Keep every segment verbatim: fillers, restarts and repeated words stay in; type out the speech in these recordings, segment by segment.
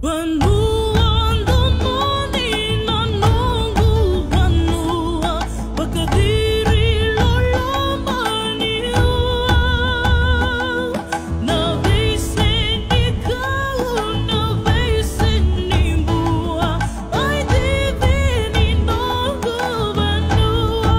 Vanua domoni na noqu vanua, vakaciri loloma ni ua. Na veiseni kau, na veiseni bua, ai divi ni noqu vanua.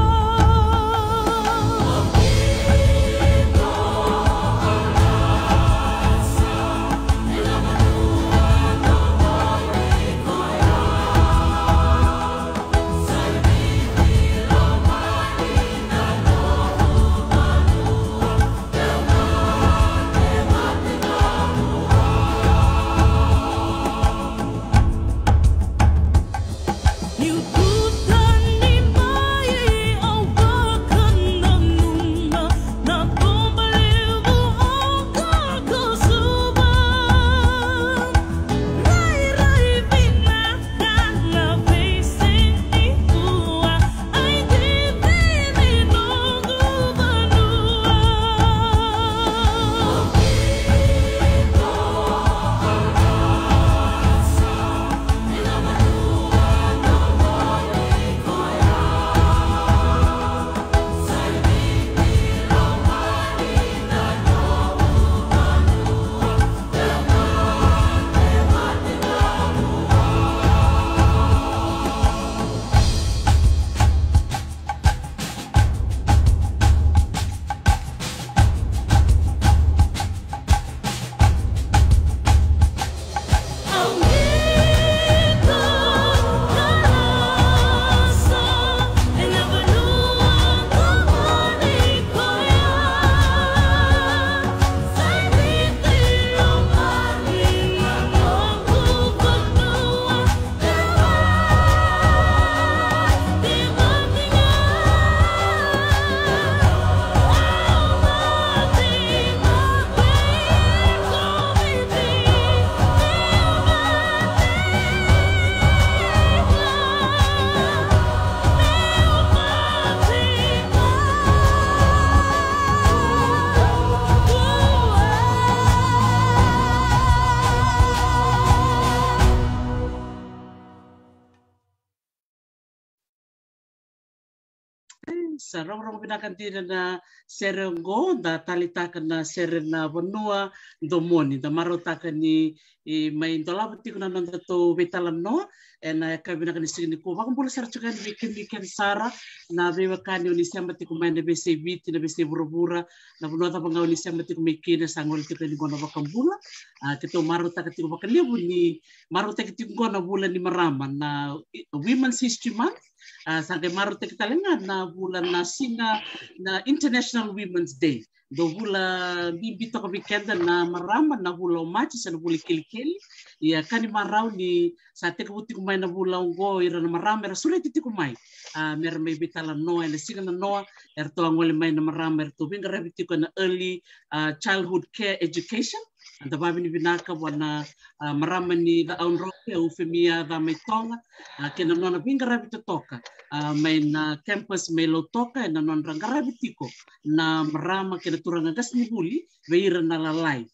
Sa rogorogo vinaka dina na sere oqo, da taleitaka na sere na vanua domoni. Da marautaka ni, e, mai dolava tiko na nodatou veitalanoa ena yakavi vinaka ni siga nikua. Vakabula sara tiko yani vei kemuni kece sara na veiwekani o ni sema tiko mai na veiyasai Viti, na veiyasai vuravura, na vanua cava ga o ni sema tiko mai kina, sa gole tiko yani qo na vakabula. A, keitou marautaka tiko vakalevu ni marautaki tiko qo na vula ni marama, na, e, Women's History Month. A, sa qai marautaki tale ga na vula na siga na International Women's Day. Dau vula bibi toka vei keda na marama na vula o Maji se na vula i kelikeli. Ia ka ni marau ni sa tekivu tiko mai na vula oqo, ira na marama era sureti tiko mai, a, mera mai veitalanoa ena siga nanoa. Eratou a gole mai na marama, eratou veiqaravi tiko ena early, a, childhood care education. Da vavinavinaka vua na, a, marama ni Ca'audroke, o Ufemia Camaitoga, a, kei na nona veiqaravi totoka, a, mai na campus mai Lautoka, ena nodra qaravi tiko na marama kei na turaga qasenivuli vei ira na lalai.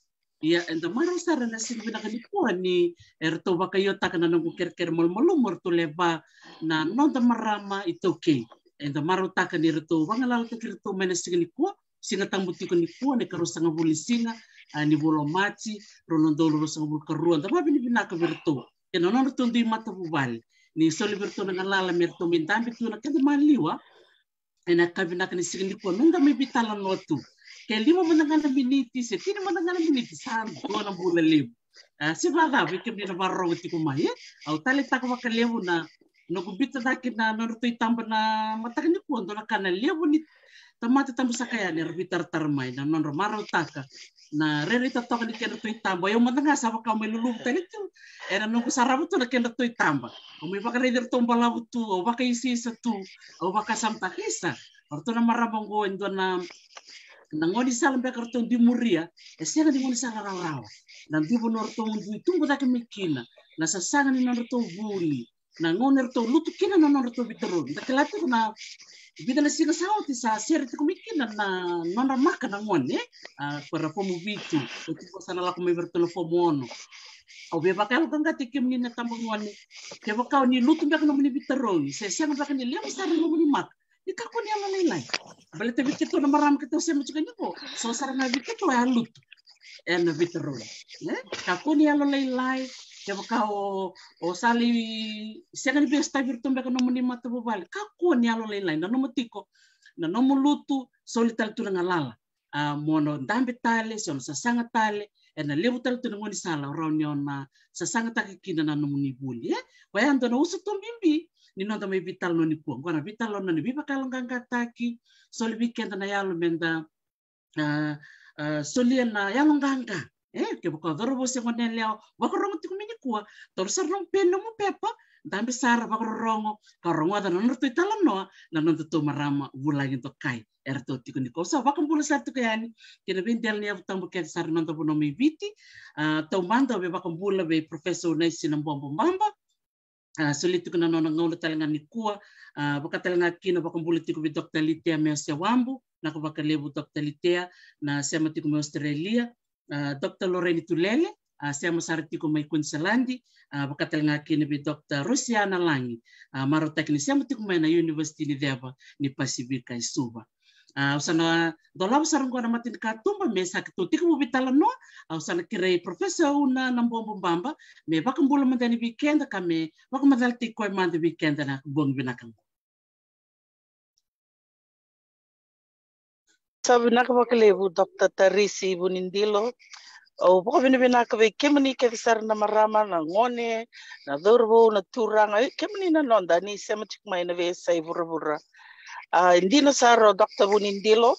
Ia, eda marau sara ena siga vinaka nikua ni eratou vakaiotaka na noqu kerekere malumalumu, eratou lewe va na noda marama iTaukei. Eda marautaka ni ratou vagalalataki iratou mai na siga nikua, Siga Tabu tiko nikua, na ikaruasagavulu ni siga, a, ni vula o Maji, rua na udolu ruasagavulu ka rua. Da vavinavinaka vei iratou kei na nodratou dui matavuvale, ni soli vei iratou na galala me ratou mai dabe tu na keda maliwa. Ena ka vinaka ni siga nikua, noda mai veitalanoa tu. Ke lima mada ga na miniti se tini mada ga na miniti, sa dua na bula levu. A, se vakacava vei kemuni na vakarorogo tiko mai, e? Au taleitaka vakalevu na noqu biuta cake na nodratou itaba na mataka nikua, dua na ka na levu ni tamata tabu saka yani era veitaratara mai na nodra marautaka na rairai totoka ni kedratou itaba. Au mada ga sa vaka au mai luluvu tale tu ena noqu sarava tu na kedratou itaba. Au mai vakaraici iratou balavu tu, au vakaisaisa tu, au vakasamataka, isa, o ratou na marama oqo e dua na, na gaunisala beka ratou dui muria, e sega ni gaunisala rawarawa. Na dui vanua ratou dui tubu cake mai kina, na sasaga ni nodratou vuli, na gauna eratou lutu kina na nodratou veitarogi. Da kila tiko na vica na siga sa oti sa sere tiko mai kina na nodra maka na gone, a, ko era fomu vitu, ko tiko sa na lako mai vei iratou na fomu ono. Au via vakayaloqaqataki kemuni na tabagone, kevaka o ni lutu beka nomuni veitarogi, se sega beka ni levu sara nomuni maka, ni kakua ni yalolailai. Baleta vei keitou na marama keitou sema tiko yani qo, so sara ga vei keitou e a lutu ena veitarogi, e? Kakua ni yalolailai, kevaka o, o sa lai sega ni via sotavi iratou beka nomuni matavuvale, kakua ni yalolailai, nanuma tiko na nomu lutu, soli tale tu na galala. A, mo na dabe tale, se o na sasaga tale, ena levu tale tu na gaunisala o rawa ni o na sasagataka kina na nomuni vuli, e? Koya e dua na usutu bibi ni noda mai veitalanoa nikua. Qo na veitalanoa ni veivakayaloqaqataki, soli vei keda na yalo meda, a, a, solia na yaloqaqa. E, kevaka o cauravou se goneyalewa vakarorogo tiko mai nikua, taura sara nomu peni, nomu pepa, dabe sara, vakarorogo, ka rogoca na nodratou italanoa na nodatou marama vulagi dokai eratou tiko nikua. Au sa vakabula sara tiko yani ki na veidela ni yavu tabu kece sara na noda vanua mai Viti. A, taumada au via vakabula vei Professor Unaisi Nabobo Baba, a, solia tiko na nona gauna tale ga nikua. A, vaka tale ga kina vakabula tiko vei Doctor Litea Meosewabu, vinaka vakalevu Doctor Litea, na sema tiko mai Australia. A, Doctor Lorraine Tulele, a, sema sara tiko mai Queensland, a, vaka tale ga kina vei Doctor Rosiana Lagi, a, marautaki ni sema tiko mai na University ni Ceva ni Pasifika e Suva. A, au sa na dolava sara qo na matanikatuba me sa keitou tekivu veitalanoa. Au sa na kerei Professor Una Nabobo Baba me vakabula mada yani vei keda ka me vakamacalataki koya mada vei keda na bogi vinaka qo. Sa vinaka vakalevu, Doctor Tarisi Vunidilo. Au vakavinavinaka vei kemuni kece sara na marama, na gone, na cauravou, na turaga, e, kemuni na noda ni sema tiko mai na veiyasai vuravura. A, e dina sara, o Doctor Vunidilo,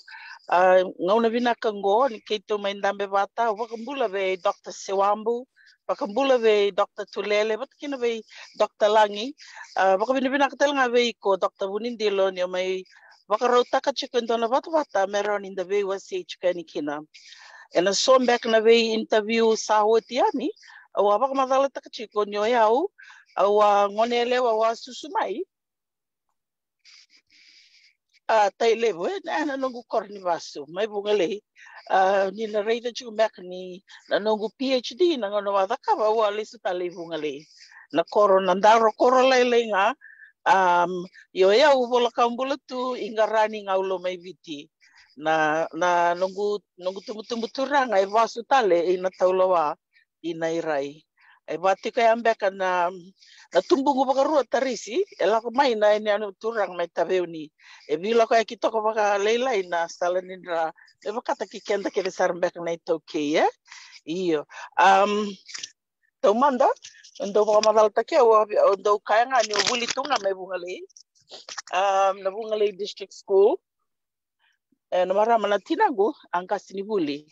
a, gauna vinaka qo ni keitou mai dabe vata. Au vakabula vei Doctor Sewabu, vakabula vei Doctor Tulele, vata kina vei Doctor Lagi. A, vakavinavinaka tale ga vei iko, Doctor Vunidilo, ni o mai vakarautaka tiko e dua na vatavata me rawa ni da veiwasei tiko yani kina. Ena so beka na vei interview sa oti yani, au a vakamacalataka tiko ni o yau, au a goneyalewa, au a susu mai, a, Tailevu, e, na, na noqu koro ni vasu mai Vugalei. A, ni na raica tiko beka ni na noqu PhD na gauna au a cakava, au a lesu tale i Vugalei. Na koro, na daro koro lailai ga. Um, io, e, au vola ka bula tu i Qarani, Gaulo mai Viti. Na, na noqu, noqu tubutubu turaga e vasu tale i Natauloa, i Nairai. E vaka tiko ya beka na, na tubuqu vakarua, Tarisi, e lako mai na yanuyanu turaga mai Taveuni. E veilakoyaki toka vakalailai na sala ni dra, e vakataki keda kece sara beka na iTaukei, e? Io. Um, taumada, dau vakamacalataki au, au dau kaya ga niu vuli tu ga mai Vugalei. Um, na Vugalei District School. E, na marama na tinaqu a qasenivuli.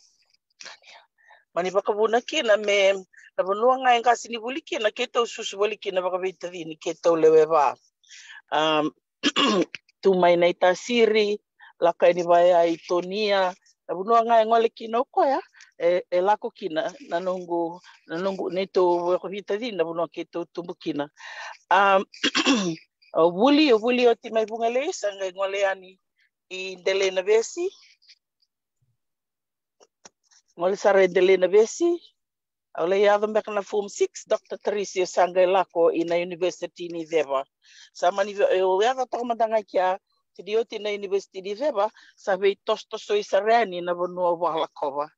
Mani vakavuna kina me na vanua ga e qasenivuli kina, keitou susu voli kina vakaveitacini, keitou lewe va. Um, tu mai Naitasiri, lako yani vaya i Tonia, na vanua ga e gole kina o koya, e, e lako kina na noqu, na noqu, neitou vakaveitacini, na vanua keitou tubu kina. Um, au vuli, au vuli oti mai Vugalei, sa qai gole yani i Delainavesi. Gole sara i Delainavesi. Au lai yaco beka na form six, Doctor Tarisi, au sa qai lako i na University ni Ceva. Sa mani ve-, au yaco toka mada ga i kea, se ni oti na University ni Ceva, sa veitosotosoi sara yani na vanua au vakalakova.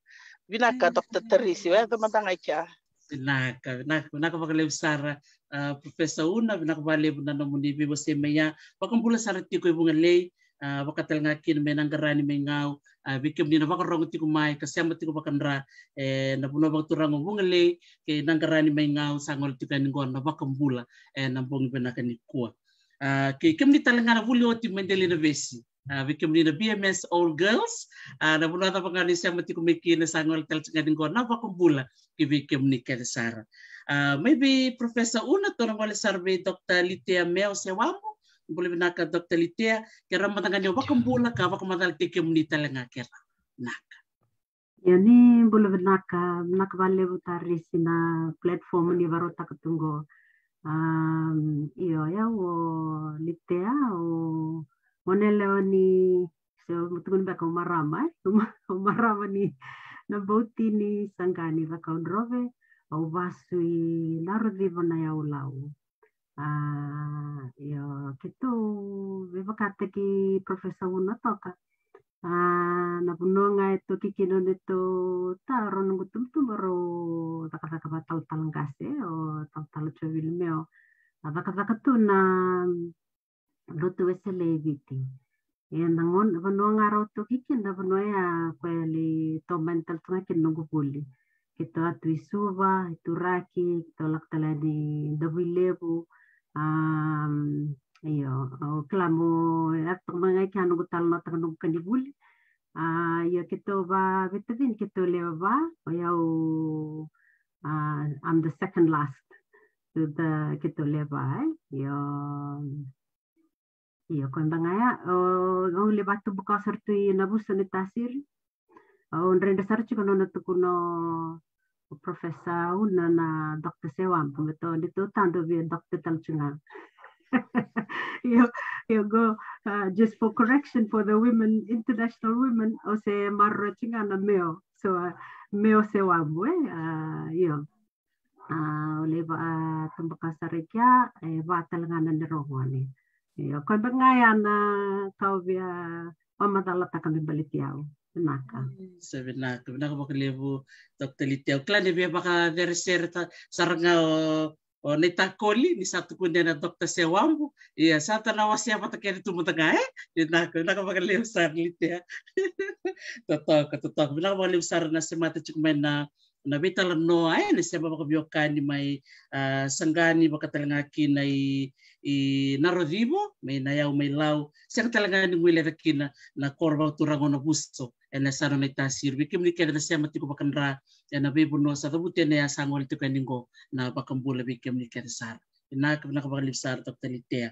Vinaka, Doctor Tarisi, au yaco mada ga i kea. Vinaka, vinaka, vinaka vakalevu sara, a, Professor Una, vinaka vakalevu na nomuni veiwasei mai ya. Vakabula sara tiko e Vugalei, a, vaka tale ga kina mai Nagarani mai Gau, a, vei kemuni na vakarogo tiko mai ka sema tiko vakadra ena vanua vakaturaga o Vugalei kei Nagarani mai Gau, sa gole tiko yani qo na Vakabula ena bogi vinaka nikua. A, kei kemuni tale ga na vuli oti mai Delainavesi, a, vei kemuni na B M S All Girls, a, na vanua cava ga ni sema tiko mai kina, sa gole tale tiko yani qo na Vakabula ki vei kemuni kece sara. A, mai vei Professor Una, tou na gole sara vei Doctor Litea Meo Sewamu. Bula vinaka Doctor Litea, kerea mada ga ni o vakabula ka vakamacalataki kemuni tale ga kerea. Vinaka. Ia ni bula vinaka, vinaka vakalevu Tarisi na platform ni vakarautaka tu qo. Um, io, o yau o Litea, o gone yalewa ni, se o tukuni beka o marama, e? O ma-, o marama ni Nabauti ni Saqani, Cakaudrove, au vasu i Narocivo, Nayaulau. A, io, keitou, me vakataki Professor Una toka. A, na vanua ga e toki kina o neitou ta, rau noqu tubutubu rau cakacaka vatalatala qase, o talatala Jovili Meo. A cakacaka tu na lotu Wesele e Viti. Ia na gauna, vanua ga rau toki kina, na vanua ya koya e lai tomani tale tu ga kina noqu vuli. Keitou a tu i Suva, i Turaki, keitou lako tale yani Davuilevu. Um, io, au kila mo, e yaco toka mai ga i kea noqu talanoataka noqu ka ni vuli. A, io, keitou va, veitacini keitou lewe va, o yau, a, I'm the second last. To the, keitou lewe va, e? Io, io, koya beka ga ya, o, au lai vakatubuka sara tu i Navuso ni Tasiri. Au dredre sara tiko nona tukuna o Professor Una na Doctor Sewamu, me tou, ni tou tadu via Doctor tale tu ga. Io, io, qo, uh, just for correction for the women, international women, o se maroroi tu ga na Meo, so, uh, Meo Sewamu, e? Uh, io. A, au lai va, a, tubuka sara i kea, e va tale ga na neirau gone. Io, koya beka ga ya na ka au via vakamacalataka me baleti au. Vinaka. Sa vinaka, vinaka vakalevu, Doctor Litea. Au kila ni via vakaceresere ta-, sara ga o, o Neitakoli, ni sa tukuni na Doctor Sewamu. Ia, sa ta na wasea vata kece tu mada ga, e? Vinaka, vinaka vakalevu sara Litea. Totoka, totoka. Vinaka vakalevu sara na semata tiko mai na na veitalanoa, e, na sema vakaveiwekani mai, a, Saqani, vaka tale ga kina i, i Narocivo, mai Nayau, mai Lau, sega tale ga ni guileca kina na koro vakaturaga o Navuso ena yasana o Naitasiri. Vei kemuni kece na sema tiko vakadra ena veivanua sa cavuti ena ya, sa gole tiko yani qo na Vakabula vei kemuni kece sara. Vinaka, vinaka vakalevu sara Doctor Litea.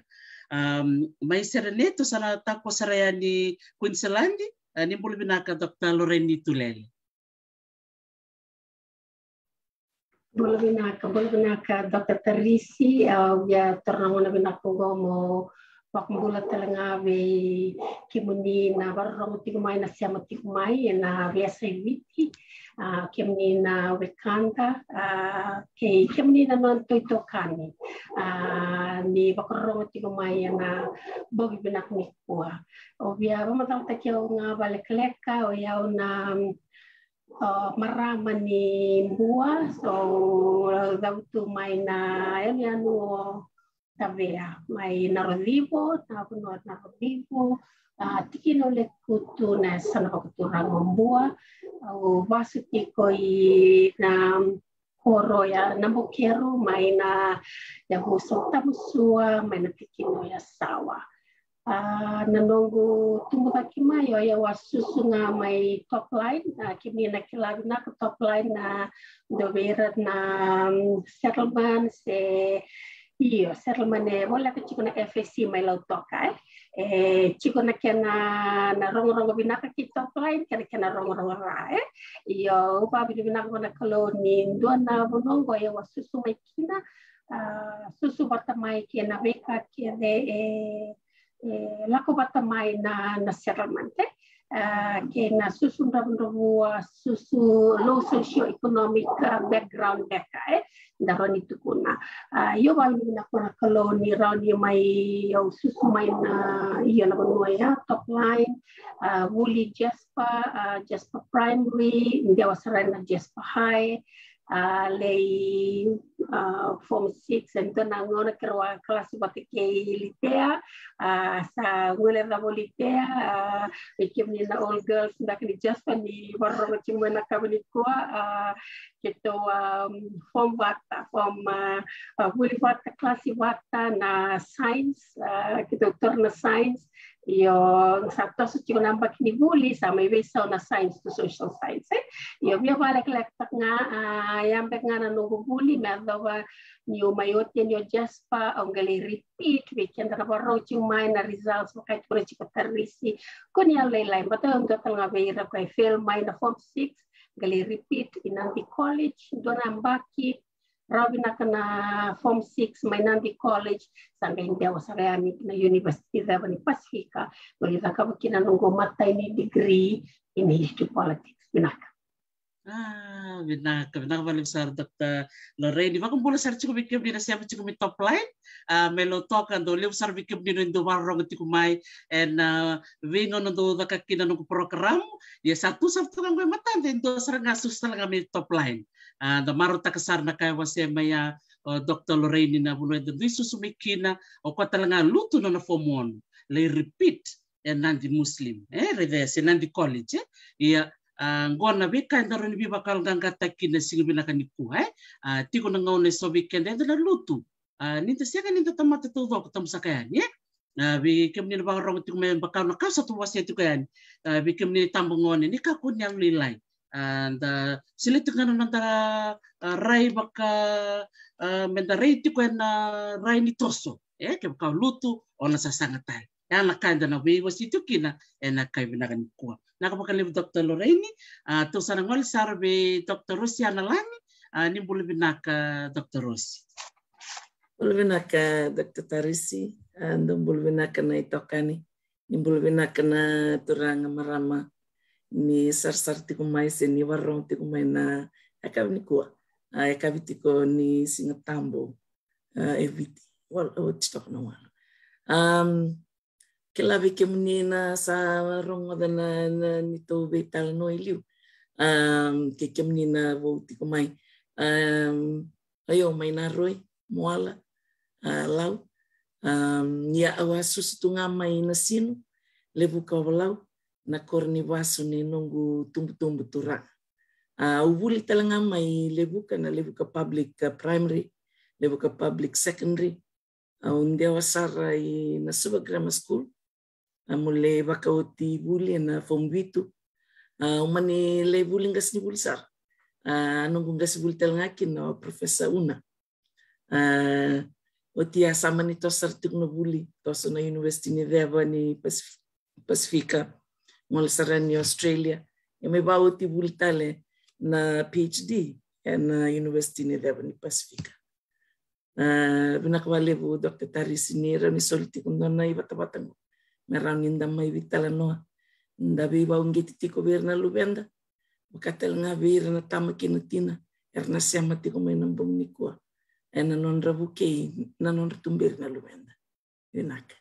Um, mai Serene, tou sa na tiko sara yani Queensland, a, ni bula vinaka Doctor Lorraine Tulele. Bula vinaka, bula vinaka Doctor Tarisi, au via taura na gauna vinaka oqo mo vakabula tale ga vei kemuni na vakarorogo tiko mai, na sema tiko mai ena veiyasa i Viti, a, kemuni na wekada, a, kei kemuni na noda itokani, a, ni vakarorogo tiko mai ena bogi vinaka nikua. Au via vakamacalataki au ga vakalekaleka, o yau na, a, marama ni Bua, so au cavutu mai na yanuyanu o Tavea, mai Narocivo, na vanua Narocivo, a, tikina o Lekutu, na yasana vakaturaga o Bua. Au vasu tiko i na koro ya Nabukeru, mai na yavusa o Tamusua, mai na tikina o Yasawa. A, na noqu tubu cake mai, o yau a susu ga mai Topline, a, kemuni na kila vinaka Topline, na dua vei ira na, mm, settlement se, io, settlement e voleka tiko na F S C mai Lautoka, e. E tiko na kena, na rogorogo vinaka ki Topline, kei na kena rogorogo ca, e. Io, au vakavinavinaka vua na Kalou ni dua na vanua oqo e au a susu mai kina, a, susu vata mai kei na veika kece e, e lako vata mai na, na settlement, e. A, kei na susu dravudravua, susu low socio-economic, a, background beka, e, da rawa ni tukuna. A, io, vakavinavinaka vua na Kalou ni rawa ni mai, au susu mai na, io, na vanua ya, Topline, a, vuli Jasper, a, Jasper Primary, dewa sara na Jasper High, a, lei, a, form six, e dua na gauna keirau a kalasi vata kei Litea, a, sa guilecava o Litea, a, vei kemuni na old girls beka ni Jasper ni vakarorogo tiko mai na yakavi nikua, a, keitou, a, form vata, form, a, a, vuli vata, kalasi vata na science, a, keitou taura na science, io, sa toso tiko na yabaki ni vuli, sa mai veisau na science to social science, e. Io, via vakalekalekataka ga, a, ya beka ga na noqu vuli, me yacova niu mai oti yani o Jasper, au qai lai repeat, vei keda na vakarorogo tiko mai na results, vaka e tukuna tiko o Tarisi, kua ni yalolailai, baleta au dua tale ga vei ira ko e fail mai na form six, qai lai repeat i Nadi College, dua na yabaki, rawa vinaka na form six mai Nadi College, sa qai dewa sara yani na University ceva ni Pasifika, qori cakava kina na noqu matai ni degree in history politics. Vinaka. A, vinaka, vinaka vakalevu sara Doctor Lorraine. Vakabula sara tiko vei kemuni na sema tiko mai top line. A, me lo toka dau levu sara vei kemuni na dau vakarorogo tiko mai ena, a, veigauna dau caka kina noqu program. Ia sa tu sara tu ga qo e mataqali, dua sara ga susu tale ga mai top line. A, da marautaka sara na ka e wasea mai ya o Doctor Lorraine, na vanua eda dui susu mai kina, o koya tale ga lutu na nona form one, lai repeat e Nadi Muslim, e, raica, se Nadi College, e. Ia, a, qo na veika eda rawa ni veivakayaloqaqataki kina siga vinaka nikua, e. A, tiko na gauna eso vei keda eda na lutu, a, ni da sega ni da tamata taucoko, tabu saka yani, e. A, vei kemuni na vakarorogo tiko mai, vaka na ka sa tu wasea tiko yani. A, vei kemuni na itabagone, ni kakua ni yalolailai. A, da solia tiko ga na noda, a, rai vaka, a, me da rai tiko ena rai ni toso, e, kevaka o lutu, o na sasaga tale. Ya na ka eda na veiwasei tiko kina ena yakavi vinaka nikua. Vinaka vakalevu Doctor Lorraine. A, tou sa na gole sara vei Doctor Rosi Analagi. A, ni bula vinaka Doctor Rosi. Bula vinaka Doctor Tarisi, a, dou bula vinaka na itokani. Ni bula vinaka na turaga, marama ni sarasara tiko mai se ni vakarorogo tiko mai na yakavi nikua. A, yakavi tiko ni Siga Tabu, a, e Viti. Wal-, oti toka na walu. Am, kila vei kemuni na sa rogoca na, na neitou veitalanoa e liu. Am, kei kemuni na vou tiko mai. Am, o yau mai Naroi, Moala, a, Lau. Am, ia au a susu tu ga mai Nasinu, Levuka, Ovalau, na koro ni vasu ni noqu tubutubu turaga. A, au vuli tale ga mai Levuka, na Levuka Public, a, Primary, Levuka Public Secondary. Au dewa sara i Nasuva Grammar School. A, meu lai vakaoti vuli ena form vitu. A, au mani lai vuli qasenivuli sara. A, noqu qasenivuli tale ga kina o Professor Una. A, oti ya sa mani toso sara tiko na vuli, toso na University ni Ceva ni Pasif-, Pasifika. Gole sara yani Australia. Ia mai vakaoti vuli tale na PhD ena University ni Ceva ni Pasifika. A, vinaka vakalevu Doctor Tarisi ni rawa ni soli tiko dua na ivatavata qo me rawa ni da mai veitalanoa, da veivakauqeti tiko vei ira na luveda, vaka tale ga vei ira na tama kei na tina era na sema tiko mai na bogi nikua ena nodra vukei na nodra tuberi na luveda. Vinaka.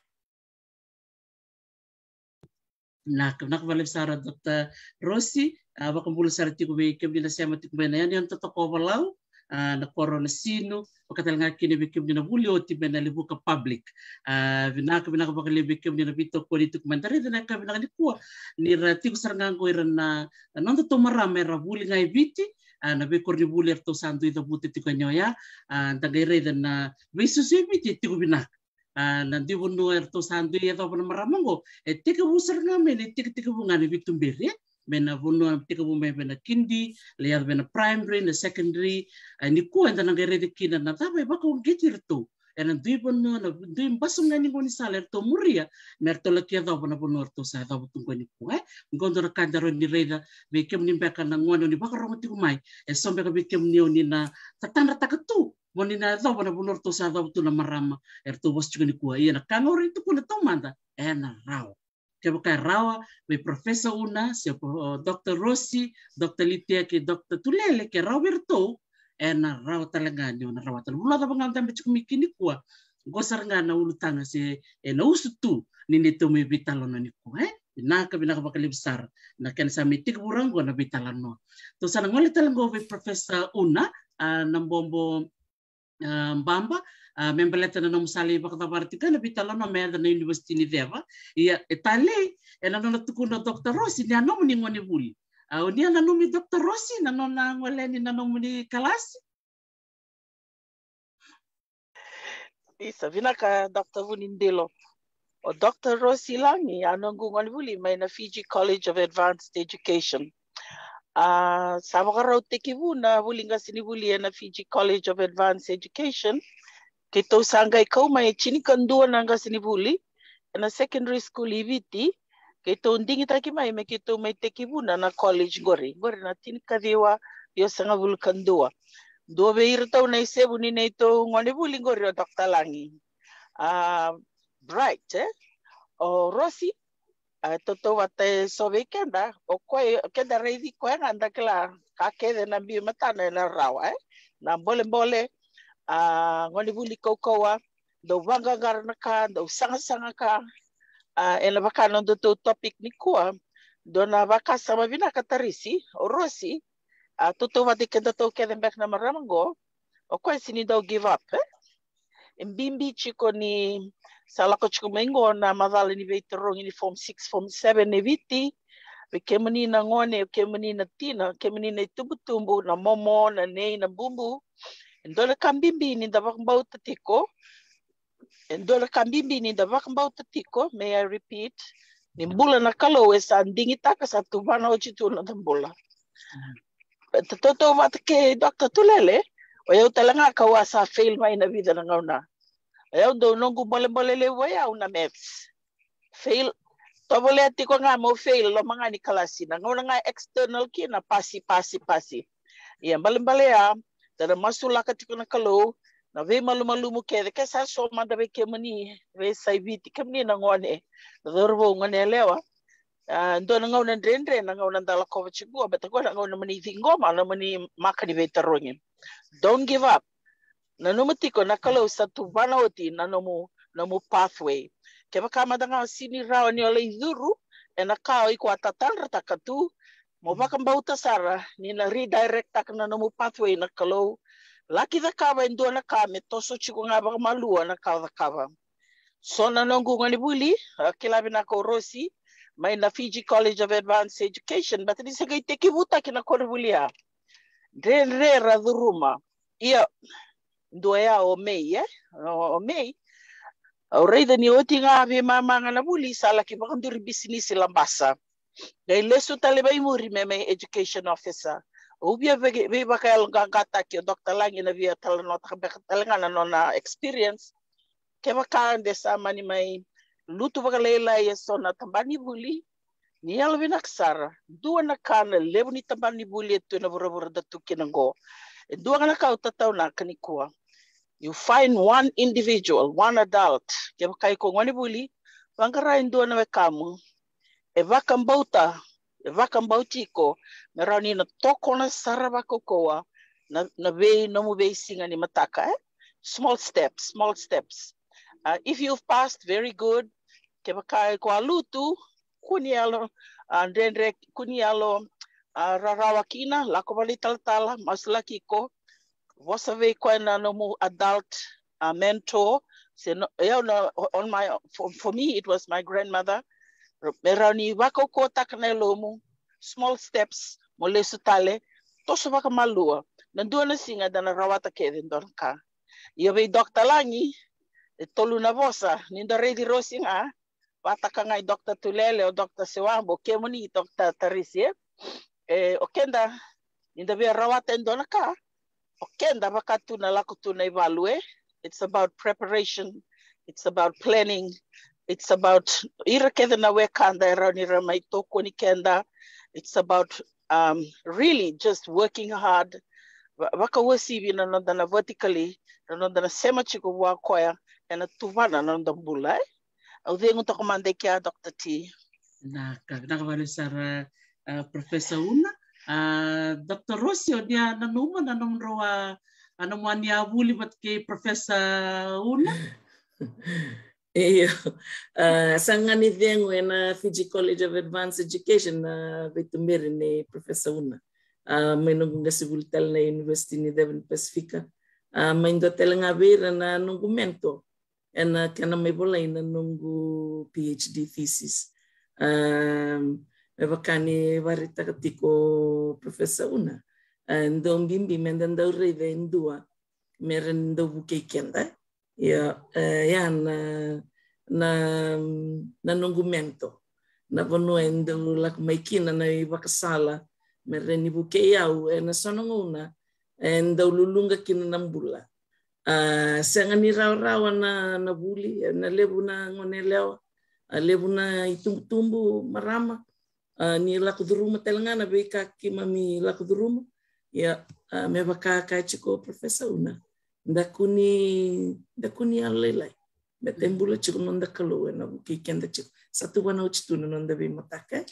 Vinaka, vinaka vakalevu sara Doctor Rosi. A, vakabula sara tiko vei kemuni na sema tiko mai na yanuyanu totoka o Valau, a, na koro Nasinu, vaka tale ga kina vei kemuni na vuli oti mai na Levuka Public. A, vinaka, vinaka vakalevu vei kemuni na veitokoni tiko mai, da raica na yakavi vinaka nikua ni ra tiko sara ga qo ira na, na nodatou marama era vuli ga e Viti, a, na veikoronivuli eratou sa dui cavuta tiko yani oya. A, da qai raica na veisusu e Viti e tiko vinaka. A, na dui vanua eratou sa dui yacova na marama oqo e tekivu sara ga mai na itekitekivu ga ni veituberi, e, mai na vanua tekivu mai vei na kidi, lai yaco vei na primary, na secondary. A, nikua eda na qai raica kina na cava e vakauqeti iratou ena dui vanua, na dui basu ga ni gaunisala eratou muria me ratou laki yacova na vanua eratou sa yacova tu qo nikua, e. Qo dua na ka eda rawa ni raica vei kemuni beka na gone o ni vakarorogo tiko mai, e so beka vei kemuni o ni na tatadrataka tu mo ni na yacova na vanua ratou sa yacova tu na marama eratou vosa tiko nikua. Ia na ka ga au rawa ni tukuna taumada, ena rawa. Kevaka e rawa vei Professor Una, se o Doctor Rosi, Doctor Litea kei Doctor Tulele, ke rawa vei iratou, ena rawa tale ga ni o na rawata. Na vanua cava ga o dabe tiko mai kina nikua, qo sara ga na ulutaga se ena usutu ni neitou mai veitalanoa nikua, e? Vinaka, vinaka vakalevu sara. Na kena sa mai tekivu rawa qo na veitalanoa. Tou sa na gole tale qo vei Professor Una, a, na bobo, a, baba, a, me baleta na nomu sa lai vakacavara tiko na veitalanoa me yacova na University ni Ceva. Ia, e talei, ena nona tukuna o Doctor Rosi, ni a nomuni gonevuli. A, o ni a nanumi Doctor Rosi, na nona gole yani na nomuni kalasi? Isa, vinaka Doctor Vunidilo. O Doctor Rosi Lagi, a noqu gonevuli mai na Fiji College of Advanced Education. A, sa vakarau tekivu na vuli qasenivuli ena Fiji College of Advanced Education. Keitou sa qai kau mai e tinikadua na qasenivuli ena secondary school i Viti. Keitou digitaki mai me keitou mai tekivuna na college qori. Qori na tinikaciwa ciwasagavulu ka dua. Dua vei iratou na isevu ni neitou gonevuli qori o Doctor Lagi. A, bright, e? O Rosi, a, tautauvata e so vei keda, o koya, keda raici koya ga da kila ka kece na biu matana ena rawa, e? Na bolebole, a, gonevuli kaukauwa, dau vaqaqara na ka, dau sagasaga ka, a, ena vaka na nodatou topic nikua, dua na vakasama vinaka Tarisi, o Rosi, a, tautauvata kedatou kece beka na marama qo, o koya sini dau give up, e? E bibi tiko ni sa lako tiko mai qo na macala ni veitarogi ni form six, form seven e Viti, vei kemuni na gone, kemuni na tina, kemuni na itubutubu, na momo, na nei, na bubu. E dua na ka bibi ni da vakabauta tiko, e dua na ka bibi ni da vakabauta tiko, may I repeat, ni bula na Kalou e sa digitaka sa tuvana oti tu na noda bula. Tautauvata kei Doctor Tulele, o yau tale ga kau a sa fail mai na vica na gauna. O yau dau noqu bolebole levu o yau na maths. Fail, tovolea tiko ga mo fail, loma ga ni kalasi. Na gauna ga external kina, pasi, pasi, pasi. Ia, balebalea, da na masulaka tiko na Kalou, na veimalumalumu kece, ke sa so mada vei kemuni, vei sa i Viti, kemuni na gone, na cauravou, gone yalewa. A, dua na gauna dredre, na gauna da lakova tiko, baleta qo na gauna moni ciqoma, na moni maka ni veitarogi. Don't give up. Nanuma tiko na Kalou sa tuvana oti na nomu, nomu pathway. Kevaka mada ga o sini rawa ni o lai curu ena ka o iko a tatadrataka tu, mo vakabauta sara ni na redirecttaka na nomu pathway na Kalou. Laki cakava e dua na ka me toso tiko ga vakamalua na ka o cakava. So na noqu gonevuli, a, kila vinaka o Rosi, mai na Fiji College of Advanced Education, baleta ni se qai tekivutaki na gonevuli ya. Dredre ra curuma. Ia, dua ya o Mei, e? O, o Mei. Au raica ni oti ga veimama ga na vuli sa laki vakaduri bisinisi Labasa. Qai lesu tale mai muri me mai education officer. Au via vei, veivakayaloqaqataki o Doctor Lagi na via talanoataka beka tale ga na nona experience. Kevaka de sa mani mai lutu vakalailai e so na tabana ni vuli, ni yalovinaka sara, dua na ka na levu ni tabana ni vuli e tu ena vuravura da tu kina qo. E dua ga na ka au tataunaka nikua. You find one individual, one adult, kevaka iko gonevuli, vaqara e dua na wekamu e vakabauta, e vakabauti iko, me rawa ni na tokona sara vakaukauwa na, na vei, nomu veisiga ni mataka, e? Small steps, small steps. Uh, if you've passed, very good. Kevaka iko a lutu, kua ni yalo, a, dredre, kua ni yalo, a, rarawa kina, lako vale i talatala, masulaki iko, vosa vei koya na nomu adult, a, mentor, se no, o yau na, on my, for, for me, it was my grandmother. Me rawa ni vakaukauwataka na yalomu, small steps, mo lesu tale, toso vakamalua. Na dua na siga da na rawata kece e dua na ka. Ia vei Doctor Lagi, e tolu na vosa, ni da raici Rosi ga, vata ka ga i Doctor Tulele, o Doctor Sewabo, kemuni Doctor Tarisi, e? E, o keda, ni da via rawata e dua na ka, o keda vaka tu na lako tu na ivalu, e? It's about preparation, it's about planning, it's about ira kece na wekada e rawa ni ra mai tokoni keda, it's about, um, really just working hard, va-, vakauasivi na noda na vertically, na noda na sema tiko vua koya, ena tuvana na noda bula, e? Au cegu toka mada i kea, Doctor T. Vinaka, vinaka vakalevu sara, a, Professor Una. A, Doctor Rosi, o ni a nanuma na nomudrau a, a nomu a ni a vuli vata kei Professor Una? Io. A, sa ga ni cegu ena Fiji College of Advanced Education na veituberi nei Professor Una. a, mai noqu qasenivuli tale na University ni Ceva ni Pasifika, a, mai dua tale ga vei ira na noqu mentor ena kena mai volai na noqu PhD thesis. A, me vaka ni vakaraitaka tiko Professor Una, a, dau bibi me da dau raica e dua me ra ni dau vukei keda. Ia, e, ia na, na, na noqu mentor, na vanua e dau lako mai kina na ivakasala me ra ni vukei au ena so na gauna e dau luluqa kina na bula. A, sega ni rawarawa na, na vuli, e, na levu na gone yalewa, a, levu na itubutubu marama, a, ni lako curuma tale ga na veika keimami lako curuma. Ia, a, me vaka kaya tiko Professor Una, da kua ni, da kua ni yalolailai. Baleta e bula tiko na noda Kalou, ena vukei keda tiko. Sa tuvana oti tu na noda veimataka, e?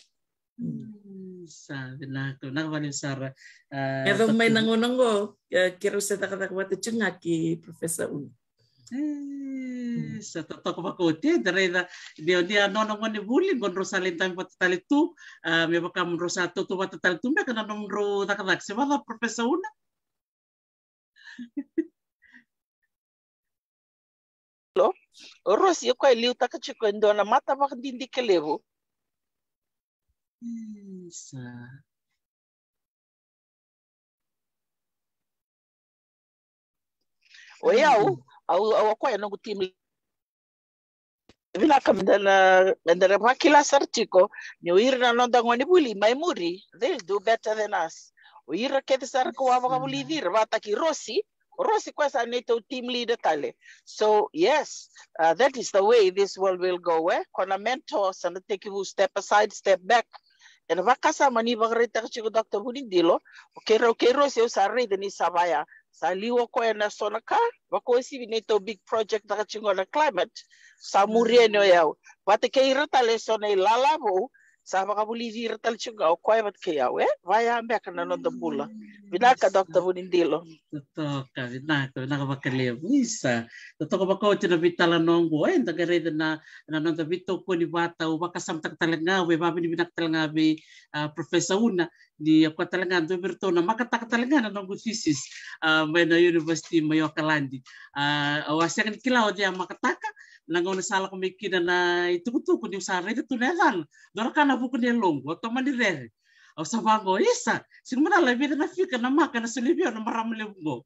Mm. Mm, sa vinaka, vinaka vakalevu sara. A, yacova mai na gauna oqo, e, keirau se cakacaka vata tiko ga kei Professor Una. E, sa totoka vakaoti, e, da raica ni o ni a nona gonevuli, qo drau sa lai dabe vata tale tu, a, me vaka mo drau sa tautauvata tale tu beka na nomudrau cakacaka. Se vacava, Professor Una? Lo, o Rosi, o koya e liutaka tiko e dua na mata vakadidike levu. Isa. O yau, au, au o koya noqu team. Vinaka, meda na, meda na vakila sara tiko ni o ira na noda gonevuli mai muri, they'll do better than us. O ira kece sara kau a vakavulici ira, vakataki Rosi, o Rosi koya sa neitou team leader tale. So, yes, uh, that is the way this world will go, e? Ko na mentor, sa na tekivu step aside, step back. Ena vakasama ni vakaraitaka tiko Doctor Vunidilo, o keirau kei Rosi au sa raica ni sa vaya. Sa liu o koya ena so na ka, vakauasivi neitou big project taka tiko na climate, sa muri yani o yau. Vata kei ira tale so na ilala vou, sa vakavulici ira tale tiko ga o koya vata kei au, e? Vaya beka na noda bula. Vinaka, Doctor Vunidilo. Totoka, vinaka, vinaka vakalevu. Isa, totoka vakaoti na veitalanoa oqo, e, da qai raica na, na noda veitokoni vata, au vakasamataka tale ga, au vei, vakavinavinaka tale ga vei, a, Professor Una, ni o koya tale ga dua vei iratou na makataka tale ga na noqu thesis, a, mai na university mai Okaladi. A, au a sega ni kila o cei a makataka, na gauna sa lako mai kina na itukutuku, niu sa raica tu na yacana, dua na ka na vuku ni yaloqu, au tomani rere. Au sa vaqo, isa, sega ni macala e vica na fika na maka na soli vei au na marama levu qo.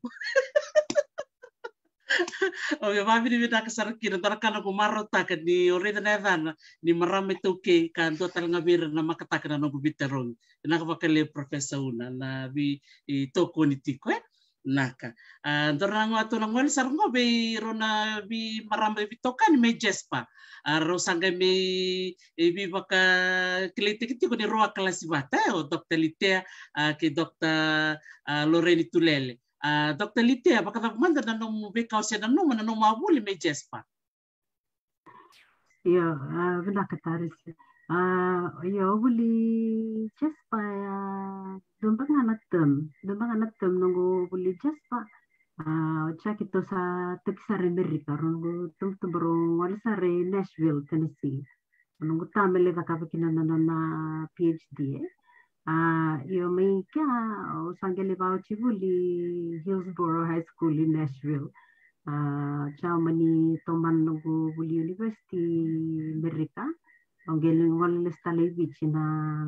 Au via vakavinavinaka sara kina, dua na ka noqu marautaka ni o raica na yacana ni marama iTaukei, ka dua tale ga vei ira na makataka na noqu veitarogi. Vinaka vakalevu Professor Una na veitokoni tiko, e? Naka. A, dua na gauna tou na gole sara qo vei rau na veimarama veitokani mai Jasper. A, rau sa qai mai, e, veivakakilaitaki tiko ni rau a kalasi vata, e, o Doctor Litea, a, kei Doctor, a, Loreni Tulele. A, Doctor Litea, vakacava mada na nomu veika o se nanuma na nomu a vuli mai Jasper? Io, a, vinaka Tarisi. A, io, au vuli Jasper, a, dua beka ga na term, dua beka ga na term noqu vuli Jasper. A, oti ya keitou sa toki sara i Merika, rau noqu tubutubu rau gole sara i Nashville, Tennessee. Noqu tama e lai cakava kina na nona PhD, e. A, io mai kea, au sa qai lai vakaoti vuli Hillsborough High School i Nashville. A, oti ya mani tomana noqu vuli university i Merika. Au qai lai gole lesu tale i Viti na,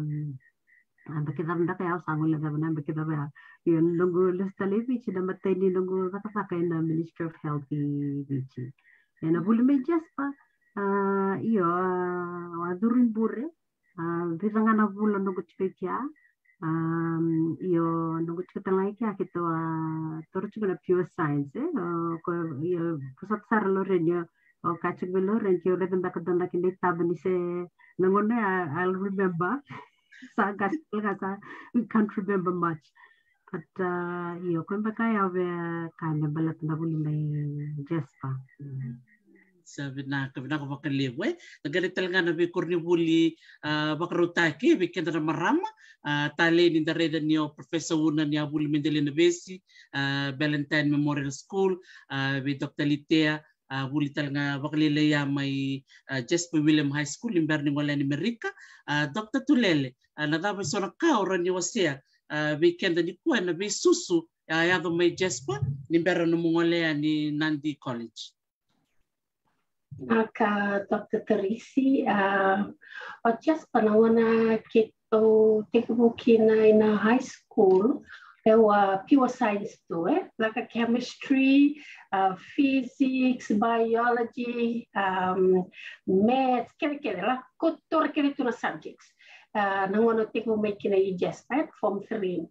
a, yabaki cava beka ya, au sa gole cava na yabaki cava ya. Io, noqu lesu tale i Viti na imatai ni noqu cakacaka ena Ministry of Health i Viti. Ena vuli mai Jasper, a, io, a, au a curu i bure, a, vica ga na vula noqu tiko i kea, a, io, noqu tiko tale ga i kea keitou a taura tiko na pure science, e, o, ko, io, vosota sara Loreni, io, o kaya tiko vei Loreni, ke o raica beka dua na kena itaba ni se, na gauna ya, I'll remember, sa qase tale ga sa, we can't remember much. But, a, io, koya beka ya au via kaya me baleta na vuli mai Jasper. Mm. Sa vinaka, vinaka vakalevu, e. Da qai rai tale ga na veikoronivuli, a, vakarautaki vei keda na marama, a, talei ni da raica ni o Professor Una ni a vuli mai Delainavesi, a, Ballantyne Memorial School, a, vei Doctor Litea, a, vuli tale ga vakalailai ya mai, a, Jasper William High School ni bera ni gole yani Merika. A, Doctor Tulele, a, na cava e so na ka o rawa ni wasea a, vei keda nikua ena veisusu a yaco mai Jasper ni bera nomu gole yani Nadi College. Vinaka Doctor Tarisi, a, o Jasper na gauna keitou tekivu kina ina high school, e, au a pure science tu, e, caka chemistry, a, physics, biology, um, maths, kece kece, lako toro kece tu na subjects. A, na gauna tekivu mai kina i Jasper, form three.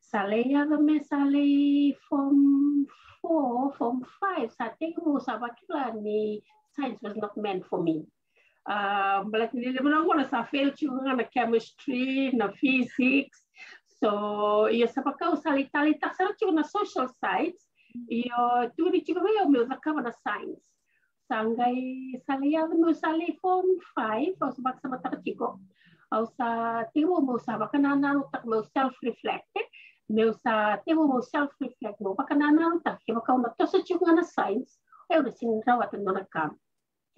Sa lai yaco me sa lai form four, form five, sa tekivu sa vakila ni science was not meant for me. A, baleta ni levu na gauna sa fail tiko ga na chemistry, na physics. So io, sa vaka au sa lai taleitaka sara tiko na social science. Io, tukuni tiko vei au meu cakava na science. Sa qai, sa lai yaco meu sa lai form five, au sa vakasamataka tiko. Au sa tekivu meu sa vakanananutaka, meu self reflect, e. Meu sa tekivu meu self reflect, meu vakanananutaka kevaka au na toso tiko ga na science, au na sega ni rawata e dua na ka.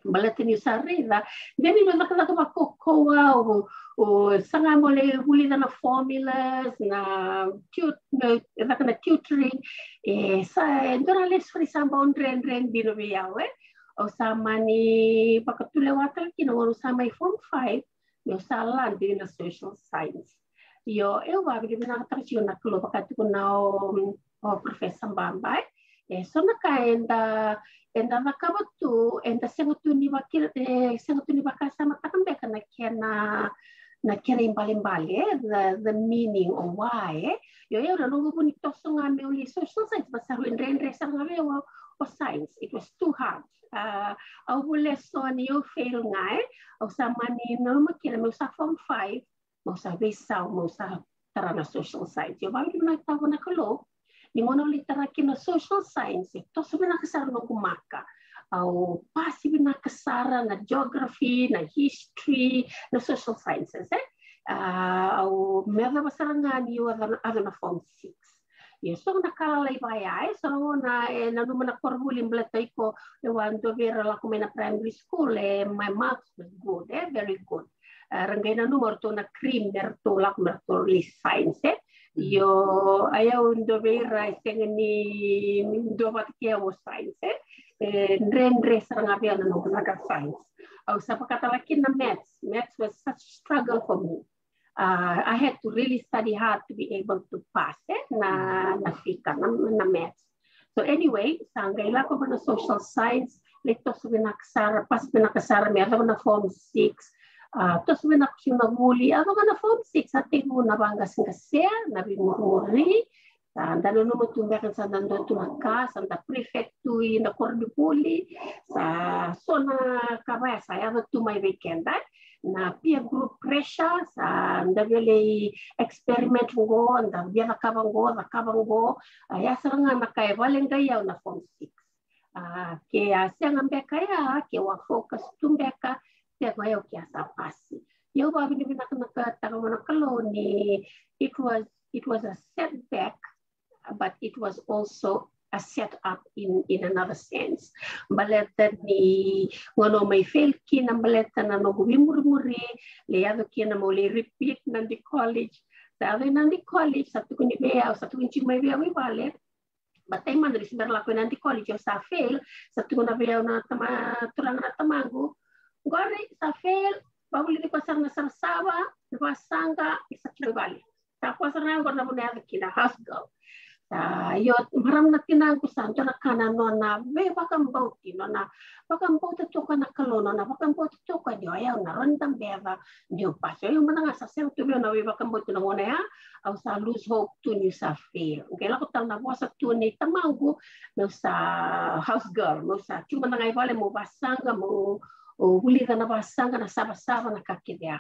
Baleta niu sa raica, de ni meu cakacaka vakaukauwa, o, o saga meu lai vulica na formulas, na tut-, meu caka na tutoring, e, sa, e dua na lesoni sa bau dredre dina vei au, e. Au sa mani vakatulewataka kina gauna au sa mai form five, meu sa lade ina social science. Io, au vakavinavinakataka tiko na Kalou, vaka tukuna o, o Professor Baba, e. E so na ka eda, eda cakava tu, eda sega tu ni vaki-, e, sega tu ni vakasamataka beka na kena, na kena ibalebale, e, the, the meaning or why, e. Io, au na noqu vu ni toso ga meu lai social science, baleta sa rui dredre sara ga vei au o science. It was too hard. A, au vu lesoni, au fail ga, e. Au sa mani nanuma kina meu sa form five, meu sa veisau, meu sa tara na social science. Au vakavinavinakataka vua na Kalou ni gauna au lai tara kina social science, e toso vinaka sara noqu maka. Au pasi vinaka sara na geography, na history, na social sciences, e. A, au me yacova sara ga niu yaco na, yaco na form six. Io, so na ka lalai vaya, e, so na gauna e nanuma na koronivuli baleta iko, au a dua vei ira lako mai na primary school, e, my marks was good, e, very good. A, ra qai nanuma o ratou na cream me ratou lako me ratou lai science, e. Io, a, au dua vei ira e sega ni duavata kei au o science, e. E dredre sara ga vei au na noqu caka science. Au sa vakatale kina na maths. Maths was such a struggle for me. Uh, I had to really study hard to be able to pass, e, na, na fika, na, na maths. So anyway, sa qai lako mai na social science, lai toso vinaka sara, pasi vinaka sara, me yacova na form six. Uh, toso vinaka tiko na vuli, yacova na form six, sa tekivu na vaqaseqasea, na veimurimuri. Sa da nanuma tu beka sa da dua tu na ka, sa da prefect tu ina koronivuli, sa so na ka vaya sa yaco tu mai vei keda, e. Na peer group pressure, sa da via lai experiment qo, da via cakava qo, cakava qo. A, ya sara ga na ka e vale qai au na form six. A, ke a sega beka ya, ke au a focus tu beka, sega, au ke a sa pasi. Au vakavinavinakataka vua na Kalou ni it was, it was a setback, but it was also a set up in, in another sense. Baleta ni gauna au mai fail kina baleta na noqu veimurimuri, lai yaco kina meu lai repeat Nadi College. Sa yaco i Nadi College, sa tukuni vei au, sa tukuni tiko mai vei au i vale. Baleta i mada ni se bera lako i Nadi College, au sa fail, sa tukuna vei au na tama, turaga na tamaqu, qori sa fail, vavulici koya sara na sarasava, na vasaqa, ni sa tiko i vale. Sa koya sara ga qori na vanua e yaco kina, house girl. Sa, io, marama na tinaqu sa dua na ka na nona veivakabauti, nona vakabauta toka na Kalou, nona vakabauta toka ni o yau na rawa ni da beca, niu pasi. O yau mada ga sa sega tu vei au na veivakabauti na gauna ya, au sa lose hope tu niu sa fail. Qai lako tale na vosa tu nei tamaqu, meu sa house girl, meu sa tiko mada ga i vale, meu vasaqa, meu vulica na vasaqa, na savasava, na ka kece ya.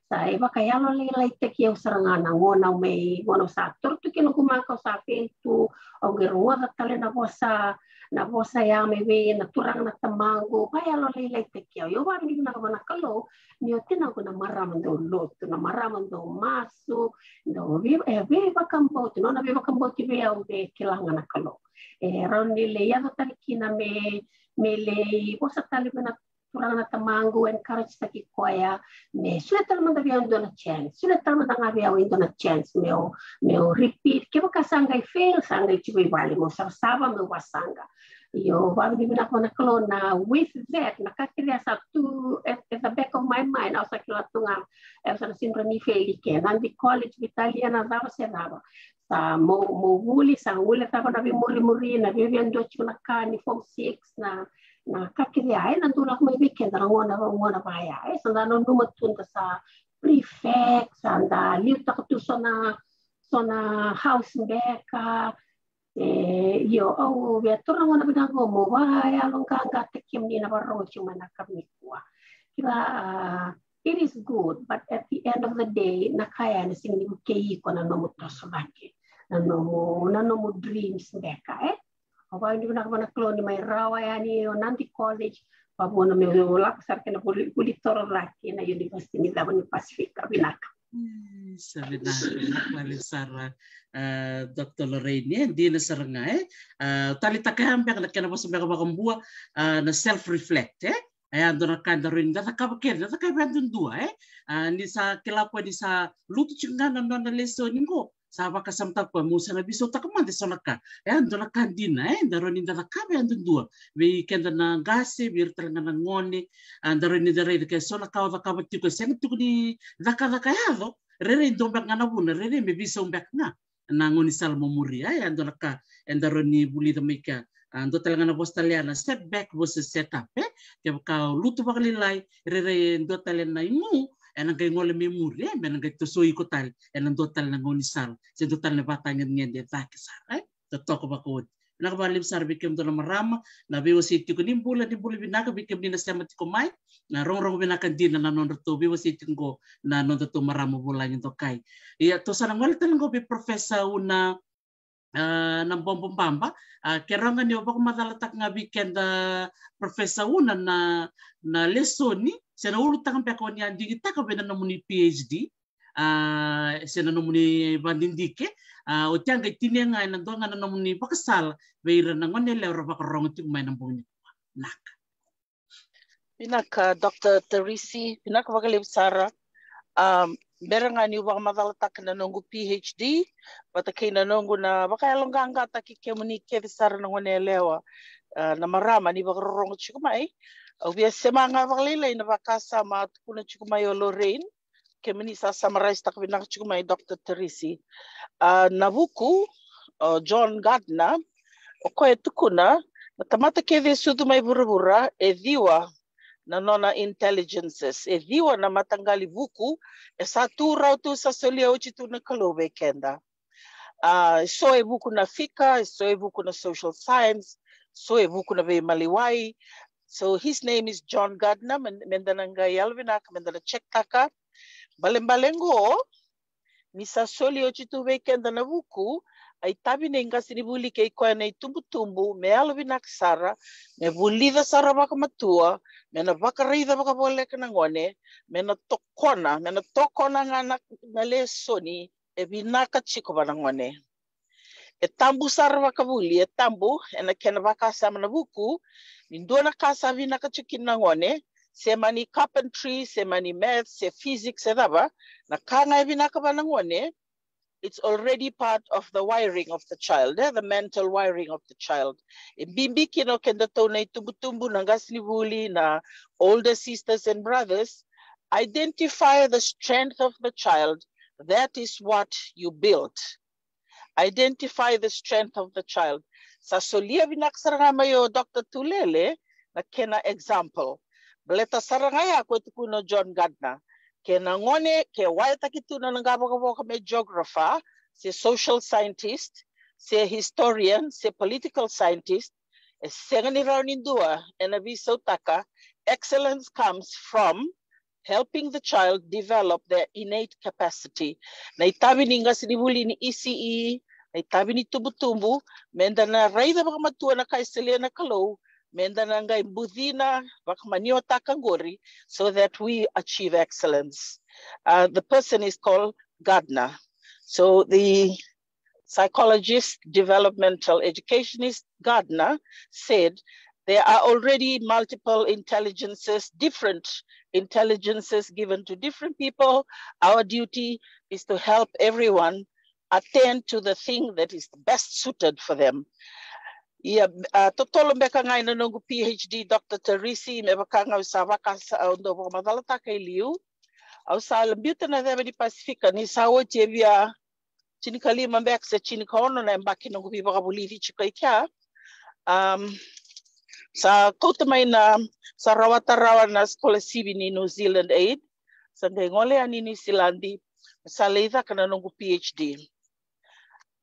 Sa e vakayalolailaitaki au sara ga na gauna au mai, gauna au sa toro tu kina noqu maka, au sa fail tu, au qai rogoca tale na vosa, na vosa ya mai vei na turaga na tamaqu, vakayalolailaitaki au. Au vakavinavinaka vua na Kalou ni o tinaqu na marama dau lotu, na marama dau masu, dau vei, e, veivakabauti, nona veivakabauti vei au me kila ga na Kalou. E rawa ni lai yaco tale kina me, me lai vosa tale vei na turaga na tamaqu, encourage taki koya me solia tale mada vei au e dua na chance, solia tale mada ga vei au e dua na chance meu, meu repeat. Kevaka sa qai fail, sa qai tiko i vale, meu savasava, meu vasaqa. Io, vakavinavinaka vua na Kalou na, with that, na ka kece sa tu at, at the back of my mind, au sa kila tu ga, au sa na sega ni fail i ke, na di college, veitalia na cava se cava. Sa mo, mo vuli, sa gule cava na veimurimuri, na via, via dua tiko na ka ni form six, na, na ka kece ya, e na dua lako mai vei keda na gauna, gauna vaya. E sa da nanuma tu da sa prefect, sa da liutaka tu so na, so na house beka. E, io, au via taura na gauna vinaka qo mo vakayaloqaqataki kemuni na vakarorogo tiko mai na yakavi nikua. Kila, ah, it is good, but at the end of the day, na ka ya na sega ni vukei iko na nomu toso cake, na nomu, na nomu dreams beka, e? Au vakavinavinaka vua na Kalou ni mai rawa yani o Nadi College, vavuna meu lako sara kina vuli, vuli toro cake na University ni Cava ni Pasifika. Vinaka. Mm, sa vinaka, vinaka vakalevu sara, ah, Doctor Lorraine, e, dina sara ga, e? Ah, taleitaka ya beka na kena vosa beka vakabua, ah, na self reflect, e? E a dua na ka da rawa ni da cakava kece, da cakava yadudua, e? Ah, ni sa kila koya ni sa lutu tiko ga na nona lesoni qo, sa vakasamataka koya, meu sa na veisautaka mada e so na ka. E a dua na ka dina, e, da rawa ni da cakava yadudua. Vei keda na qase, vei ira tale ga na gone, ah, da rawa ni da raica ke so na ka o cakava tiko, e sega tiko ni cakacaka yaco, rairai dua beka ga na vuna, rairai me veisau beka ga na gaunisala mo muria, e a dua na ka eda rawa ni vulica mai kea. A, dua tale ga na vosa tale ya na setback versus setup, e? Kevaka o lutu vakalailai, rairai e dua tale na igu, ena qai gole mai muri, e? Me na qai tosoi iko tale ena dua tale na gaunisala, se dua tale na vatagedegede e cake sara, e? Totoka vakaoti. Vinaka vakalevu sara vei kemudou na marama, na veiwasei tiko ni bula, ni bula vinaka vei kemuni na sema tiko mai. Na rogorogo vinaka dina na nodratou veiwasei tiko qo na nodatou marama vulagi dokai. Ia, tou sa na gole tale qo vei Professor Una, ah, Nabobo Baba. Ah, ke rawa ga ni o vakamacalataka ga vei keda, Professor Una, na, na lesoni se na ulutaga beka o ni a digitaka vei na nomuni PhD, ah, se na nomuni vadidike, ah, oti a qai tinia ga ena dua ga na nomuni vakasala vei ira na goneyalewa ra vakarorogo tiko mai na bogi nikua. Naka. Vinaka, Doctor Teresi, vinaka vakalevu sara. Um, bera ga niu vakamacalataka na noqu PhD vata kei na noqu na vakayaloqaqataki kemuni kece sara na goneyalewa, ah, na marama ni vakarorogo tiko mai. Au via sema ga vakalailai na vakasama a tukuna tiko mai o Lorraine, kemuni sa summarise-taka vinaka tiko mai, Doctor Teresi. Ah, na vuku o John Gardner, o koya e tukuna na tamata kece e sucu mai vuravura e ciwa na nona intelligences, e ciwa na mataqali vuku e sa tu rawa tu, sa solia oti tu na Kalou vei keda. Ah, e so e vuku na fika, e so e vuku na social science, so e vuku na veimaliwai. So his name is John Gardner, me, meda na qai yalovinaka meda na check-taka. Balebale qo, ni sa soli oti tu vei keda na vuku, a itavi nei qasenivuli kei koya na itubutubu me yalovinaka sara, me vulica sara vakamatua, me na vakaraica vakavoleka na gone, me na tokona, me na tokona ga na, na lesoni e vinaka tiko vua na gone. E tabu sara vakavuli, e tabu ena kena vakasama na vuku, ni dua na ka sa vinaka tiko kina na gone, se mani carpentry, se mani math, se physics, se cava, na ka ga e vinaka vua na gone, it's already part of the wiring of the child, eh, the mental wiring of the child. E bibi kina o kedatou na itubutubu, na qasenivuli, na older sisters and brothers, identify the strength of the child. That is what you build. Identify the strength of the child. Sa solia vinaka sara ga mai o Doctor Tulele na kena example. Baleta sara ga ya ko e tukuna o John Gardner, kena gone ke wayataki tu na noqu vakavoka me geographer, se social scientist, se historian, se political scientist, e sega ni rawa ni dua ena veisautaka. Excellence comes from helping the child develop their innate capacity. Na itavi ni qasenivuli ni E C E, na itavi ni tubutubu, meda na raica vakamatua na ka e solia na Kalou, meda na qai bucina, vakamaniotaka qori, so that we achieve excellence. Uh, the person is called Gardner. So the psychologist, developmental educationist Gardner said There are already multiple intelligences, different intelligences given to different people. Our duty is to help everyone attend to the thing that is best suited for them. Ia, a, totolo beka ga ina noqu PhD, Dr Tarisi, me vaka ga au sa vaka sa, au dau vakamacalataka i liu. Au sa biuta na ceva ni Pasifika ni sa oti e via tinikalima beka se tinikaono na yabaki noqu veivakavulici tiko i kea. Um, sa kauta mai na, sa rawata rawa na sikolasivi ni New Zealand Aid. Sa qai gole yani i Niusiladi, sa lai caka na noqu PhD.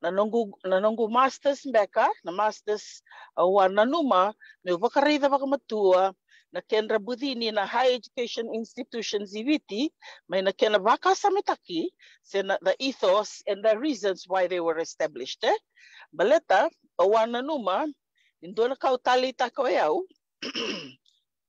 Na noqu, na noqu masters beka, na masters, au a nanuma meu vakaraica vakamatua na kedra bucini na high education institutions i Viti, mai na kena vakasamataki, se na the ethos and the reasons why they were established, e? Baleta au a nanuma ni dua na ka au taleitaka o yau,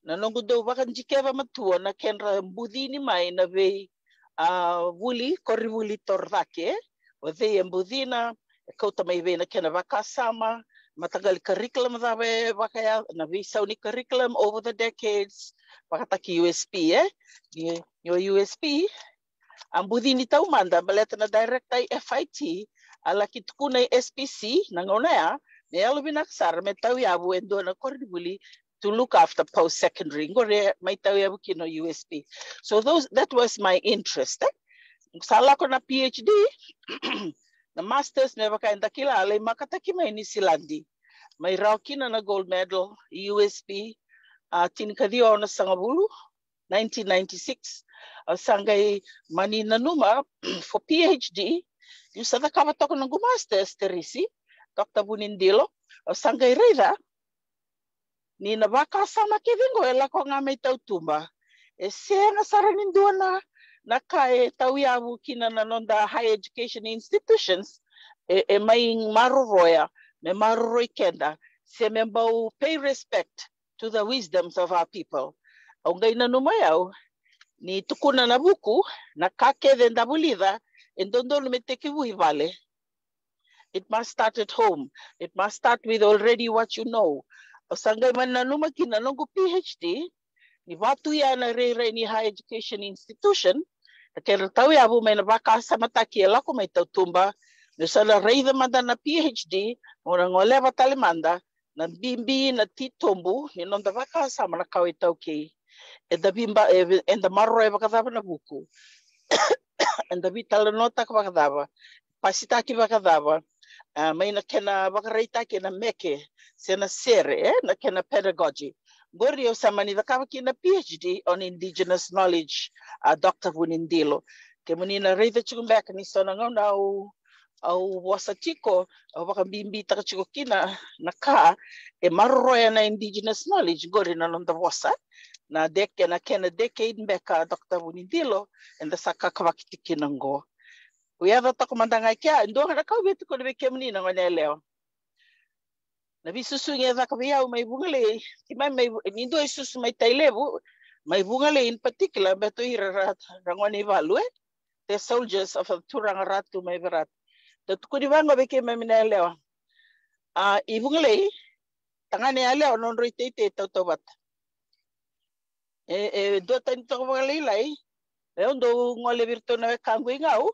na noqu dau vakadikeva matua na kedra bucini mai na vei, a, vuli, koronivuli torocake, o cei e bucina, e kauta mai vei na kena vakasama, mataqali curriculum cava e vakayaco, na veisau ni curriculum over the decades, vakataki USP, e? Ni, ni o USP, a bucini taumada, baleta na director i FIT a laki tukuna i SPC na gauna ya, me yalovinaka sara me tauyavu e dua na koronivuli to look after post secondary. Qori e mai tauyavu kina o USP. So those, that was my interest, e? Sa lako na PhD, na masters me vaka eda kila, a lai makataki mai Niusiladi. Mai rawa kina na gold medal i USP, a, tinikaciwa onosagavulu, nineteen ninety-six. Au sa qai mani nanuma for PhD, niu sa cakava toka noqu masters, Tarisi, Dr Vunidilo, au sa qai raica ni na vakasama kece qo e lako ga mai tautuba. E sega sara ni dua na, na ka e tauyavu kina na noda high education institutions, e, e mai maroroya, me maroroi keda, se me bau pay respect to the wisdoms of our people. Au qai nanuma o yau ni tukuna na vuku, na ka kece eda vulica, e dodonu me tekivu i vale. It must start at home. It must start with already what you know. Au sa qai mani nanuma kina noqu PhD, ni vaka tu ya na rairai ni higher education institution, na kedra tauyavu mai na vakasamataki e lako mai tautuba, niu sa na raica mada na PhD, meu na goleva tale mada na bibi, na titobu ni noda vakasama na kawa iTaukei. Eda viba, e, eda maroroya vakacava na vuku? Eda veitalanoataka vakacava? Pasitaki vakacava? A, mai na kena vakaraitaki ena meke se na sere, e, na kena pedagogy. Qori au sa mani cakava kina PhD on indigenous knowledge, a, Dr Vunidilo. Kemuni na raica tiko beka ni so na gauna au, au vosa tiko, au vakabibitaka tiko kina na ka e maroroya na indigenous knowledge, qori na noda vosa. Na dec-, na kena decade beka, Dr Vunidilo, eda sa kakavaki tiko kina qo. Au yaco toka mada ga i kea, e dua ga na ka au via tukuna vei kemuni na gone yalewa. Na veisusugi e caka vei au mai Vugalei, keimami mai Vu-, ni dua e susu mai Tailevu, mai Vugalei in particular, baleta o ira ra, ra gone i valu, e? The soldiers of the Turaga Ratu mai Verata. Dau tukuni vaqo vei keimami na yalewa. A, i Vugalei, tagane yalewa nodrau iteitei tautauvata. E, e duatani toka vakalailai. E, au dau gole vei iratou na wekaqu i Gau.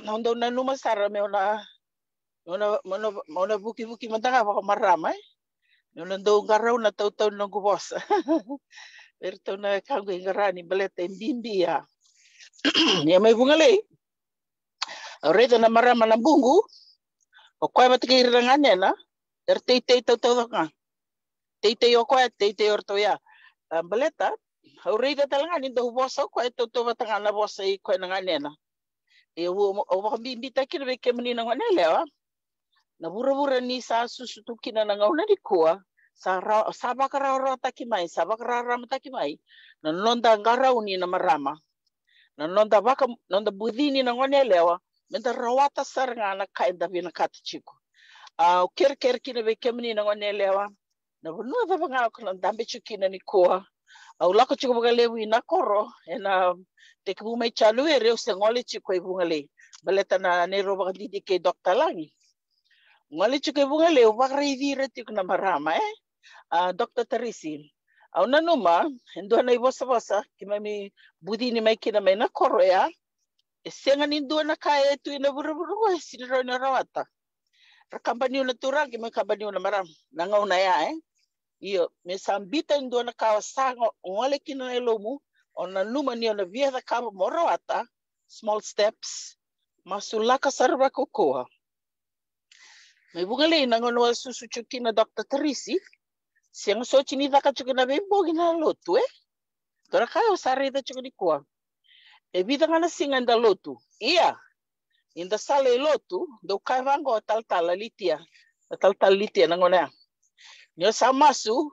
Au dau nanuma sara meu na, meu na, meu na, meu na vukivuki mada ga vakamarama, e. Meu na dau qarauna tautau ni noqu vosa. Vei iratou na wekaqu i Qarani, baleta e bibi ya. Ia mai Vugalei, au raica na marama na Buqu, o koya vata kei ira na ganena, era teitei tautauvata ga. Teitei o koya, teitei o ratou ya. A, baleta, au raica tale ga ni dau vosa o koya e tautauvata ga na vosa i koya na ganena. Ia au, au vakabibitaka kina vei kemuni na gone yalewa, na vuravura ni sa susu tu kina na gauna nikua, sa ra-, sa vakarawarawataki mai, sa vakararamataki mai na noda qarauni na marama. Na noda vaka, noda bucini na gone yalewa, meda rawata sara ga na ka eda vinakata tiko. A, au kerekere kina vei kemuni na gone yalewa, na vanua cava ga ko na dabe tiko kina nikua. Au lako tiko vakalevu i Nakoro, ena tekivu mai Janueri, au se gole tiko i Vugalei. Baleta na neirau vakadidike i Doctor Lagi. Gole tiko i Vugalei, au vakaraici ira tiko na marama, e? A, Doctor Tarisi, au nanuma e dua na ivosavosa keimami bucini mai kina mai na koro ya, e sega ni dua na ka e tu ina vuravura qo e sini rawa ni rawata. Ra kabaniu na turaga, keimami kabaniu na marama na gauna ya, e. Io, me sa bita e dua na ka o sa go- gole kina na yalomu, o nanuma ni o na via cakava mo rawata, small steps, masulaka sara vakaukauwa. Mai Vugalei na gauna au a susu tiko kina, Doctor Tarisi, sega soti ni caka tiko na veibogi na lotu, e. Dua na ka au sa raica tiko nikua. E vica ga na siga eda lotu. Ia, eda sa lai lotu, dou kaya vaqo, talatala Litia. Na talatala Litia na gauna ya. Ni o sa masu,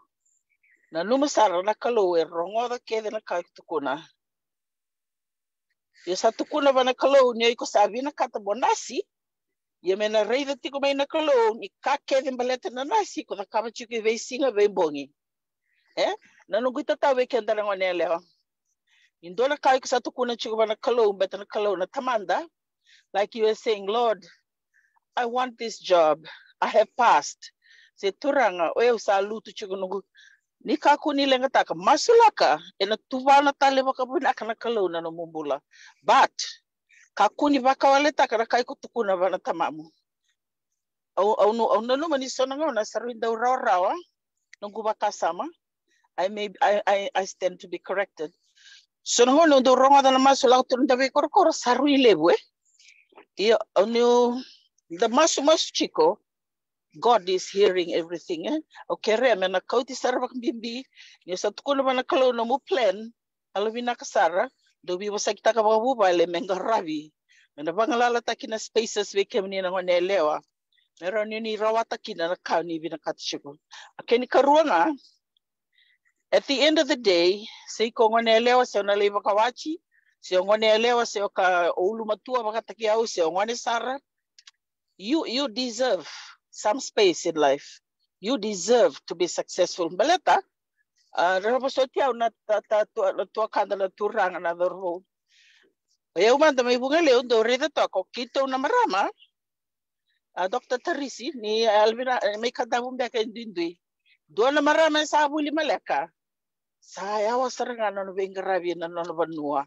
nanuma sara na Kalou e rogoca kece na ka e tukuna. Ia sa tukuna va na Kalou ni o iko sa vinakata mo nasi, ia me na raica tiko mai na Kalou ni ka kece baleta na nasi ko cakava tiko i veisiga, veibogi. E, na noqu itatau vei keda na gone yalewa. Ni dua na ka iko sa tukuna tiko va na Kalou, beta na Kalou na Tamada, like you were saying, Lord, I want this job. I have passed. Se Turaga, o yau sa lutu tiko noqu. Ni kakua ni leqataka, masulaka, ena tuvana tale vakavinaka na Kalou na nomu bula. But kakua ni vakawaletaka na ka iko tukuna va na tamamu. Au, au, nu- au nanuma ni so na gauna sa rui dau rawarawa noqu vakasama. I may, I, I, I stand to be corrected. So na gauna au dau rogoca na masu lako tu na da veikorokoro sa rui levu, e. Ia, au niu da masu masu tiko, God is hearing everything, e. Au kerea me na kauti sara vakabibi. Ni sa tukuna va na Kalou nomu plan, yalovinaka sara, dou veivosakitaka vakavuvale me qaravi, me na vagalalataki na spaces vei kemuni na gone yalewa, me rawa ni ni rawata kina na ka ni vinakata tiko. A kena ikarua ga, at the end of the day, se iko gone yalewa, se o na lai vakawati, se o gone yalewa, se o ka ulumatua vakataki au, se o gone sara, you, you deserve some space in life. You deserve to be successful. Baleta, a, ra vosoti au na ta- ta- tua- na tuakada na turaga na cauravou. O yau mada mai Vugalei, dou raica toka o keitou na marama, a, Doctor Tarisi, ni yalovinaka, e, mai Kadavu beka e duidui. Dua na marama e sa vuli maleka, sa yawa sara ga na nona veiqaravi ena nona vanua.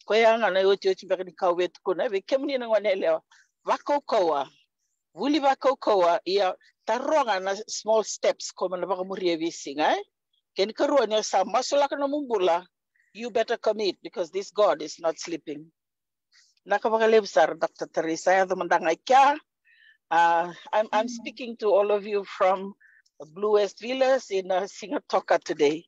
Koya ga na iotioti beka ni ka au via tukuna vei kemuni na gone yalewa. Vakaukauwa. Vuli vakaukauwa, ia taroga na small steps ko na vakamuria e veisiga, e. Kena ikarua, ni o sa masulaka nomu bula, you better commit, because this God is not sleeping. Vinaka vakalevu sara, Doctor Tarisi. Yaco mada ga i kea. Uh, I'm, I'm speaking to all of you from Blue West Villas in, uh, Sigatoka today.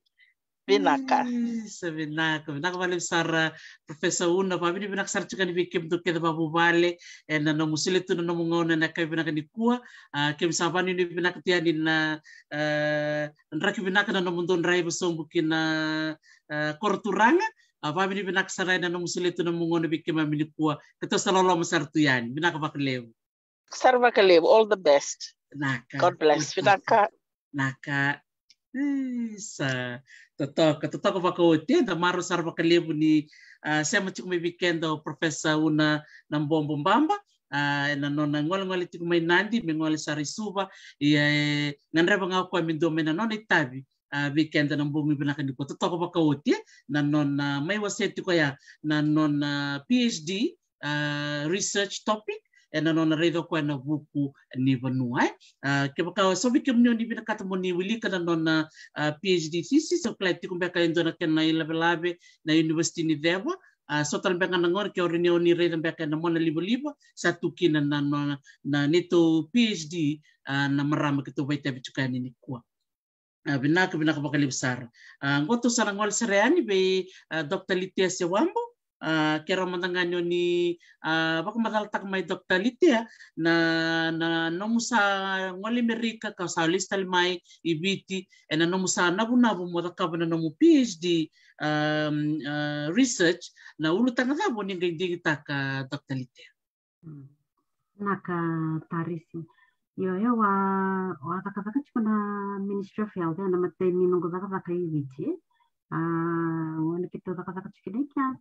Vinaka. Isa, vinaka, vinaka vakalevu sara, Professor Una. Vakavinavinaka sara tiko yani vei kemudou kece vakavuvale ena nomu solia tu na nomu gauna ena yakavi vinaka nikua. A, keimami sa vakanuinui vinaka tu yani na, a, draki vinaka na nomudou draiva sobu ki na, a, koro turaga. A, vakavinavinaka sara ena nomu solia tu na nomu gauna vei keimami nikua. Keitou sa loloma sara tu yani. Vinaka vakalevu. Sara vakalevu. All the best. Vinaka. God bless. Vinaka. Vinaka. Isa. Totoka, totoka vakaoti, e. Da marau sara vakalevu ni, a, sema tiko mai vei keda o Professor Una Nabobo Baba, a, ena nona golegole tiko mai Nadi me gole sara i Suva. Ia, e gadreva ga o koya me dua mai na nona itavi, a, vei keda na bogi vinaka nikua. Totoka vakaoti, e, na nona mai wasea tiko ya na nona PhD, a, research topic, ena nona raica o koya na vuku ni vanua, e. A, kevaka o so vei kemuni o ni vinakata mo ni wilika na nona, a, PhD thesis, o kila e tiko beka e dua na kena ilavelave na University ni Ceva. A, so tale beka ga na gauna ke o rawa ni o ni raica beka ena monalivaliva sa tu kina na nona, na neitou PhD, a, na marama keitou vakaitavi tiko yani nikua. A, vinaka, vinaka vakalevu sara. A, qo tou sa na gole sara yani vei, a, Doctor Litia Sewambu. A, kerea mada ga ni o ni, a, vakamacalataka mai, Doctor Litia, na, na nomu sa gole Amerika ka sa lesu tale mai i Viti, ena nomu sa navunavu mo cakava na nomu PhD, a, a, research, na ulutaga cava o ni qai digitaka, Doctor Litia? Mm. Vinaka Tarisi. Io, io, au a, au a cakacaka tiko na Ministry of Health, e, na imatai ni noqu cakacaka i Viti. A, au a ni keitou cakacaka tiko kina i kea.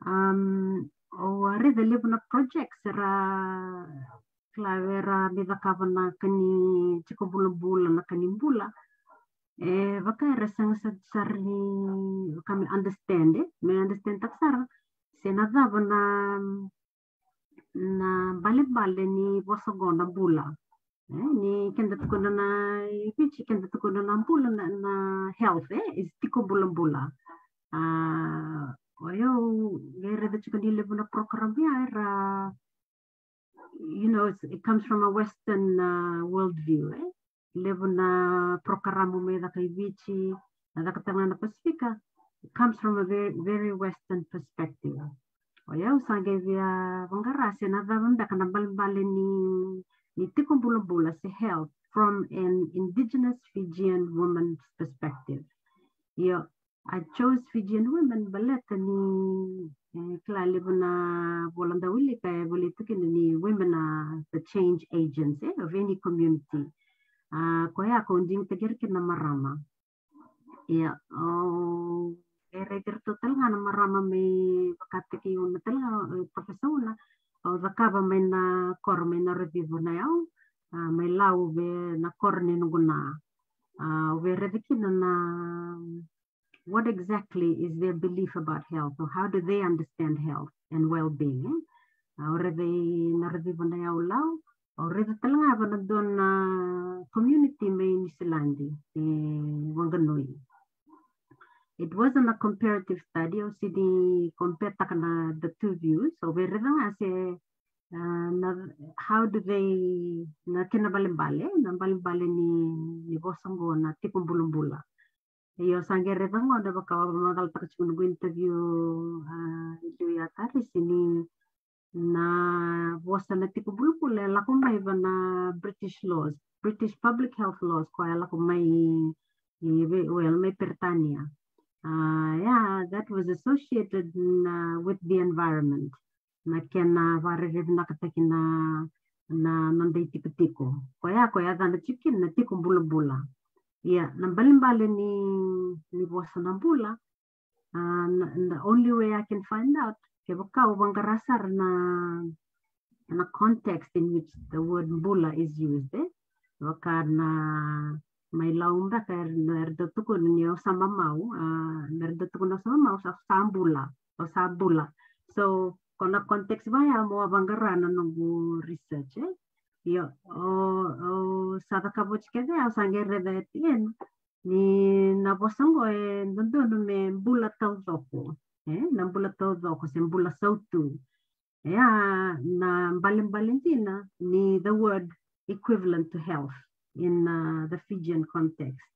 Um, au a raica levu na projects era, kila, era mai cakava na ka ni tiko bulabula, na ka ni bula. E vaka era sega sara ni vaka me understand, e me understand taka sara se na cava na na balebale ni vosa qo na bula. E, ni keda tukuna na i Viti, keda tukuna na bula na, na health, e, is tiko bulabula. A, o yau qai raica tiko ni levu na program ya era, you know, it's, it comes from a Western uh, worldview, e. Levu na program me caka i Viti, na caka tale ga na Pasifika, it comes from a very, very Western perspective. O yau sa qai via vaqara se na cava beka na balebale ni, ni tiko bulabula se health from an indigenous Fijian woman's perspective. Io, I chose Fijian women baleta ni, e, kila levu na vola da wilika e volai tu kina ni women are the change agents, e, of any community. A, koya ko digitaki ira kina na marama. Ia, o e raici iratou tale ga na marama mai vakataki Una tale ga, e, Professor Una, au cakava mai na koro mai Narativu na yau, a, mai Lau vei na koro ni noqu na. A, au via raica kina na what exactly is their belief about health, or how do they understand health and well-being, e? A, au raica i Narativu na yau Lau, au raica tale ga va na dua na community mai Niusiladi, e Wanganui. It wasn't a comparative study, au sega ni compare taka na the two views, au via raica ga se, a, na, how do they, na kena balebale, na balebale ni, ni vosa qo na tiko bulabula. Io, sa qai raica qo na vaka au vakamacalataka tiko noqu interview, a, i liu ya Tarisi ni na vosa na tiko bulabula e lako mai va na British laws, British public health laws, koya e lako mai i, well, mai Peritania. A, yeah, that was associated na, with the environment. Na kena vakarerevunakataki na, na noda itikotiko. Koya, koya yacana tiko kina na tiko bulabula. Ia, na balebale ni, ni vosa na bula, a, na, the only way I can find out, kevaka au vaqara sara na, na context in which the word bula is used, e? Vaka na mai Lau beka era, era dau tukuna ni au sa mamau, a, era dau tukuna au sa mamau, sa, sa bula, au sa bula. So, ko na context vaya mo vaqara na noqu research, e? Io, o, o sa cakava oti kece, au sa qai raica at the end ni na vosa qo e dodonu me bula taucoko, e? Na bula taucoko se bula sautu. Ia, na balebale dina ni the word equivalent to health in, uh, the Fijian context.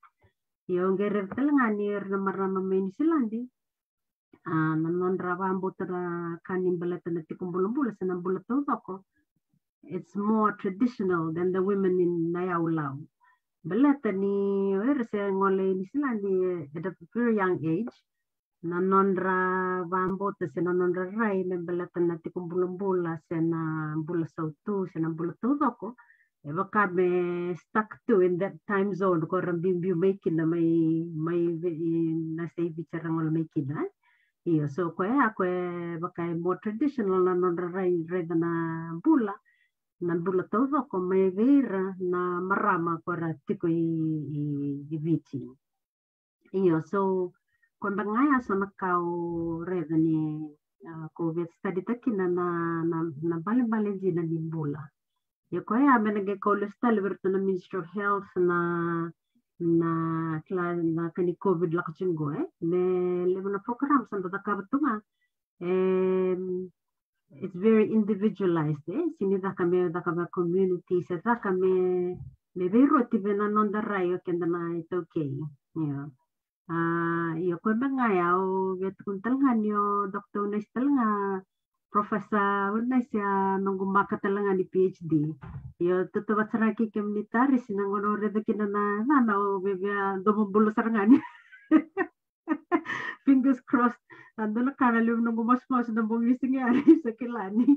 Ia, au qai raica tale ga ni ira na marama mai Niusiladi, a, na nodra vakabauta na ka ni baleta na tiko bulabula se na bula taucoko, it's more traditional than the women in na yau Lau. Baleta ni o ira se gole i Niusiladi at a very young age, na nodra vakabauta se na nodra rai me baleta na tiko bulabula se na bula sautu se na bula taucoko, e vaka me stuck to in that time zone ko ra biubiu mai kina mai, mai ve-, i na se i Viti era gole mai kina, e? Io, so koya, koya vaka e more traditional na nodra rai, raica na bula, na bula taucoko mai vei ira na marama ko ra tiko i, i, i Viti. Io, so, ko beka ga ya so na ka au raica ni, a, ko via study taki na, na, na, na balebale dina ni bula. Io, koya me na qai kau lesu tale vei iratou na Ministry of Health na, na kila na ka ni COVID lako tiko qo, e? Me levu na program sa da cakava tu ga. Em, it's very individualized, e? Sega ni caka me caka vaka community, se caka me, me veiroti vei na noda rai o keda na iTaukei. Io. A, io, koya beka ga ya au via tukuna tale ga ni o Doctor Unaisi tale ga, Professor Unaisi a noqu maka tale ga ni PhD. Io, tautauvata sara ga kei kemuni Tarisi na gauna au raica kina na, na, na o via, via domobula sara ga ni. Fingers crossed. A dua na ka na levu noqu masumasu na bogi ni siga ya, ni sa kila ni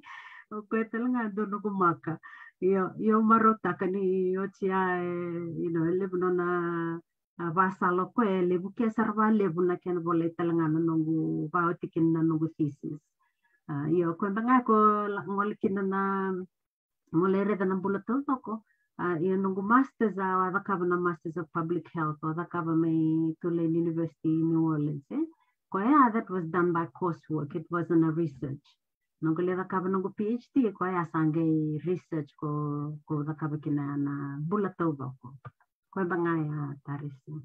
o koya tale ga dua noqu maka. Io, io, marautaka ni oti ya, e, you know, e levu nona, a, vakasala o koya, e levu ke sara vakalevu na kena volai tale ga na noqu, vakaoti kina na noqu thesis. A, io, koya beka ga ko la-, gole kina na, mo lai raica na bula taucoko, A, ia noqu masters a, au a cakava na Masters of Public Health, au a cakava mai Tulane University in New Orleans, e. Koya, that was done by coursework, it wasn't a research. Noqu lai cakava noqu PhD, koya sa qai research ko, ko cakava kina na bula taucoko. Koya beka ga ya, Tarisi.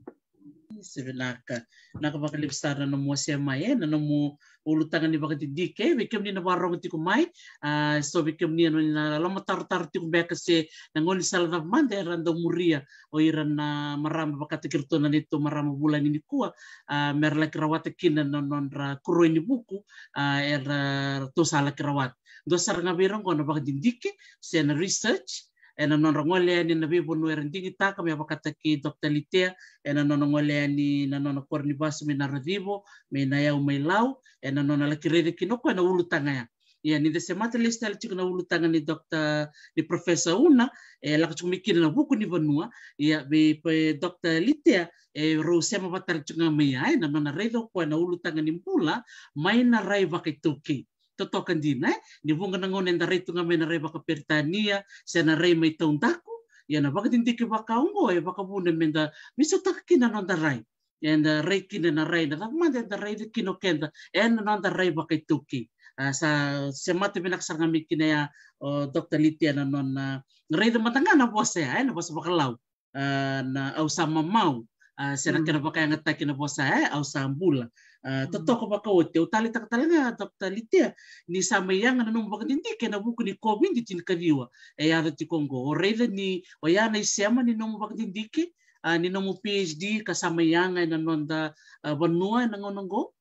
Sa vinaka. Vinaka vakalevu sara na nomu wasea mai, e, na nomu ulutaga ni vakadidike, e, vei kemuni na vakarorogo tiko mai, a, so vei kemuni na, na lomatarotaro tiko beka se na gaunisala cava mada era dau muria o ira na marama vakataki iratou na neitou marama vulagi nikua, a, mera laki rawata kina na nodra kuroi ni vuku, a, era, ratou sa laki rawata. Dua sara ga vei ira oqo na vakadidike, se na research, ena nodra gole yani na veivanua era digitaka, me vakataki Doctor Litea, ena nona gole yani na nona koro ni vasu mai Narocivo, mai Nayau mai Lau, ena nona laki raica kina o koya na ulutaga ya. Ia, ni da semata lesu tale tiko na ulutaga ni Doctor, ni Professor Una, e lako tiko mai kina na vuku ni vanua, ia, vei, vei Doctor Litea, e rau sema vata tale tiko ga mai ya, ena nona raica o koya na ulutaga ni bula mai na rai vakaitaukei. Totoka dina, e? Ni vuqa na gauna eda rai tu ga mai na rai vakaperitania, se na rai mai taudaku, ia na vakadidike vaka oqo, e vakavuna meda veisautaka kina na noda rai. Eda rai kina na rai, na cava mada eda raica kina o keda, ena noda rai vakaitaukei. A, sa, semata vinaka sara ga mai kina ya, o Doctor Litea na nona, a, raica mada ga na vosa ya, e, na vosa vakalau. A, na au sa mamau, a, se na kena vakayagataki na vosa, e, au sa bula. A, totoka vakaoti, au taleitaka tale ga, Doctor Litea, ni sa mai yaga na nomu vakadidike ena vuku ni COVID tinikaciwa e yaco tiko oqo. O raica ni, o ya na isema ni nomu vakadidike, a, ni nomu PhD ka sa mai yaga ena noda, a, vanua ena gauna oqo?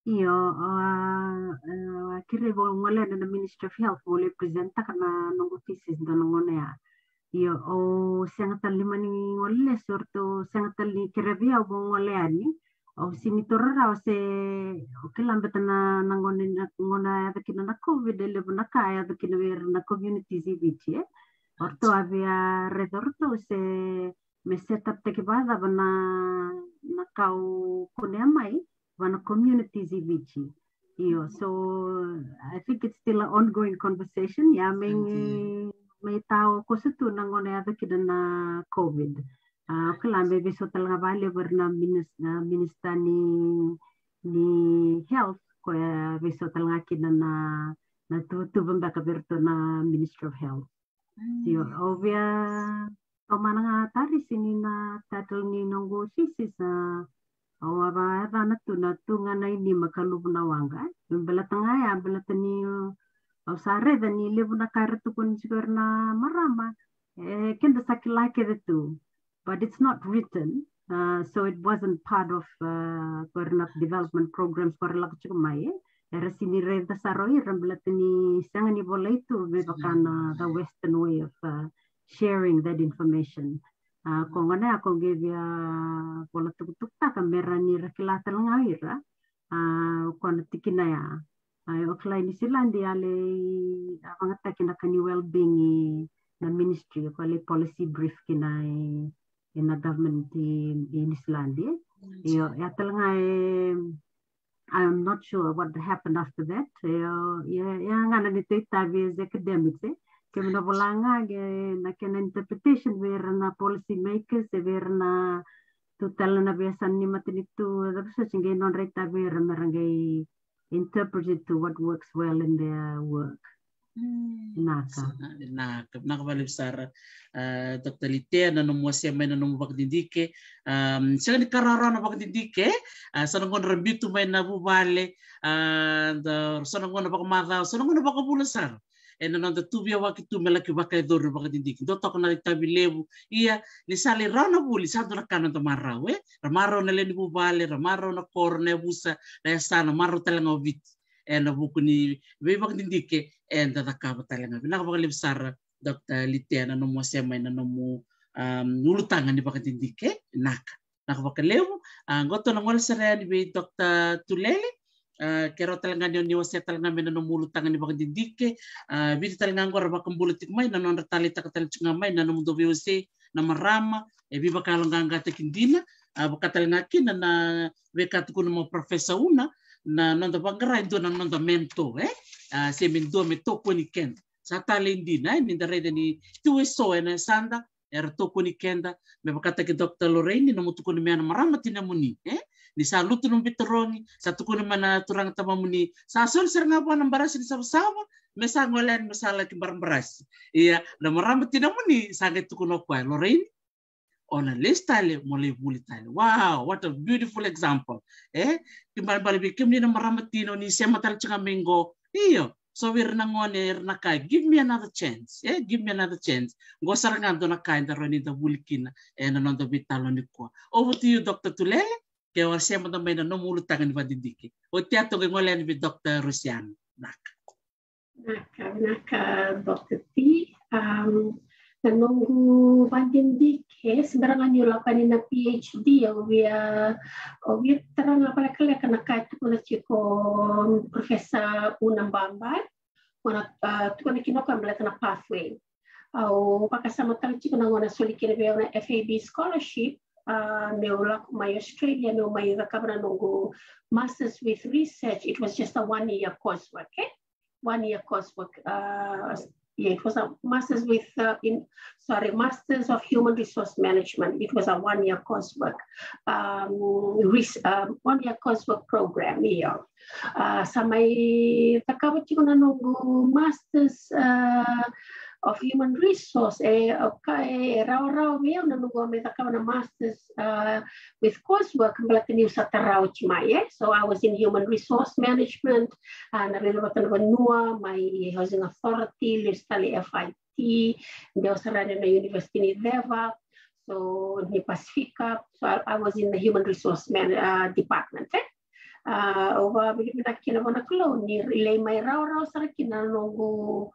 Io, a, a, kerei vou gole yani na Ministry of Health, vou lai presentaka na noqu thesis dua na gauna ya. Io, au sega tale ni mani gole lesu, o ratou sega tale ni kerea vei au vou gole yani. Au sega ni taura rawa se, au kila beka na, na gauna, na gauna yaco kina na COVID, e levu na ka yaco kina vei ira na communities i Viti, e. O ratou a via raica o ratou se me set up taki vakacava na, na ka au kunea mai vua na communities i Viti. Io, so I think it's still an ongoing conversation. Ia, me, me tau koso tu na gauna yaco kina na COVID. A, o kila me veiso tale ga vakalevu vei ira na minis-, na minister ni, ni health, koya veiso tale ga kina na, na tuvatuva beka vei iratou na Ministry of Health. Io, au via tomana ga, Tarisi, ni na title ni noqu thesis, a, au a vakayacana tu na tu ga na inima ka luvu na waqa. Baleta ga ya, baleta ni, au sa raica ni levu na ka era tukuna tiko ira na marama, e, keda sa kila kece tu. But it's not written, uh, so it wasn't part of, uh, ko ira na development programs ko era lako tiko mai, e. Era sega ni raica sara o ira baleta ni sega ni volai tu me vaka na the Western way of, uh, sharing that information. A, ko gona ya ko qai via vola tukutukutaka me ra ni ra kila tale ga o ira. A, ko na tikina ya. A, o kila i Niusiladi a lai, a, vagataki na ka ni well-being i na ministry, ko lai policy brief kina i, i na government i, i Niusiladi. Io, ya tale ga e, I'm not sure what happened after that. Io, ia, ia ga na neitou itavi as academics, e. Keimami na vola ga qai na kena interpretation vei ira na policy makers, e, vei ira na tu tale na veiyasana ni matanitu, e, cava soti qai nodra itavi vei ira me ra qai interpret it to what works well in their work. Vinaka. Vinaka, vinaka vakalevu sara, a, Doctor Litea, na nomu wasea mai na nomu vakadidike. A, sega ni ka rawarawa na vakadidike, a, so na gauna ra biu tu mai na vuvale, a, da, so na gauna vakamacawa, so na gauna vakavula sara. E na noda tu veiyawaki tu me laki vakayacori na vakadidike. Dua toka na itavi levu, ia, ni sa lai rawa na vuli, sa dua na ka noda marau, e? Ra marau na lewe ni vuvale, ra marau na koro, na yavusa, na yasana, marau tale ga o Viti. E na vuku ni veivakadidike eda cakava tale ga. Vinaka vakalevu sara, Doctor Litea, na nomu wasea mai na nomu, um, ulutaga ni vakadidike, vinaka. Vinaka vakalevu, a, qo tou na gole sara yani vei Doctor Tulele, a, kerea tale ga ni o ni wasea tale ga mai na nomu ulutaga ni vakadidike, a, Viti tale ga qo ra vakabula tiko mai, na nodra taleitaka tale tiko ga mai, na nomudou veiwasei, na marama, e veivakayaloqaqataki dina, a, vaka tale ga kina na veika tukuna mai o Professor Una, na noda vaqara e dua na noda mentor, e? A, se me dua me tokoni keda. Sa talei dina, e, ni da raica ni tu e so ena yasada, era tokoni keda, me vakataki Doctor Lorraine, ni nomu tukuni mai na marama tinamuni, e? Ni sa lutu nomu veitarogi, sa tukuni mai na turaga tamamuni, sa soli sara ga vua na barasi ni savasava, me sa gole yani me sa laki barabarasi. Ia, na marama tinamuni, sa qai tukuna o koya, Lorraine, o na lesu tale, mo lai vuli tale. Wow, what a beautiful example. E? Kena ibalebale vei kemuni na marama tina, ni sema tale tiko ga mai qo. Io, so vei ira na gone, era na kaya, give me another chance. E? Give me another chance. Qo sara ga dua na ka eda rawa ni da vuli kina, e, na noda veitalanoa nikua. Over to you, Doctor Tulele, ke o sema mada mai na nomu ulutaga ni vakadidike. Oti ya tou qai gole yani vei Doctor Rosiana. Naka. Vinaka, vinaka, Doctor T. Um, na noqu vakadidike, se bera ga niu lako yani na PhD, au via, au via tara ga vakalekaleka na ka e tukuna tiko Professor Una Baba. Au na, uh, tukuna kina o koya baleta na pathway. Au vakasama tale tiko na gauna soli kina vei au na FAB scholarship, uh, meu lako mai Australia, meu mai cakava na noqu Masters with Research. It was just a one year coursework, eh? One year coursework. Uh, yeah, it was a master's with, uh, in, sorry, Masters of Human Resource Management. It was a one year coursework, um, res-, um, one year coursework program, yeah. Uh, sa mai cakava tiko na noqu Masters, uh, of Human Resource, e, okay, e rawarawa vei au na noqu mai cakava na Masters, uh, with coursework, baleta niu sa tara oti mai, eh? So I was in human resource management, uh, na veilavata na vanua, mai housing authority, lesu tale FIT, dua sara na University ni Ceva, so ni Pasifika, so I, I was in the human resource man, uh, department, eh? Uh, au vakavinavinaka kina vua na Kalou, ni lai mai rawarawa sara kina na noqu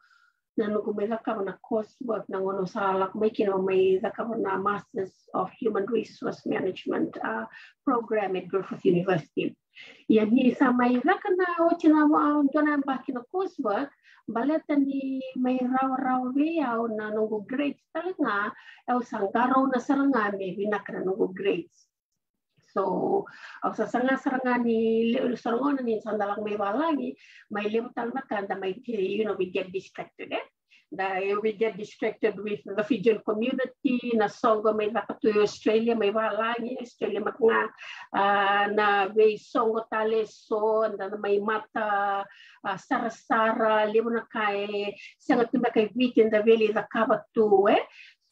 na noqu mai cakava na coursework, na gauna au sa lako mai kina mai cakava na Masters of Human Resource Management, uh, program at Griffith University. Ia ni sa mai caka na oti na, uh, dua na yabaki na coursework, baleta ni mai rawarawa vei au na noqu grades tale ga, au sa qarauna sara ga me vinaka na noqu grades. So au sa saga sara ga ni le-, sa rogona ni sa da lako mai valagi, mai levu tale na ka da mai, you know, we get distracted, eh? Da, eh, we get distracted with the Fijian community, na soqo mai caka tu i Australia, mai valagi, Australia mada ga, ah, na veisoqo tale so, da mai mata, ah, sarasara, levu na ka e sega tu beka i Viti da via lai cakava tu, eh?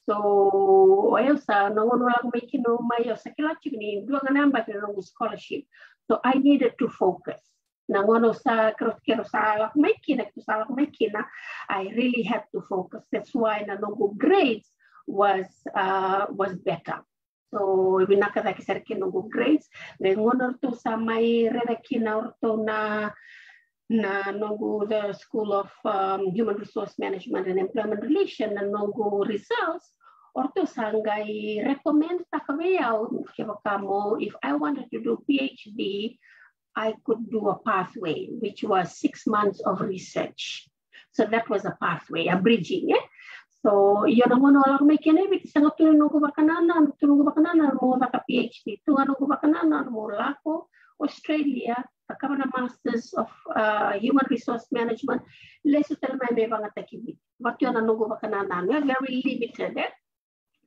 So o yau sa, na gauna au lako mai kina mai, au sa kila tiko ni dua ga na yabaki na noqu scholarship. So I needed to focus. Na gauna au sa, keirau, keirau sa lako mai kina, keirau sa lako mai kina, I really had to focus. That's why na noqu grades was, uh, was better. So vinaka cake sara kina noqu grades. Na gauna ratou sa mai raica kina o ratou na, na noqu, the School of, um, Human Resource Management and Employment Relation, na noqu results, o ratou sa qai recommend taka vei au, kevaka mo, if I wanted to do PhD, I could do a pathway, which was six months of research. So that was a pathway, a bridging, eh? So io, na gauna au lako mai kina i Viti, sega tu na noqu vakanananu, tu noqu vakanananu mo caka PhD, tu ga noqu vakanananu mo lako Australia, cakava na Masters of, uh, Human Resource Management, lesu tale mai me vagataki Viti. Vaka tu na noqu vakanananu, eh, very limited, eh?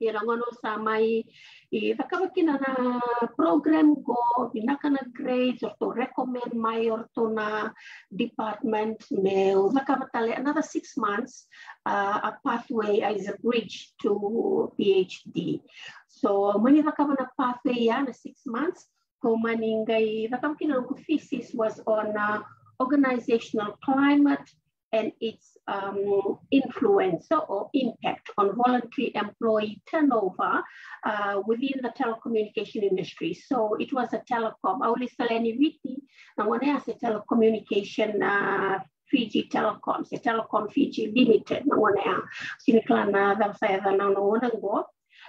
Ia na gauna au sa mai cakava kina na program qo, vinaka na grades, o ratou recommend mai o ratou na department meu cakava tale another six months, uh, a pathway as a bridge to PhD. So mani cakava na pathway ya na six months, ko mani qai cakava kina noqu thesis was on, uh, organizational climate and its, um, influence or impact on voluntary employee turnover, uh, within the telecommunication industry. So it was a telecom. Au lesu tale yani Viti, na gauna ya se telecommunication, uh, Fiji Telecom, se Telecom Fiji Limited, na gauna ya. Sega ni kila na cava sa yaca na gauna qo.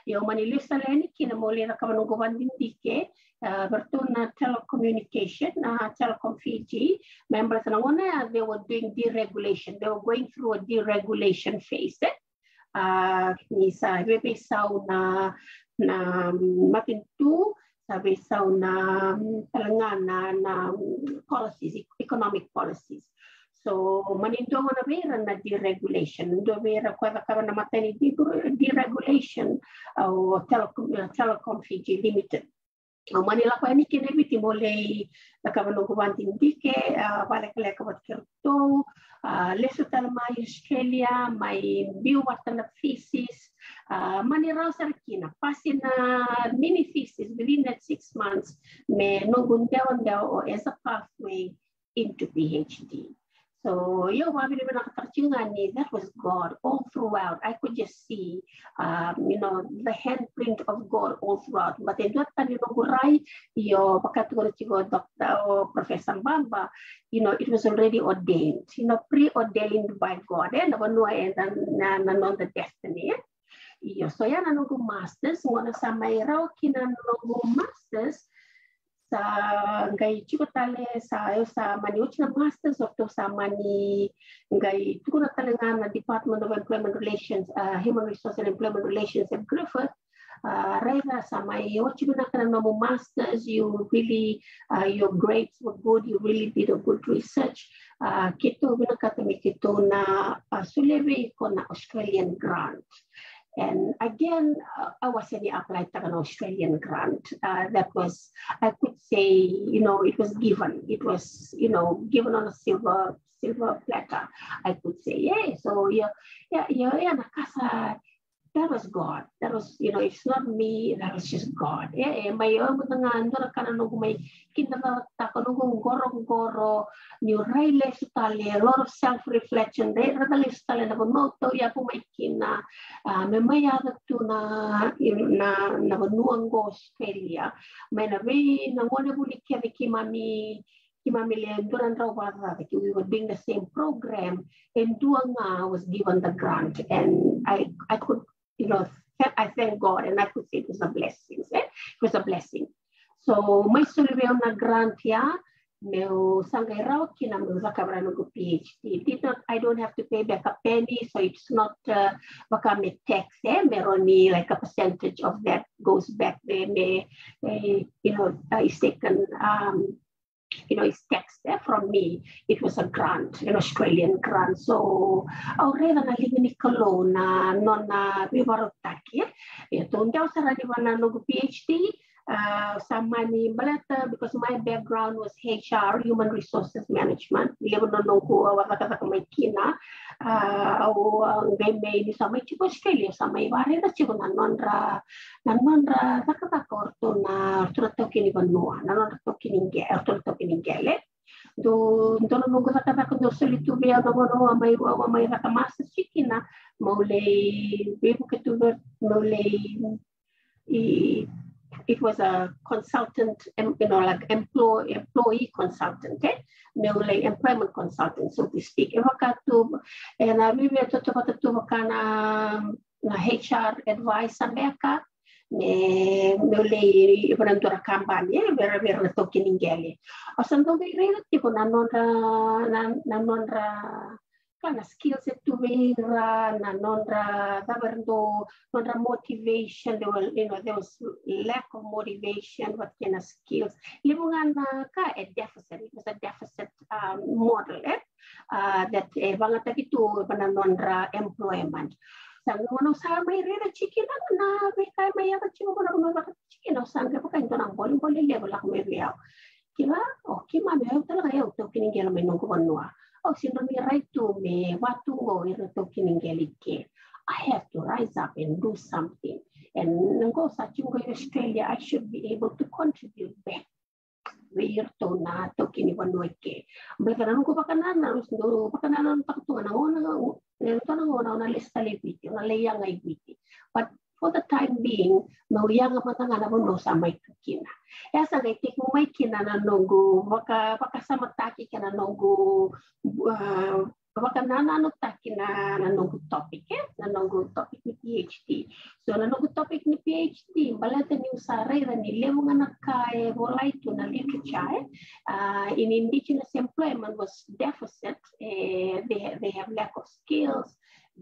Ia au mani lesu tale yani kina meu lai cakava noqu vakadidike, uh, vei ratou na telecommunication, na Telecom Fiji, me baleta na gauna ya they were doing deregulation, they were going through a deregulation phase, eh? Uh, ni sa veiveisau na, na matanitu, sa veisau na, tale ga na, na policies, e-, economic policies. So mani dua gona vei ira na deregulation, dua vei ira koya cakava na matai ni deregulation, o Telecom, Telecom Fiji Limited. O mani lako yani kina e Viti mo lai cakava noqu vadidike, a, valekaleka vata kei ratou, a, lesu tale mai Australia, mai biu vata na thesis, a, mani rawa sara kina, pasi na mini thesis within that six months, me noqu dewadewa o as a pathway into PhD. So io, vavinavinakataka tiko ga ni that was God all throughout. I could just see, um, you know, the handprint of God all throughout. But e dua tani noqu rai, io, vaka tukuna tiko o Doctor, o Professor Baba, you know, it was already ordained, you know, preordained by God. E na vanua e na, na, na noda destiny, e? Io, so ya na noqu masters, gona sa mai rawa kina noqu masters, sa qai tiko tale, sa, au sa mani oti na masters, o ratou sa mani qai tukuna tale ga na Department of Employment Relations, uh, Human Resource and Employment Relations at Griffith, uh, raica sa mai oti vinaka na nomu masters, you really, uh, your grades were good, you really did a good research. Uh, keitou vinakata me keitou na, uh, solia vei iko na Australian grant. And again, uh, I was in the apply taka na Australian grant. Uh, that was, I could say, you know, it was given. It was, you know, given on a silver, silver platter, I could say. Yeah, so yeah, yeah, yeah, yeah, na ka sa, that was God. That was, you know, it's not me, that was just God. Yeah, yeah, mai au mada ga, dua na ka na noqu mai kidacala taka, noqu qoroqoro, niu rai lesu tale, a lot of self-reflection, rai, rai lesu tale na vanua au tauyavu mai kina, a, me mai yaco tu na, na, na vanua qo Australia. Mai na vei, na gone vuli kece keimami, keimami le dua na drau vakacaca, ke we were doing the same program, and dua ga was given the grant, and I, I could, you know, th-, I thank God, and I could say it was a blessing, eh? It was a blessing. So mai soli vei au na grant ya, meu sa qai rawa kina meu cakava na noqu PhD. Did not, I don't have to pay back a penny, so it's not, uh, vaka me tax, eh? Me rawa ni, like, a percentage of that goes back there, me, eh, you know, uh, is taken, um, you know, is taxed, eh, from me. It was a grant, an Australian grant. So au raica na liga ni Kalou na nona veivakarautaki, eh. Ia, tou dewa sara ni va na noqu PhD, uh, sa mani baleta, because my background was H R, human resources management. Levu na noqu, uh, cakacaka mai kina, uh, au, uh, qai mai ni sa mai tiko Australia, au sa mai vakaraica tiko na nodra, na nodra cakacaka o ratou na, o ratou na taukei ni vanua, na nodra taukei ni qe-, o ratou na taukei ni qele. Dou, dou na noqu cakacaka dou soli tu vei au na gauna au a mai, au a mai caka masters tiko kina, meu lai veivuke tu vei, meu lai, i, it was a consultant, em-, you know, like employ-, employee consultant, eh? Meu lai employment consultant, so to speak. E vaka tu, e na veiveitautauvatataki tu vaka na, na H R advice beka, me, meu lai, e vaka na dua na kabani, e, vei ira, vei ira na taukei ni qele. Au sa dau qai raica tiko na nodra, na, na nodra, ka na skills e tu vei ira, na nodra, cava era dau, nodra motivation, they were, you know, there was lack of motivation, vata kei na skills. Levu ga na ka e deficit, it was a deficit, um, model, eh? Uh, that e vakayagataki tu vei na nodra employment. Sa gauna au sa mai raica tiko kina na veika e mai yaco tiko vei na vanua caka tiko kina, au sa qai vaka e dua na bolebole levu lako mai vei au. Kila, o keimami, au tale ga, au taukei ni qele mai noqu vanua. Au sega ni rai tu me vaka tu qo ira na taukei ni qele i ke. I have to rise up and do something. And qo sa tiko qo i Australia, I should be able to contribute back vei iratou na taukei ni vanua i ke. Baleta na noqu vakanananu, noqu vakanananutaka tu ga na gauna, na dua na gauna au na lesu tale i Viti, au na lai yaga i Viti. But for the time being, meu yaga mada ga na vanua au sa mai tu kina. E a sa qai tekivu mai kina na noqu vaka, vakasamataki kei na noqu, uh, vakanananutaki na, na noqu topic, eh? Na noqu topic ni PhD. So na noqu topic ni PhD, baleta niu sa raica ni levu ga na ka e volai tu na literature, eh? Uh, in indigenous employment was deficit, eh, they ha-, they have lack of skills,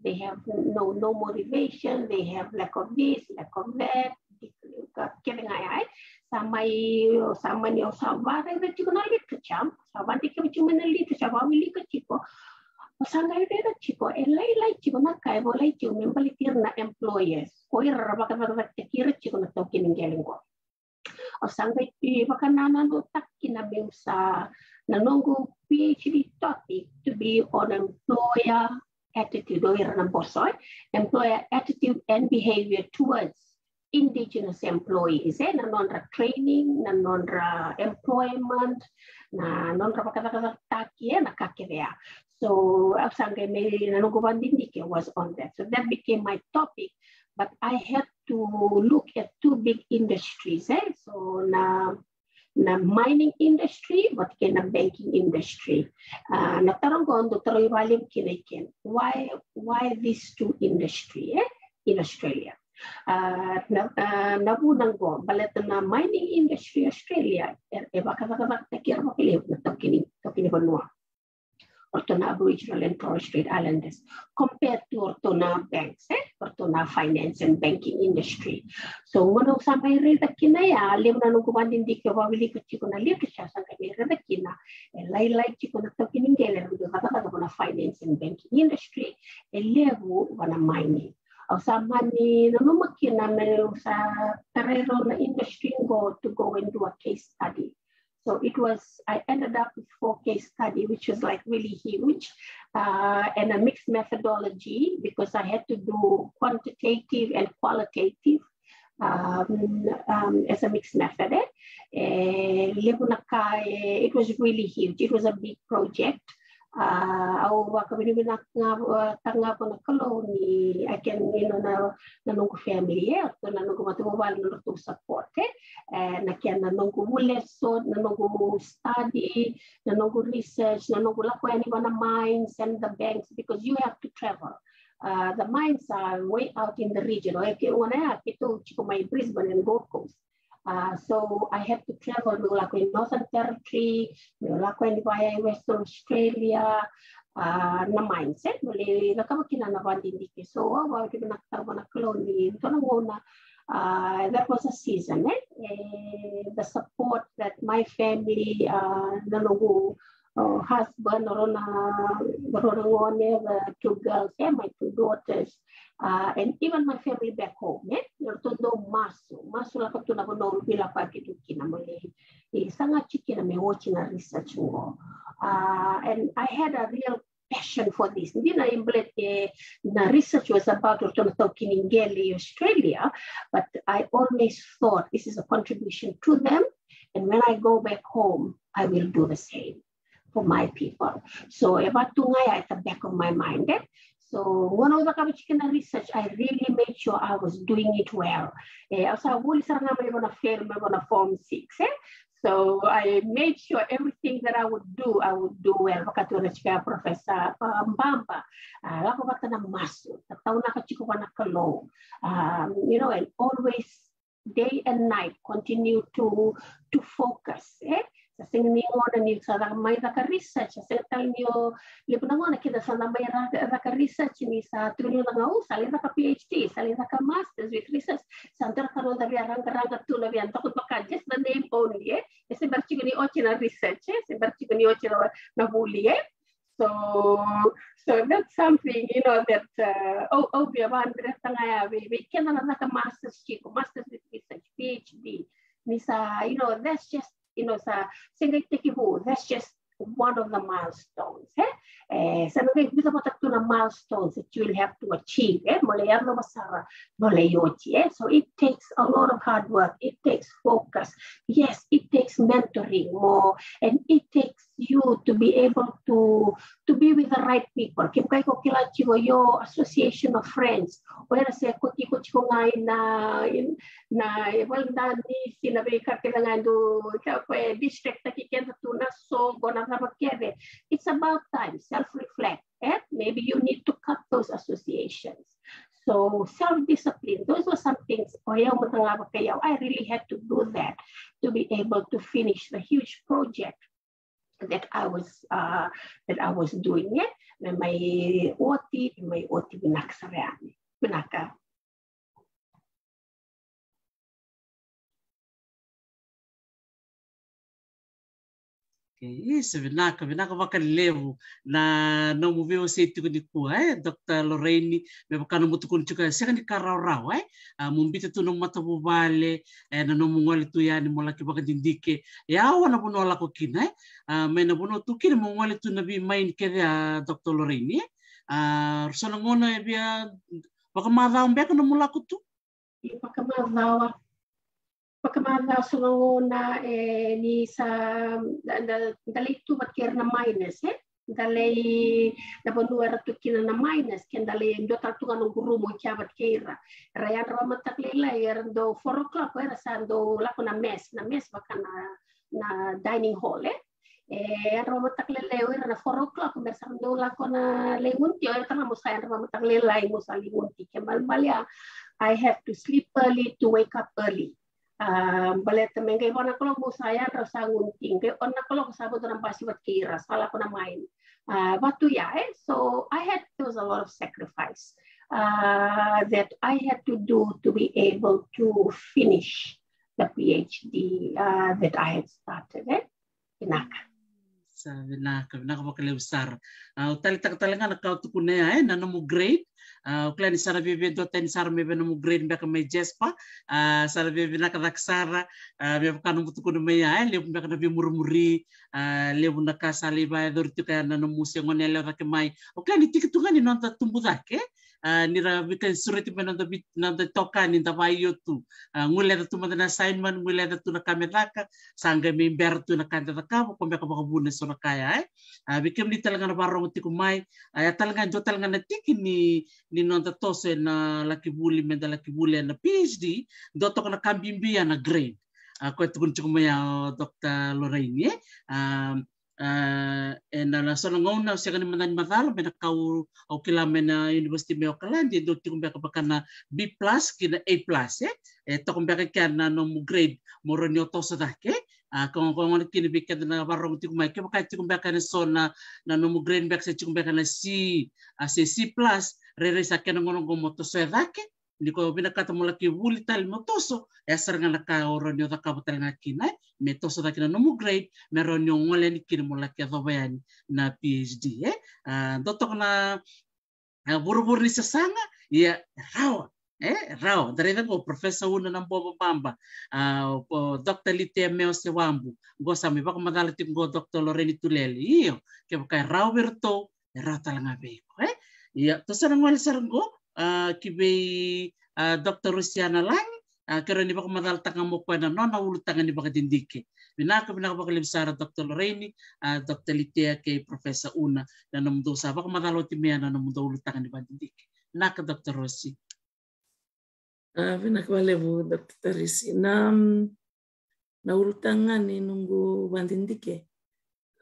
they have no, no motivation, they have lack of this, lack of that, kece ga ya, eh? Sa mai, sa mani, au sa varaica tiko na literature, sa vadikeva tiko mai na literature, sa vawilika tiko. Au sa qai raica tiko, e lailai tiko na ka e volai tiko me baleti ira na employers. Ko ira ra vakacakacakataki ira tiko na taukei ni qele qo. Au sa qai vakanananutaki kina meu sa, na noqu PhD topic to be on employer attitude, o ira na boso, e? Employer attitude and behavior towards indigenous employees, e? Na nodra training, na nodra employment, na nodra vakacakacakataki, e? Na ka kece ya. So, au sa qai mai, na noqu vadidike was on that. So that became my topic, but I had to look at two big industries, e? So, na, na mining industry, but kei na banking industry. Ah, na taro qo dau tarogi vakalevu kina i kena. Why, why these two industry, e? In Australia. Ah, na, ah, na vuna qo, baleta na mining industry Australia, e, e vakacakacakataki ira vakalevu na taukei ni, taukei ni vanua. O ratou na Aboriginal and Torres Strait Islanders, compared to o ratou na banks, e? O ratou na finance and banking industry. So, gauna au sa mai raica kina ya, levu na noqu vadidike, vawilika tiko na literature, sa qai mai raica kina, e lailai tiko na taukei ni qele era dau cakacaka vua na finance and banking industry, e levu vua na mining. Au sa mani nanuma kina meu sa tarai rau na industry qo to go and do a case study. So it was, I ended up with four case study, which was, like, really huge, uh, and a mixed methodology because I had to do quantitative and qualitative, um, um, as a mixed method, e? E levu na ka, e, it was really huge. It was a big project. Ah, au vakavinavinaka ga, ah, taka ga vua na Kalou ni, I can, you know, na, na noqu family, e, ratou na noqu matavuvale na nodratou support, e. E, na kena noqu lesson, na noqu study, na noqu research, na noqu lako yani vua na mines and the banks, because you have to travel. Uh, the mines are way out in the region. O keitou, o keitou tiko mai Brisbane and Gold Coast. Uh, so I had to travel, meu lako i Northern Territory, meu lako yani vaya i Western Australia, uh, na mines, e, meu lai cakava kina na vadidike. So, au vakavinavinaka vua na Kalou ni dua na gauna, uh, that was a season, e? E, the support that my family, uh, na noqu, uh, husband, o rau na, o rau na gone, the two girls, e, my two daughters, uh, and even my family back home, e? O ratou dau masu, masu lako tu na vanua au via lako tu kina, meu lai, e, saga tiko kina meu oti na research qo. Uh, and I had a real passion for this. Dina, e, baleta na research was about o ratou na taukei ni qele i Australia, but I always thought this is a contribution to them, and when I go back home, I will do the same for my people. So e vaka tu ga ya at the back of my mind, e? So gauna au cakava tiko na research, I really made sure I was doing it well. E, au sa vuli sara ga mai vua na fail, mai vua na form six, e? So I made sure everything that I would do, I would do well. Vaka tu na tiko ya Professor, uh, Baba, uh, lako vata na masu, tataunaka tiko vua na Kalou, um, you know, and always day and night continue to, to focus, e? Sa sega ni gauna ni sa mai caka research, sa sega tale ni o, levu na gauna keda sa na mai caka, caka research ni sa tukuni na gauna sa lai caka PhD, sa lai caka masters with research, sa dua na ka noda via raqaraqa tu na via doka vaka, just the name only, e? E se bera tiko ni oti na research, e? Se bera tiko ni oti na, na vuli, e? So, so that's something, you know, that, uh, au, au via vakadreta ga ya vei, vei keda na caka masters tiko, masters with research, PhD. Ni sa, you know, that's just, you know, sa, sa qai tekivu, that's just one of the milestones, e? E, sa na qai vica vata tu na milestones that you will have to achieve, e? Mo lai yacova sara, mo lai oti, e? So it takes a lot of hard work, it takes focus, yes, it takes mentoring mo, and it takes you to be able to, to be with the right people. Kevaka iko kila tiko your association of friends, o ira se ko tiko tiko ga ina, na, e, vale ni si na veika kece ga e dau, ka ko e distract taki keda tu na soqo, na cava kece. It's about time, self-reflect, e? Maybe you need to cut those associations. So self-discipline, those were some things. O yau mada ga vaka yau, I really had to do that to be able to finish the huge project that I was, uh, that I was doing, e? Me mai oti, me mai oti vinaka sara yani. Vinaka. Okay, isa, vinaka, vinaka vakalevu na nomu veiwasei tiko nikua, e, Doctor Lorraine, me vaka nomu tukuna tiko, e sega ni ka rawarawa, e, a, mo biuta tu nomu matavuvale, e, na nomu gole tu yani mo laki vakadidike, e, a, o na vanua lako kina, e, a, mai na vanua tu kina mo gole tu na veimaini kece, a, Doctor Lorraine, e, a, so na gauna e via vakamacawa beka nomu lako tu? E vakamacawa. Vakamacawa so na gauna, e, ni sa, da, da, da lai tu vata kei ira na miners, e? Da lai, na vanua era tu kina na miners, ke da lai dua tale tu ga noqu rumu i kea vata kei ira. Era yadra vakamataka lailai, era dau four o'clock, era sa dau lako na mess, na mess vaka na, na dining hall, e? E yadra vakamataka lailai o ira na four o'clock, me ra sa dau lako na lai gunuti, o ira tale ga mo sa yadra vakamataka lailai mo sa lai gunuti. Ke balebale ya, I have to sleep early to wake up early. A, baleta me qai va na kaloko mo sa yadra sa gunuti, qai ono na kaloko sa vodo na basi vata kei ira, sa lako na mine. A, vatu ya, e? So I had, there was a lot of sacrifice, uh, that I had to do to be able to finish the PhD, uh, that I had started, e? Vinaka. Sa vinaka, vinaka vakalevu sara. A, au taleitaka tale ga na ka o tukuna ya, e, na nomu grade. A, au kila ni sa na via via duatani sara mai vei nomu grade beka mai Jasper. A, sa na via vinaka cake sara. A, me vaka nomu tukuna mai ya, e, levu beka na veimurimuri. A, levu na ka sa lai vakayacori tiko ya na nomu se gone yalewa cake mai. Au kila ni tiki tu ga ni noda tubu cake, a, ni ra via sureti mai noda vei, noda itokani da vakaio tu. A, guileca tu mada na assignment, guileca tu na ka me caka, sa qai mai bera tu na ka da cakava, ko beka vakavuna eso na ka ya, e. A, vei kemuni tale ga na vakarogo tiko mai, a, ya tale ga e dua tale ga na tiki ni, ni noda toso ena laki vuli, me da laki vuli ena PhD, dua toka na ka bibi ya na grade. A, koya tukuna tiko mai ya o Doctor Lorraine, e. A, a, ena, na so na gauna au sega ni mada ni macala, me na ka au, au kila mai na university mai Okaladi, e dau tiko beka vaka na B plus ki na A plus, e. E toka beka kea na nomu grade mo rawa ni o toso cake. A, ka gona, ka gona kina vei keda na vakarogo tiko mai, kevaka e tiko beka ena so na, na nomu grade beka se tiko beka na C, a, se C plus, rairai sa kena gauna qo mo tosoya cake. Ni ko vinakata mo laki vuli tale mo toso, e sara ga na ka o rawa ni o cakava tale ga kina, e, me toso cake na nomu grade, me rawa ni o gole yani kina mo laki yacova yani na PhD, e. A, dua toka na, a, vuravura ni sasaga, ia, rawa, e, rawa. Da raica qo Professor Una Nabobababa, a, o Doctor Litea Meo Sewabu, qo sa mai vakamacala tiko qo Doctor Lorraine Tulele, io, kevaka e rawa vei iratou, e rawa tale ga vei iko, e. Ia, tou sa na gole sara qo, a, ki vei, a, Doctor Rosiana Lagi, a, ke rawa ni vakamacalataka mo koya na nona ulutaga ni vakadidike. Vinaka, vinaka vakalevu sara Doctor Lorraine, a, Doctor Litea kei Professor Una, na nomudou sa vakamacala oti mai ya na nomudou ulutaga ni vakadidike. Vinaka Doctor Rosi. A, vinaka vakalevu Doctor Tarisi. Na, na ulutaga ni noqu vakadidike,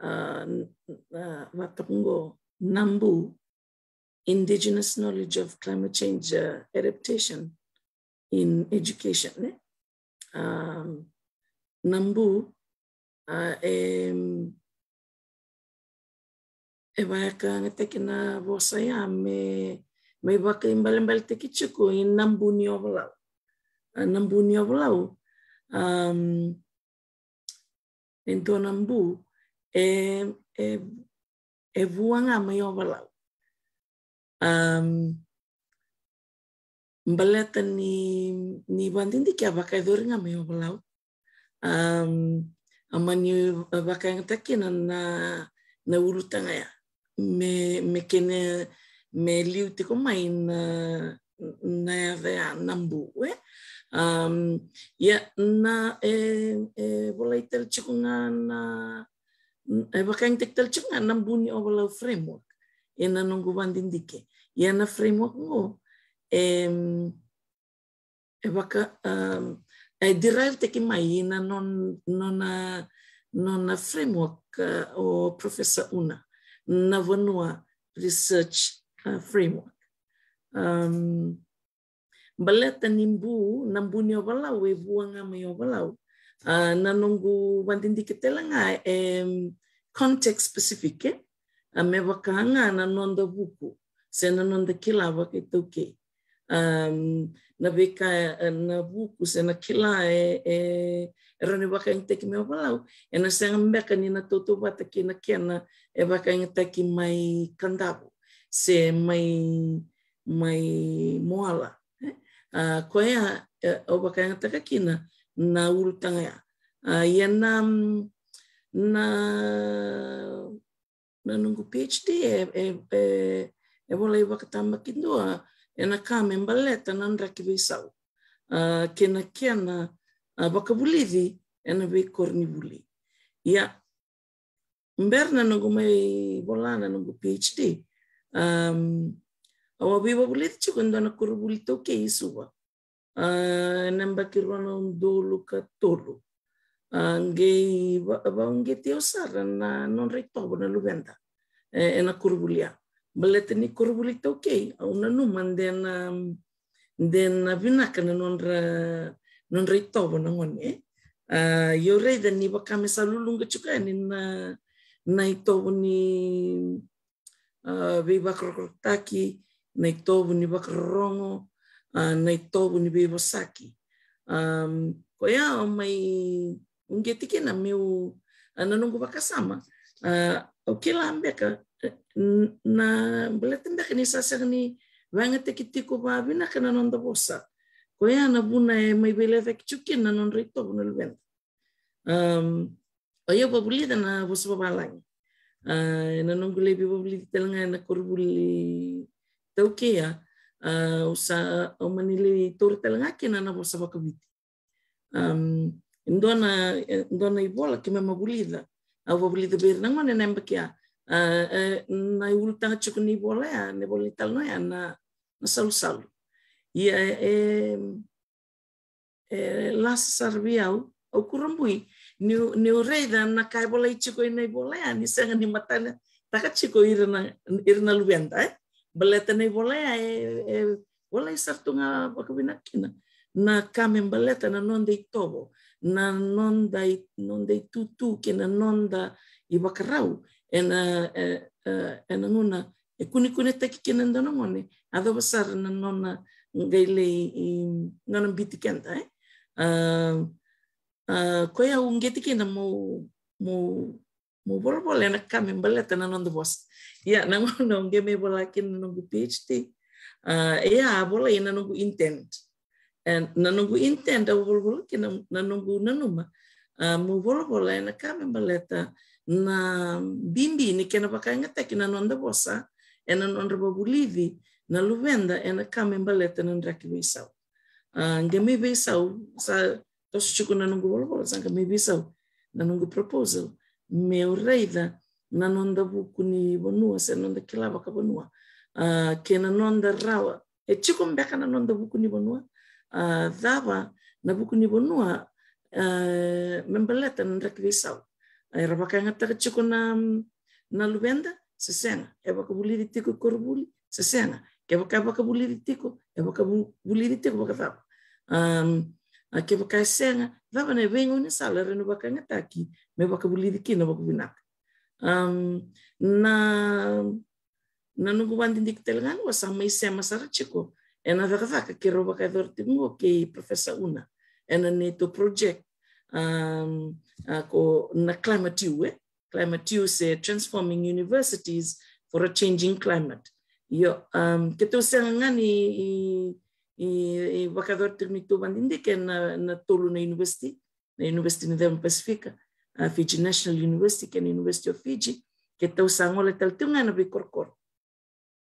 a, n-, a, vakatoka qo, NAMBU, Indigenous Knowledge of Climate Change, a, Adaptation in Education, ne? A, NAMBU, a, e, e vakayagataki na vosa ya me, me vakaibalebaletaki tiko i NAMBU ni Ovalau. A, NAMBU ni Ovalau, am, e dua na bu, e, e, e vua ga mai Ovalau. Am, baleta ni, ni vakadidike a vakayacori ga mai Ovalau. Am, a mani vakayagataki kina na, na ulutaga ya. Me, me kena, me liu tiko mai na, na yaca ya NAMBU, e. Am, ia na, e, e volai tale tiko ga na, e vakayagataki tale tiko ga NAMBU ni Ovalau framework ena noqu vakadidike. Ia na framework qo, em, e vaka, em, e derive taki mai ina non-, nona, nona framework, e, o Professor Una, na Vanua Research, e, Framework. Em, baleta ni bu, na bu ni Ovalau e vua ga mai Ovalau. A, na noqu vakadidike tale ga e, em, context specific, e? A, me vaka ga na noda vuku se na noda kila vakaitaukei. um, na veika, e, na vuku se na kila e, e, e rawa ni vakayagataki me valau, ena sega beka ni na tautauvata kei na kena e vakayagataki mai Kadavu se mai, mai Moala. E? A, koya, e, au vakayagataka kina na ulutaga ya. A, ia na, na, na noqu PhD e, e, e, e volai vakatabakidua ena ka me baleta na draki veisau, a, kei na kena, a, vakavulici ena veikoronivuli. Ia, bera na noqu mai vola na noqu PhD, um, au a veivavulici tiko e dua na koronivuli taukei i Suva, a, ena yabaki rua na udolu ka tolu. A, qai va-, vauqeti au sara na nodra itovo na luveda, e, ena koronivuli ya. Baleta ni koronivuli taukei, au nanuma de na, de na vinaka na nodra, nodra itovo na gone. A, io raica ni vaka me sa luluqa tiko yani na, na itovo ni, a, veivakarokorokotaki, na itovo ni vakarorogo, a, na itovo ni veivosaki. Um, koya au mai uqeti kina meu, a, na noqu vakasama, a, au kila beka, e, n-, na baleta beka ni sa sega ni vakayagataki tiko vavinaka na noda vosa. Koya na vuna e mai veilecayaki tiko kina na nodra itovo na luveda. Um, o yau vavulica na vosa vavalagi. A, ena noqu lai veivavulici tale ga ena koronivuli taukei ya, a, au sa, au mani lai taura tale ga kina na vosa vakaviti. Um, e dua na, e dua na ivola keimami a vulica, au vavulica vei ira na gone ena yabaki ya. A, e, na iulutaga tiko ni ivola ya, na ivola ni talanoa ya na, na salusalu. Ia, e, e lasa sara vei au, au kurabui niu, niu raica na ka e volai tiko ena ivola ya, ni sega ni matanataka tiko ira na, ira na luveda, e? Baleta na ivola ya e, e volai sara tu ga vakavinaka kina na ka me baleta na noda itovo, na noda i-, noda itutu kei na noda ivakarau ena, e, e, ena gauna e kunekunetaki kina e dua na gone, a cava sara na nona qai lai, i, nona biuti keda, e? A, a, koya au uqeti kina meu, meu, meu volavola ena ka me baleta na noda vosa. Ia, na gauna au qai mai vola kina na noqu PhD, a, ia, a volai na noqu intent. E, na noqu intent, au volavola kina na, na noqu nanuma, a, meu volavola ena ka me baleta na bibi ni kena vakayagataki na noda vosa ena nodra vavulici na luveda ena ka me baleta na draki veisau. A, qai mai veisau, sa toso tiko na noqu volavola, sa qai mai veisau na noqu proposal meu raica na noda vuku ni vanua se noda kila vakavanua, a, kei na noda rawa. E tiko beka na noda vuku ni vanua? A, cava na vuku ni vanua, a, me baleta na draki veisau? A, era vakayagataka tiko na, na luveda se sega? E vakavulici tiko i koronivuli se sega? Kevaka e vakavulici tiko, e vakavu-, vulici tiko vakacava? Um, a, kevaka e sega, cava na veigaunisala e rawa ni vakayagataki me vakavulici kina vakavinaka? Um, na, na noqu vakadidike tale ga niu sa mai sema sara tiko ena cakacaka keirau vakayacora tiko qo kei Professor Una ena neitou project, um, a, ko na Climate U, e? Climate U se Transforming Universities for a Changing Climate. Io, um, keitou sega ga ni, i, i, i vakayacora tiko neitou vakadidike na, na tolu na university, na University ni Ceva Pasifika, a, Fiji National University kei na University of Fiji. Keitou sa gole tale tiko ga ena veikorokoro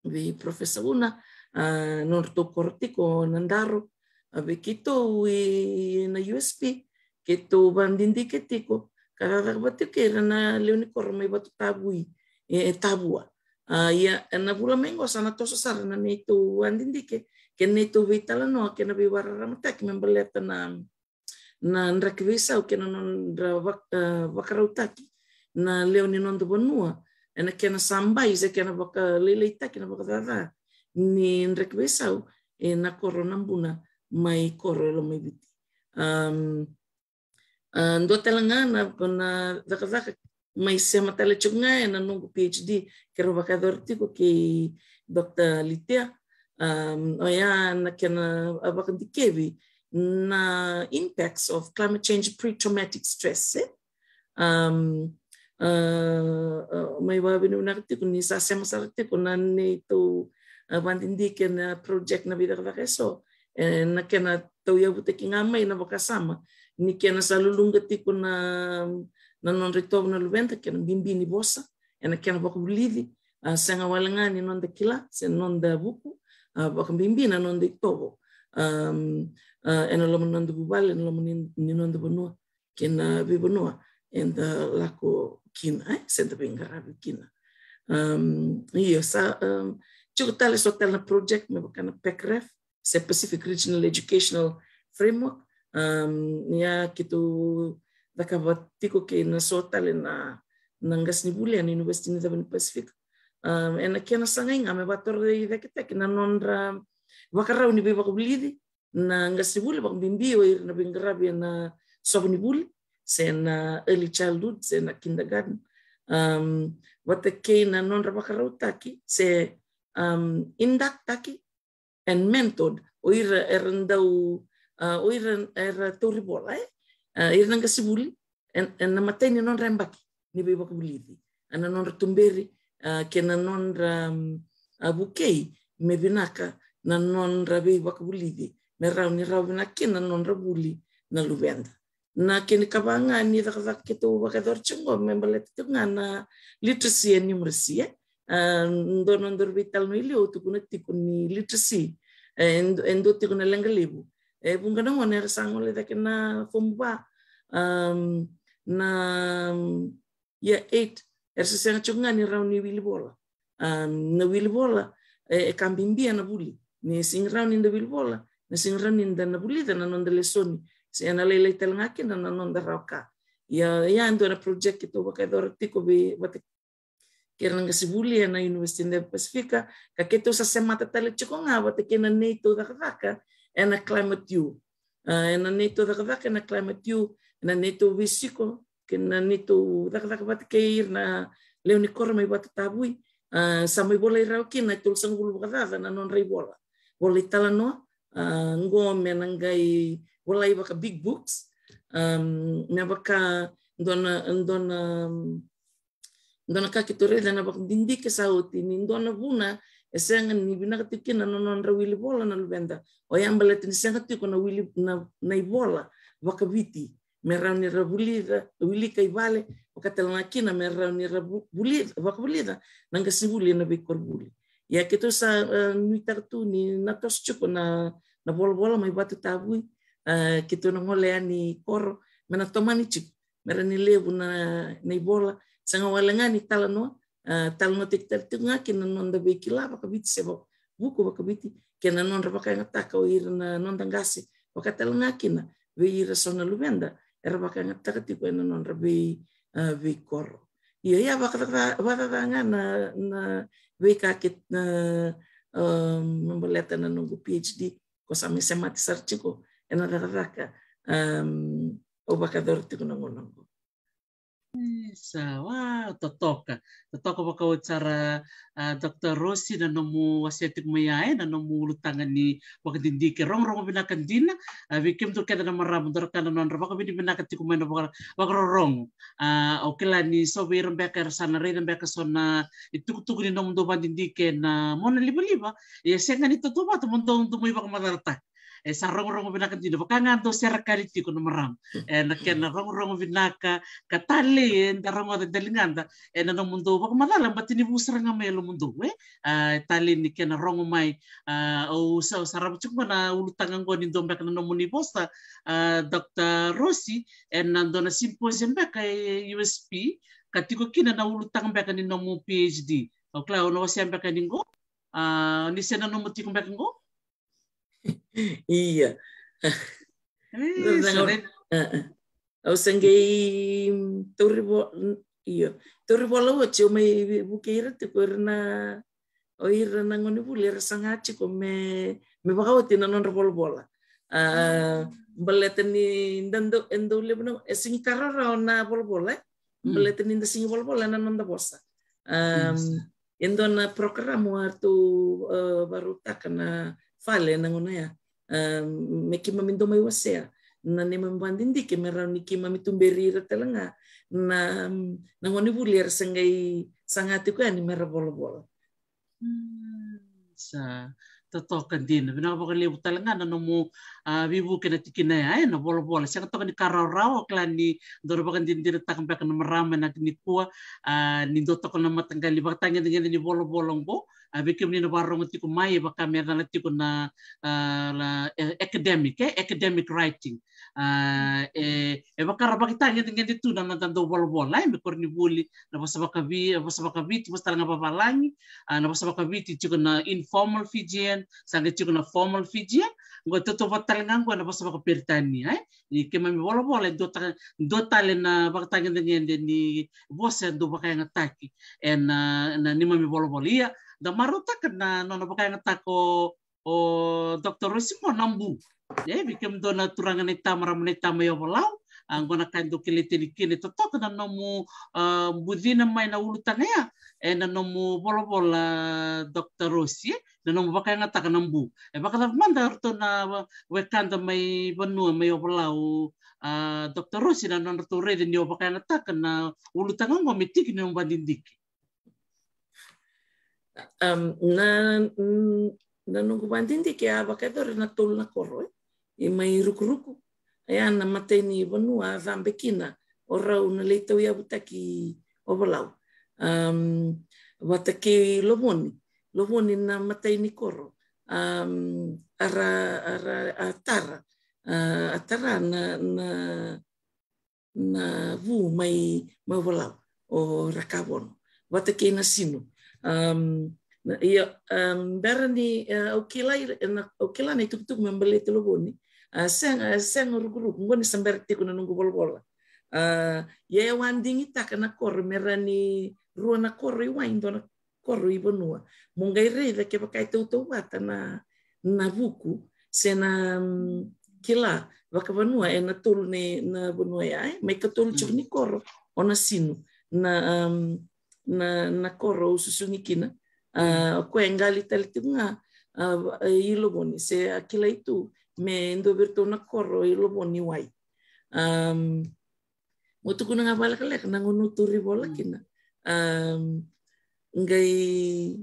vei Professor Una, a, nodratou koro tiko o Nadaro, a, vei keitou i na U S P, keitou vakadidike tiko ka cakacaka vata tiko kei ira na lewe ni koro mai Vatutavui, e, e Tavua. A, ia, ena vula mai qo sa na toso sara na neitou vakadidike kei na neitou veitalanoa kei na veivakararamataki me baleta na, na draki veisau kei na nodra vak-, e, vakarautaki na lewe ni noda vanua ena kena sabai se kena vakalailaitaki na vakacaca ni draki veisau ena koro Nabuna mai koro e Lomaiviti. Um, a, dua tale ga na, na cakacaka mai sema tale tiko ga ena noqu PhD keirau vakayacora tiko kei Doctor Litia, Um, oya na kena, uh, vakadikevi na impacts of climate change pre-traumatic stress, eh? Um, uh, uh, mai vakavinavinaka tiko ni sa sema sara tiko na neitou, uh, vakadidike na project na veicakacaka eso, e na kena tauyavutaki ga mai na vakasama ni kena sa luluqa tiko na, na nodra itovo na luveda, kena bibi ni vosa, e na kena vakavulici, a, sega wale ga ni noda kila se noda vuku, a, vakabibi na noda itovo, um, a, e na loma ni noda vuvale, e na loma ni, ni noda vanua kei na veivanua eda lako kina, e, se da veiqaravi kina. Um, io, sa, um, tiko tale so tale na project me vaka na PECREF, se Pacific Regional Educational Framework. Um, ia keitou cakava tiko kei na so tale na, na qasenivuli e na University ni Cava ni Pacific. Um, e na kena sagai ga me vatorocaketaki na nodra vakarau ni veivakavulici na qasenivuli, vakabibi o ira na veiqaravi e na sova ni vuli, se na early childhood, se na kindergarten. Um, vata kei na nodra vakarautaki se, um, inducttaki and mentored o ira era dau, a, o ira era tauri vola, e? A, ira na qasenivuli e, e na imatai ni nodra yabaki ni veivakavulici, a, na nodra tuberi, a, kei na nodra, um, a, vukei me vinaka na nodra veivakavulici, me rawa ni rawa vinaka kina na nodra vuli na luveda. Na kena ikava ga ni cakacaka keitou vakayacora tiko qo me baleta tiko ga na literacy and numeracy, e? A, dua na nodaru veitalanoa i liu au tukuna tiko ni literacy, e, e dua tiko na leqa levu. E vuqa na gauna era sa gole cake na fomu va, um, na, um, year eight, era se sega tiko ga ni rawa ni wili vola. Um, na wili vola, e, e ka bibi e na vuli. Ni sega ni rawa ni da wili vola, na sega ni rawa ni da na vulica na noda lesoni, se e na lailai tale ga kina na noda rawa ka. Ia, ia e dua na project keitou vakayacora tiko vei, vata kei ira na qasenivuli e na University ni Pasifika, ka keitou sa semata tale tiko ga vata kei na neitou cakacaka e na Climate U. A, e na neitou cakacaka e na Climate U, e na neitou veisiko kei na neitou cakacaka vata kei ira na lewe ni koro mai Vatatavui. A, sa mai volai rawa kina e tolusagavulu vakacaca na nodra ivola, vola italanoa. A, qo me na qai volai vaka big books. Um, me vaka dua na, dua na, um, dua na ka keitou raica na vakadidike sa oti ni dua na vuna e sega ni vinaka tiko kina na nodra wili vola na luveda, oya baleta ni sega tiko na wili, na, na ivola vakaviti me rawa ni ra vulica, wilika i vale, vaka tale ga kina me rawa ni ra vu-, vulica, vakavulica na qasenivuli e na veikoronivuli. Ia keitou sa, e, nuitaka tu ni na toso tiko na, na volavola mai Vatatavui, e, keitou na gole yani i koro me na tomani tiko, me rawa ni levu na, na ivola. Sega wale ga ni talanoa, a, talanoataki tale tiko ga kina na noda veikila vakaviti se va-, vuku vakaviti, kei na nodra vakayagataka o ira na noda qase, vaka tale ga kina vei ira so na luveda era vakayagataka tiko e na nodra vei, a, veikoro. Ia, ia vakacaca, vakacaca ga na, na veika kei na, a, me baleta na noqu PhD, ko sa mai semati sara tiko e na cakacaka, um, au vakayacora tiko na gauna oqo. Isa, wow, totoka. Totoka vakaoti sara, a, Doctor Rosi, na nomu wasea tiko mai ya, e, na nomu ulutaga ni vakadidike, rogorogo vinaka dina, a, vei kemudou kece na marama, dou ra kaya na nodra vakavinavinaka tiko mai na vaka-, vakarorogo. A, au kila ni so vei ira beka era sa na raica beka so na itukutuku ni nomudou vakadidike na monalivaliva, ia sega ni tautauvata mo dou, dou mai vakamacalataka. E sa rogorogo vinaka dina, vaka ga dou sere kali tiko na marama. E na kena rogorogo vinaka, ka talei, e da rogoca e daligada e na nomudou vakamacala, baleta ni vu sara ga mai e lomudou, e? A, e talei ni kena rogo mai, a, au sa, au sarava tiko ga na ulutaga oqo ni dua beka na nomuni vosa, a, Doctor Rosi, e na dua na symposium beka e U S P, ka tiko kina na ulutaga beka ni nomu PhD. Au kila, au na wasea beka ni qo, a, ni se nanuma tiko beka qo. Ia. E, au sa qai, a, a. Au sa qai tauri vo-, ia, tauri vola oti, au mai vukei ira tiko ira na, o ira na gonevuli era saga tiko me, me vakaoti na nodra volavola. A, baleta ni da dau, e dau levu na, e sega ni ka rawarawa na volavola, e? Baleta ni da sega ni volavola na noda vosa. Um, e dua na program eratou, e, vakarautaka na fale na gauna ya. E, me keimami dau mai wasea na neimami vakadidike me rawa ni keimami tuberi ira tale ga na, na gonevuli era se qai saga tiko yani me ra volavola. Mm, sa totoka dina. Vinaka vakalevu tale ga na nomu, a, veivuke na tikina ya, e, na volavola. Sega toka ni ka rawarawa, o kila ni dau na vakadinadinataka beka na marama ena nikua, a, ni dau toka na mataqali vakatagedegede ni volavola oqo. A, vei kemuni na vakarorogo tiko mai, e vaka me yacana tiko na, a, na, e, academic, e, academic writing. A, e, e vaka ra vakatagedegede tu na noda dau volavola, e, me koronivuli, na vosa vakavi-, vosa vakaviti, vosa tale ga vavalagi, a, na vosa vakaviti tiko na informal Fijian, sa qai tiko na formal Fijian, qo e tautauvata tale ga qo na vosa vakaperitania, e. Ni keimami volavola, e dua ta-, dua tale na vakatagedegede ni vosa e dau vakayagataki ena, na neimami volavola. Ia, da marautaka na nona vakayagataka o o Doctor Rosi qo na bu. E, vei kemudou na turaga, na itama, marama, na itama i Ovalau. A, qo na ka e dau kilai tani kina e totoka na nomu, a, bucina mai na ulutaga ya. E, na nomu volavola, Doctor Rosi, e, na nomu vakayagataka na bu. E vakacava mada ratou na wekada mai vanua mai Ovalau, a, Doctor Rosi, na nodratou raica ni o vakayagataka na ulutaga qo me tiki ni nomu vakadidike? Am, na, mm, na noqu vakadidike a vakayacori na tolu na koro, e, e mai Rukuruku. Ia na imatai ni vanua a cabe kina o rau na lai tauyavutaki Ovalau. Am, vata kei Lovoni. Lovoni na imatai ni koro. Am, a ra, a ra, a tara, a, a tara na, na na vu mai, mai Ovalau, o Rakavono, vata kei Nasinu. Am, na, ia, am, bera ni, e, au kila i-, e, na, au kila na itukutuku me baleti Lovoni. A, sega, e, sega Rukuruku, qo ni sa bera tiko na noqu volavola. A, ia e wadigitaka na koro me rawa ni rua na koro i wai, dua na koro i vanua. Mo qai raica kevaka e tautauvata na, na vuku se na, mm, kila vakavanua ena tolu na, na vanua ya, e? Mai katolu tiko ni koro o Nasinu, na, um, na, na koro au susugi kina. A, o koya e qali tale tiko ga, a, i Lovoni, se a kilai tu me dua vei iratou na koro i Lovoni wai. Um, mo tukuna ga vakalekaleka na gauna au tauri vola kina. Um, qai,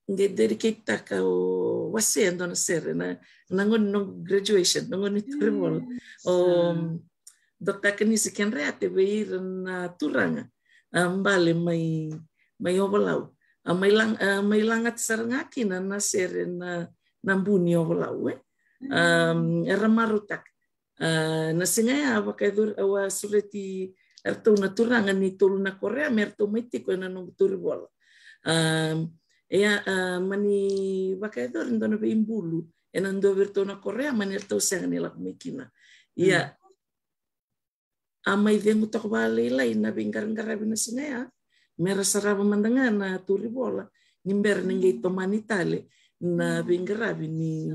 qai dedicate-taka o wasea e dua na sere, na, na gauna noqu graduation, na gauna tauri vola. O, um, Doctor Kanisi Kedreate vei ira na turaga, a, bale mai, mai Ovalau. A, mai lang-, a, mai lagata sara ga kina na sere na, na bu ni Ovalau, e? Um, era marautaka. A, na siga ya, a vakayacori, au a sureti iratou na turaga ni tolu na koro ya me ratou mai tiko ena noqu tauri vola. A, ia, a, mani vakayacori dua na veibulu ena dua vei iratou na koro ya, mani ratou sega ni lako mai kina. Ia, a mai cegu toka vakalailai na veiqaraqaravi na siga ya, me ra sarava mada ga na tauri vola, ni bera ni qai tomani tale na veiqaravi ni,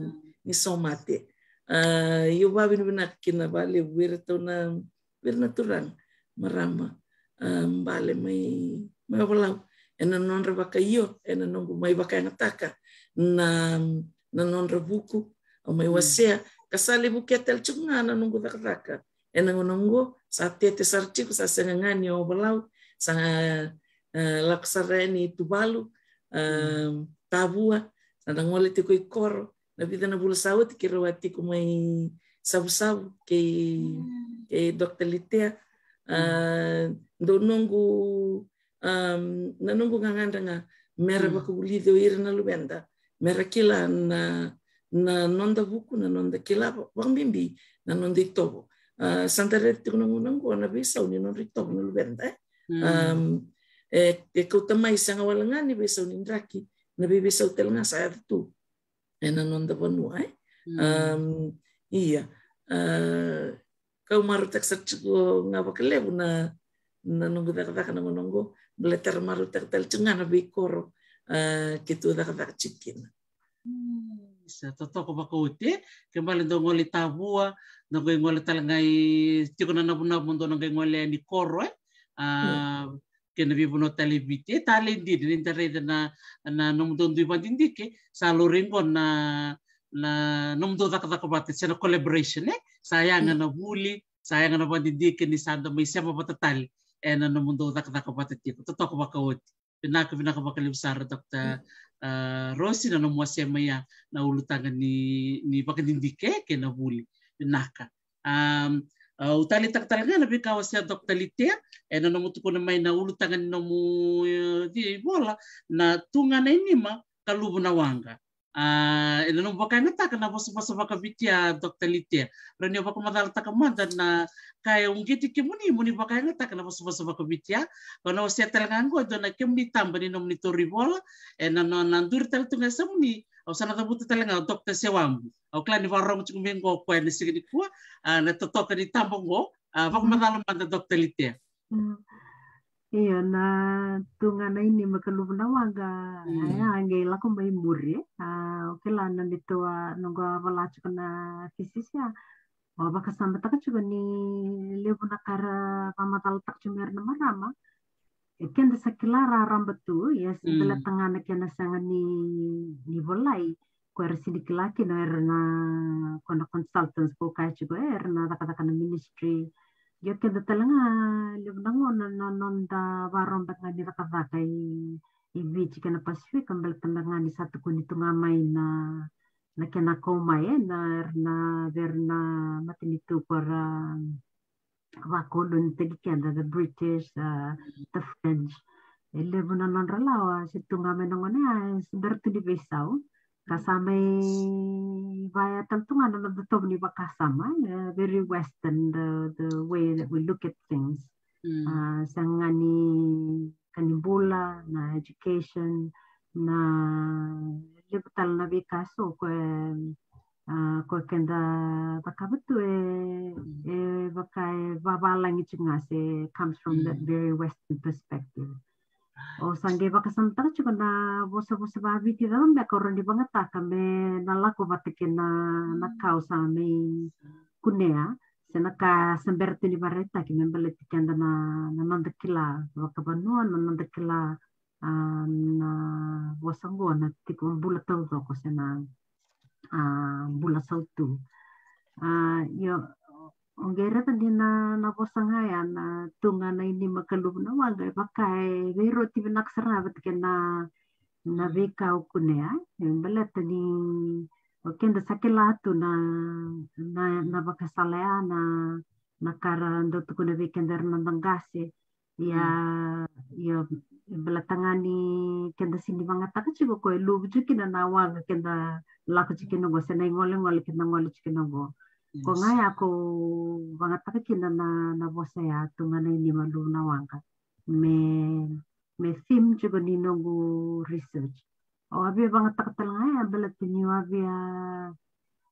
ni somate. A, io, vakavinavinaka kina vakalevu vei iratou na, vei ira na turaga, marama, a, bale mai, mai Ovalau, ena nodra vakaio, ena noqu mai vakayagataka na, na nodra vuku, au mai wasea, ka sa levu ke tale tiko ga na noqu cakacaka. Ena gauna oqo, sa tete sara tiko, sa sega ga ni Ovalau, sa, e, lako sara yani Tuvalu, e, Tavua, sa na gole tiko i koro, na vica na vula sa oti keirau a tiko mai Savusavu, kei, kei Doctor Litea, e, dau noqu, um, na noqu gagadre ga, me ra vakavulici o ira na luveda, me ra kila na, na noda vuku, na noda kila, vakabibi na noda itovo. A, sa da raica tiko na gauna oqo na veisau ni nodra itovo na luveda, e? Um, e, e kauta mai sega wale ga ni veisau ni draki, na veiveisau tale ga sa yaco tu ena noda vanua, e? Um, ia, a, kau marautaka sara tiko ga vakalevu na, na noqu cakacaka na gauna oqo, baleta ra marautaka tale tiko ga na veikoro, a, keitou cakacaka tiko kina. Hmm, sa totoka vakaoti, e? Ke bale dau gole i Tavua, dau qai gole tale ga i, tiko na navunavu mo dau na qai gole yani koro, e? A, kei na veivanua tale e Viti. E talei dina ni da raica na, na nomudou dui vakadidike, sa laurai qo na, na nomudou cakacaka vata, se na collaboration, e? Sa yaga na vuli, sa yaga na vakadidike ni sa da mai sema vata tale ena nomudou cakacaka vata tiko. Totoka vakaoti. Vinaka, vinaka vakalevu sara, Doctor, ah, Rosi, na nomu wasea mai ya na ulutaga ni, ni vakadidike kei na vuli. Vinaka. Um, au taleitaka tale ga na veika wasea Doctor Litea, ena nomu tukuna mai na ulutaga ni nomu, eh, ivola, na tu ga na inima ka luvu na waqa. Ah, ena nomu vakayagataka na vosavosa vakaviti ya, Doctor Litea. Rawa ni o vakamacalataka mada na ka e uqeti kemuni mo ni vakayagataka na vosavosa vakaviti ya. Ko na wasea tale ga qo e dua na kemuni taba ni nomuni tauri vola, ena nona duri tale tu ga e yasamuni, au sa na cavuta tale ga o Doctor Sewabu. Au kila ni vakarorogo tiko mai qo o koya ena siga nikua, ah, na totoka ni taba qo, ah, vakamacala mada, Doctor Litea. Mm. Io, na tu ga na inima ka luvu na waqa, mm, a, ya qai lako mai muri. Ah, o kila na neitou a, noqu a vola tiko na thesis ya, au vakasamataka tiko ni levu na ka ra vakamacalataka tiko mai o ira na marama, e keda sa kila raraba tu, ia se, mm, baleta ga na kena sega ni, ni volai. Ko era sega ni kila kina o ira na, ko na consultants ko kaya tiko, e, era na cakacaka na ministry. Ia keda tale ga levu na gauna na noda vakarorogo ga ni cakacaka i, i Viti kei na Pasifika, baleta ga ni sa tukuni tu ga mai na, na kena kau mai, e, na, era na, vei ira na matanitu ko ra vakolonitaki keda, the British, uh, the French. E levu na nodra lawa, se tu ga mai na gauna ya, e se bera tu ni veisau. Ka sa mai vaya tale tu ga na noda tovo ni vakasama, eh, very Western, the, the way that we look at things. Mm. Ah, sega ni ka ni bula, na education, na levu tale na veika so ko e, ah, ko e keda cakava tu e, e vaka e vavalagi tiko ga se comes from that, mm, very Western perspective. O sa qai vakasamataka tiko na vosavosa vakaviti cava beka o rawa ni vagataka me na lako vata kei na, na ka o sa mai kunea, se na ka sa bera tu ni vakaraitaki me baleti keda na, na noda kila vakavanua, na noda kila, ah, na vosa qo na tiko bula taucoko se na, ah, bula sautu. Ah, io, o qai raica ni na, na vosa ga ya na tu ga na inima ka luvu na waqa, e vaka e veiroti vinaka sara ga vata kei na, na, mm, veika o kunea, e baleta ni o keda sa kila tu na, na, na vakasala ya, na, na ka ra dau tukuna vei keda era na noda qase. Ia, mm, ia, e baleta ga ni keda sega ni vagataka tiko ko e luvu tiko kina na waqa keda lako tiko kina qo, se na igolegole keda gole tiko kina qo. Ko, yes, ga ya ko vagataka kina na, na vosa ya tu ga na inima luvu na waqa. Me, me theme tiko ni noqu research. Au a via vagataka tale ga ya, baleta niu a via,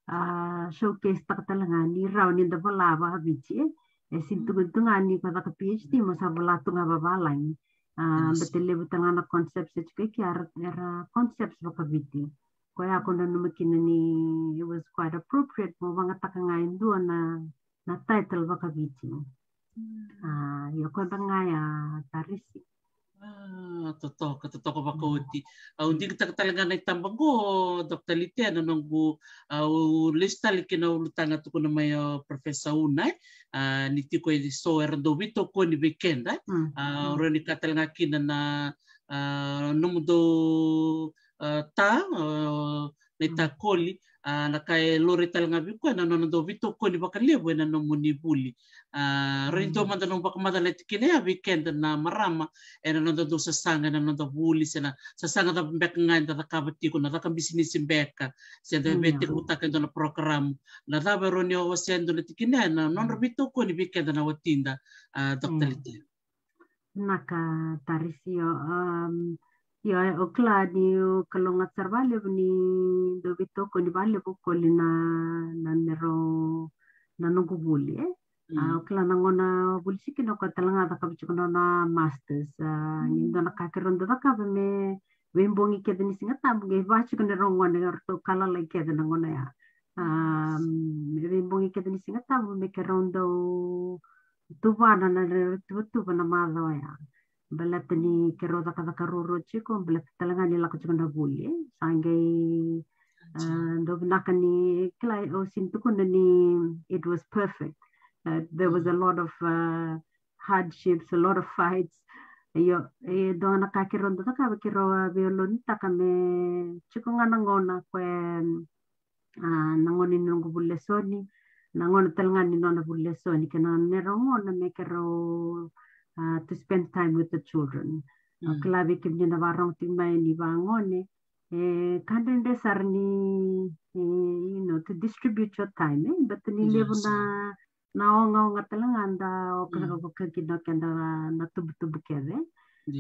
ah, showcase taka tale ga ni rawa ni da vola vakaviti, e. E sega ni tukuni tu ga ni ko caka PhD mo sa vola tu ga vavalagi. Ah, baleta e levu tale ga na concepts e tiko e ke era, era concepts vakaviti. Koya au nanuma kina ni it was quite appropriate mo vagataka ga e dua na, na title vakaviti. Mm. Ah, io, koya beka ga ya, Tarisi. Ah, totoka, totoka vakaoti. Au digitaka tale ga na itaba qo, Doctor Litea, na noqu, ah, au lesu tale ki na ulutaga tukuna mai o Professor Una, e. Ah, ni tiko e so era dau veitokoni vei keda, e. Mm. Ah, au rawa ni kaya tale ga kina na, ah, nomudou, ah, ta, ah, na itakoli, ah, na ka e laurai tale ga vei koya na nona dau veitokoni vakalevu ena nomuni vuli. Ah, rawa ni dua mada nomu vakamacala e tikina ya vei keda na marama, ena noda dau sasaga ena noda vuli, se na sasaga cava beka ga eda cakava tiko, na caka bisinisi beka, se da veitekivutaka e dua na program. Na cava e rawa ni o wasea e dua na tikina ya na nodra veitokoni vei keda na watida, ah, Doctor Litea? Vinaka, Tarisi, io, um, io, o kila niu kalougata sara vakalevu ni dau veitokoni vakalevu o Koli na, na neirau, na noqu vuli, e. Mm. Ah, o kila na gauna vuli tiko kina o koya tale ga cakava tiko na nona masters, ah, ni dua na ka keirau dau cakava me veibogi kece ni Siga Tabu, qai vaka tiko neirau gone, eratou ka lalai kece na gauna ya. Ah, me veibogi kece ni Siga Tabu me keirau dau tuvana na neirau tuvatuva na macawa ya. Baleta ni keirau cakacaka ruarua tiko, baleta tale ga ni lako tiko na vuli, e. Sa qai, ah, dau vinaka ni kila, au sini tukuna ni it was perfect. Uh, there was a lot of, uh, hardships, a lot of fights. Io, e dua na ka keirau dau cakava, keirau a veilomanitaka me tiko ga na gauna ko e, ah, na gauna ni noqu vuli lesoni, na gauna tale ga ni nona vuli lesoni, kei na neirau gauna me keirau, ah, to spend time with the children. Mm. Au kila vei kemuni na vakarogo tiko mai ni vagone, e ka dredre sara ni, e, you know, to distribute your time, e, but ni levu na, na ogaoga tale ga da oka, oka kina o keda na tubutubu kece.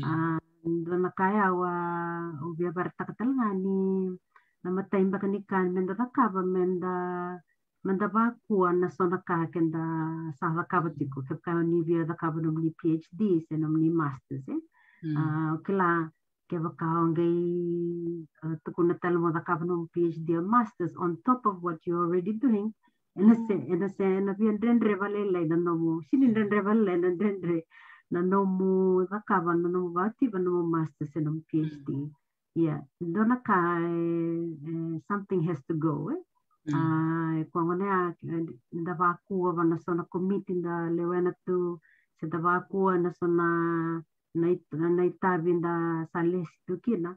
Ah, dua na ka ya au a, au via vakaraitaka tale ga ni na imatai beka ni ka me da cakava, me da, me da vakua na so na ka keda sa cakava tiko. Kevaka ni via cakava nomuni PhD se nomuni masters, e. Ah, au kila kevaka o qai, ah, tukuna tale mo cakava nomu PhD or masters on top of what you're already doing, ena se, ena se, ena via dredre vakalailai na nomu, sini dredre vakalailai, na dredre na nomu cakava, na nomu vakativa nomu masters se nomu PhD. Ia, dua na ka, e, e, something has to go, e. Ah, e koya gona ya, e, da vakua va na so na komiti da lewena tu, se da vakua na so na, na it-, na itavi da sa lesi tu kina.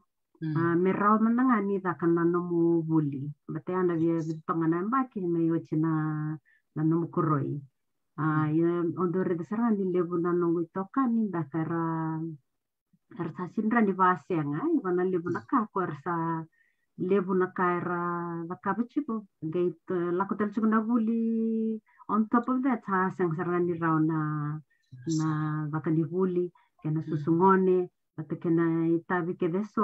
Ah, me rawa mada ga ni caka na nomu vuli. Baleta ya na via, via toka na yabaki me oti na, na nomu koroi. Ah, ia, au dau raica sara ga ni levu na noqu itokani beka era, era sa sini rawa ni vakasega, e, va na levu na ka ko era sa levu na ka era cakava tiko. Qai, e, lako tale tiko na vuli. On top of that, sa sega sara ga ni rawa na, na caka ni vuli, kei na susu gone, vata kei na itavi kece so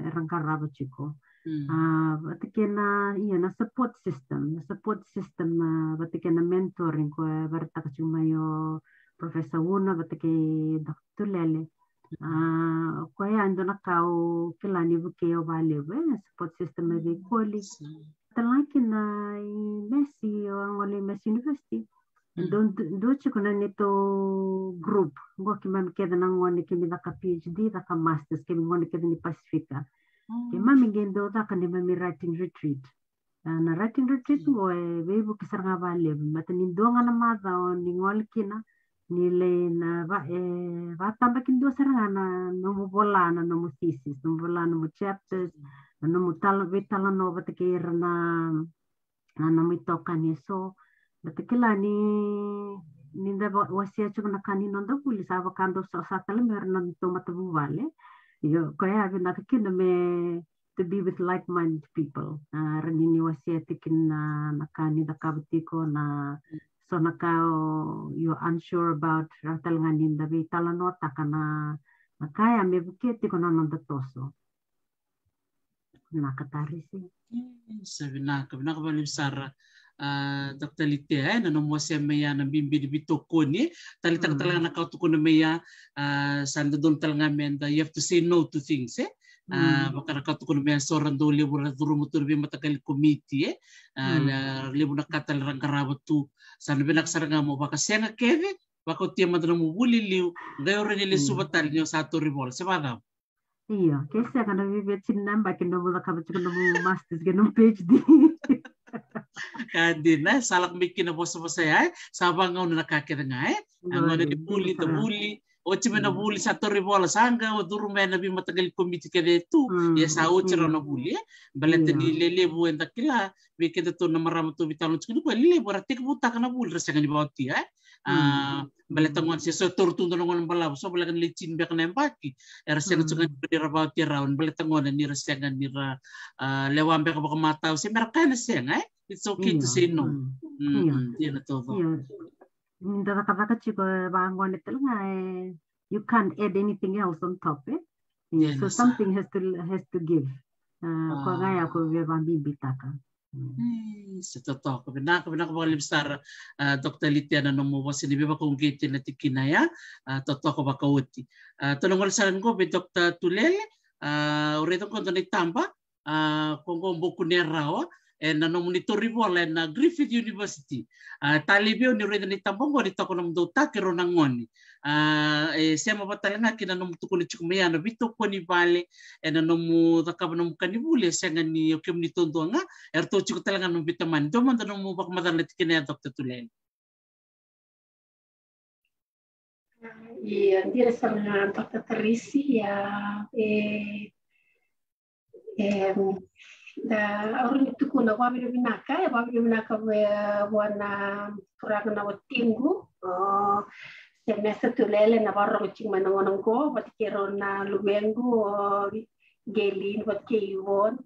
era qarava tiko. Ah, vata kei na, ia, na support system, na support system, ah, vata kei na mentoring ko e vakaraitaka tiko mai o Professor Una vata kei Doctor Tulele. Ah, o koya e dua na ka au kila ni vukei au vakalevu, e, na support system e veikoli. Tale ga kina i Massey, au a gole i Massey University. Dua, dua tiko na neitou group. Qo keimami kece na gone keimami caka PhD, caka masters, keimami gone kece ni Pasifika. Keimami qai dau caka neimami writing retreat. Ah, na writing retreat qo e veivuke sara ga vakalevu. Baleta ni dua ga na macawa ni gole kina, ni lai na va, e, vakatabakidua sara ga na nomu vola na nomu thesis, nomu vola nomu chapters, na nomu tala, veitalanoa vata kei ira na, na nomu itokani eso. Baleta kila ni, ni da va, wasea tiko na ka ni noda vuli, sa vaka dau sa, sa tale me ra na nodatou matavuvale. Io, koya e vinaka kina me to be with like-minded people. Ah, ra ni ni wasea tiko na, na ka ni cakava tiko, na so na ka o, you're unsure about, ra tale ga ni da veitalanoataka na, na ka ya me vukea tiko na noda toso. Vinaka Tarisi. E, sa vinaka, vinaka vakalevu sara. Ah, Doctor Litea, e, na nomu wasea mai ya na bibi ni veitokoni, e. Taleitaka tale ga na ka o tukuna mai ya, ah, sa dodonu tale ga me da, you have to say no to things, e. Ah, vaka na ka tukuna mai ya, so ra dau levu ra curuma tu na veimataqali komiti, e. Ah, levu na ka tale ra qarava tu. Sa na vinaka sara ga mo vakasega kece, vakaotia mada nomu vuli liu, qai o rai ni lesuva tale ni o sa tauri vola, se vakacava? Io, ke sega na vivi e tini na yabaki nomu cakava tiko nomu masters kei nomu PhD. Ka dina, e, sa lako mai kina vosavosa ya, e. Sa vagauna na ka kece ga, e. A gauna ni vuli, da vuli, oti mai na vuli, sa tauri vola, sa qai o curuma na veimataqali komiti kece tu, ia sa oti rawa na vuli, e. Baleta ni lelevu eda kila, vei kedatou na marama tou veitalanoa tiko nikua, lelevu era tekivutaka na vuli, ra sega ni vakaotia, e. Ah, baleta gona se so e tauri tu dua na gone balavu, so voleka ni lai tini beka na yabaki, era sega tu ga ni ra vakaotia rawa, baleta gona ni ra sega ni ra, ah, lewa beka vakamatau, se me ra kaya na sega, e. It's okay to say no. Ia na taucoko. Ni da cakacaka tiko e vagone tale ga, e, you can't add anything else on top, e. So something has to, has to give. Ah, koya ga ya ko via vakabibitaka. E, sa totoka, vinaka, vinaka vakalevu sara, ah, Doctor Litea, na nomu vosa ni veivakauqeti ena tikina ya, ah, totoka vakaoti. Ah, tou na gole sara qo vei Doctor Tulele, ah, o raica qo dua na itaba, ah, ko qo Boku ni Yarawa, ena nomuni tauri vola ena Griffith University. A, talei vei au ni raica na itaba oqo ni toka nomudou taki rau na gone. A, e sema vata tale ga kina nomu tukuna tiko mai ya na veitokoni vale, ena nomu cakava nomu ka ni vuli, e sega ni o kemuni taudua ga, eratou tiko tale ga nomu veitamani. Dua mada nomu vakamacala na tikina ya, Doctor Tulele. Ia, dina sara ga, Doctor Tarisi, ia, e, e, da, au rawa ni tukuna vakavinavinaka, e vakavinavinaka vua, vua na turaga na watiqu, o Semesa Tulele, na vakarorogo tiko mai na gauna oqo vata kei rau na luvequ, o Gelin vata kei Ivon,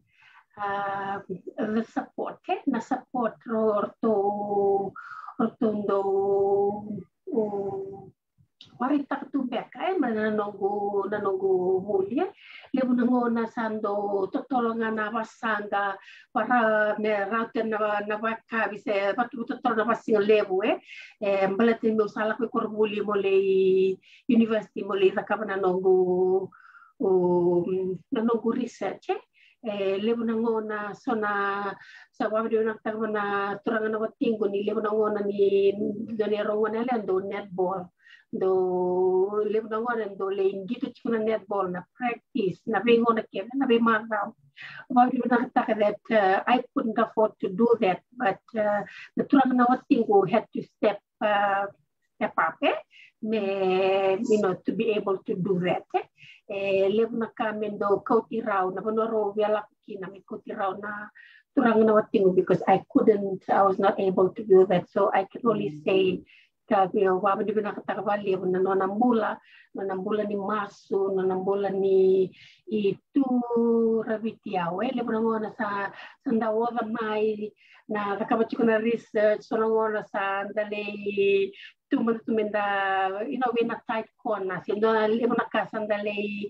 a, the support, e, na support ro-, ratou, ratou dau, o, waraitaka tu beka, e, mai na noqu, na noqu vuli, e. Levu na gauna sa dau totolo ga na vasaqa, vara me rauta na, na vakavi se vatu totolo na vasigalevu, e. E, baleta ni meu sa lako i koronivuli mo lai university mo lai cakava na noqu, o, na noqu research, e. E, levu na gauna so na, sa vakavinavinakataka vua na turaga na watiqu ni levu na gauna ni dua na rogo na yalewa dau netball. Dau, levu na gauna dau lai qito tiko na netball, na practice, na veigauna kece, na veimacawa. Vakavinavinakataka that, uh, I couldn't afford to do that, but, uh, na turaga na watiqu had to step, uh, step up, e, me, you know, to be able to do that, e. E, levu na ka me dau kauti rau, na vanua rau via lako kina me kauti rau na turaga na watiqu, because I couldn't, I was not able to do that. So I can only say, ka via vakavinavinakataka vakalevu na nona bula, nona bula ni masu, nona bula ni, i tu raviti au, e. Levu na gauna sa, sa da oca mai, na cakava tiko na research, so na gauna sa da lai tu mada tu me da, you know, we na tight corner, se dua na levu na ka sa da lai,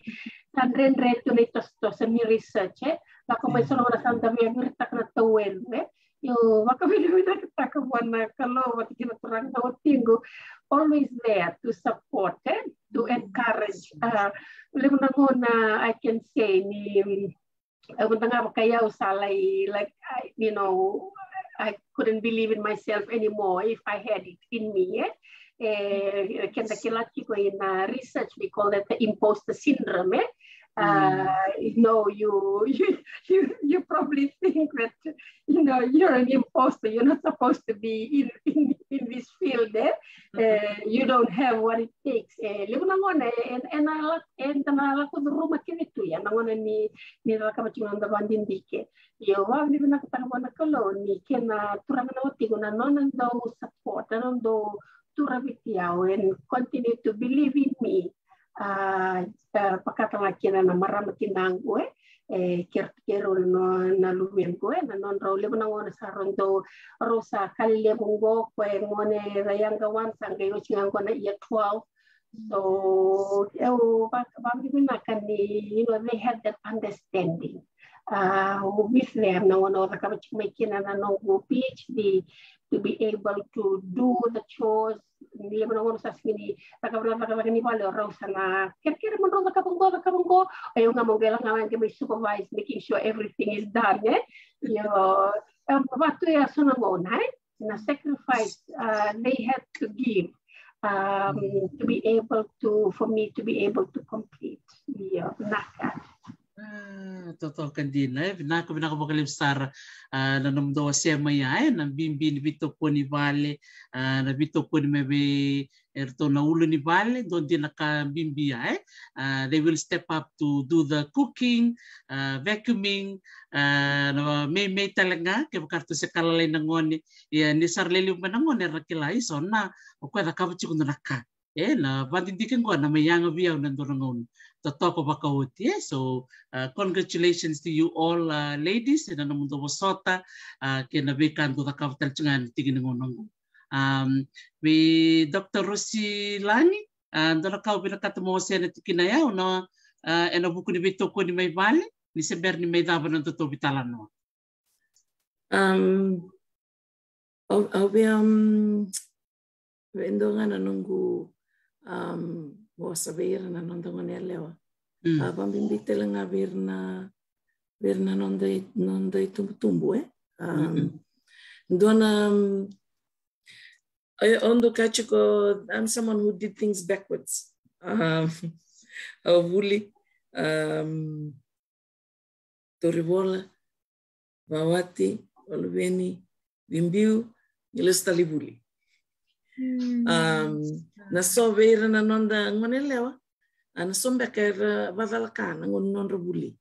sa dredre tu na itosotoso ni research, e. Lako mai so na gauna sa da via viritaka na tauelu, e. Io, vakavinavinakataka vua na Kalou vata kei na turaga na watiqu, always there to support, e, to encourage. Uh, levu na gauna I can say ni, e, vata ga vakai au sa lai, like, I, you know, I couldn't believe in myself anymore if I had it in me, e. E, keda kila tiko ina research, we call that the imposter syndrome, e. Uh, you know, you, you, you, you probably think that, you know, you're an imposter, you're not supposed to be in, in, in this field, e. Uh, you don't have what it takes, e. Levu na gauna, e, e, e na la-, e da na lako curuma kece tu ya na gauna ni, ni cakava tiko na noda vakadidike. Io, vakavinavinakataka vua na Kalou ni kei na turaga na watiqu na nona dau support, na nona dau tu raviti au and continue to believe in me. A, a, vakatale ga kina na marama tinaqu, e, e, kei, kei rau na, na luvequ, e, na nodrau levu na gauna sa rau dau, rau sa ka lelevu qo, ko e gone, the younger one, sa qai oti ga qo na year twelve. So, au va-, vakavinavinaka ni, you know, they had that understanding. Uh, with them, na gauna au cakava tiko mai kina na noqu PhD, to be able to do the chores. Levu na gauna sa sega ni cakava na cakacaka ni vale, o rau sa na kerekere mo drau cakava qo, cakava qo. O yau ga mo qai lako ga mai supervise, making sure everything is done, e? Io, um, vatu ya so na gauna, e? Na sacrifice, uh, they had to give, um, to be able to, for me to be able to complete. Io, vinaka. A, totoka dina, e, vinaka, vinaka vakalevu sara. A, na nomudou wasea mai ya, e, na bibi ni veitokoni vale, a, na veitokoni mai vei iratou na ulu ni vale, dua dina ka bibi ya, e. A, they will step up to do the cooking, a, vacuuming, a, na meimei tale ga, kevaka ratou se ka lalai na gone, ia ni sa ra lelevu mai na gone era kila, i so na, o koya e cakava tiko dua na ka. E, na vakadidike qo na mai yaga vei au na dua na gauna. Totoka vakaoti, e. So, uh, congratulations to you all, uh, ladies, ena nomudou vosota, uh, kei na veika dou cakava tale tiko ga ena tiki ni gauna qo. Um, vei Doctor Rosilani, uh, dua na ka au vinakata mo wasea ena tikina ya, o na, uh, ena vuku ni veitokoni mai vale, ni se bera ni mai cava na nodatou veitalanoa. Um, Au, au via, um, via dua ga na noqu, um, vosa vei ira na noda gone yalewa. Mm. A, vakabibi tale ga vei ira na, vei ira na noda i-, noda itubutubu, e? Um, dua na, um, I, au dau kaya tiko, I'm someone who did things backwards. Um, au vuli, um, tauri vola, vawati, valuveni, veibiu, ni lesu tale i vuli. Um, na so vei ira na noda gone yalewa, a, na so beka era vacalaka na gauna nodra vuli.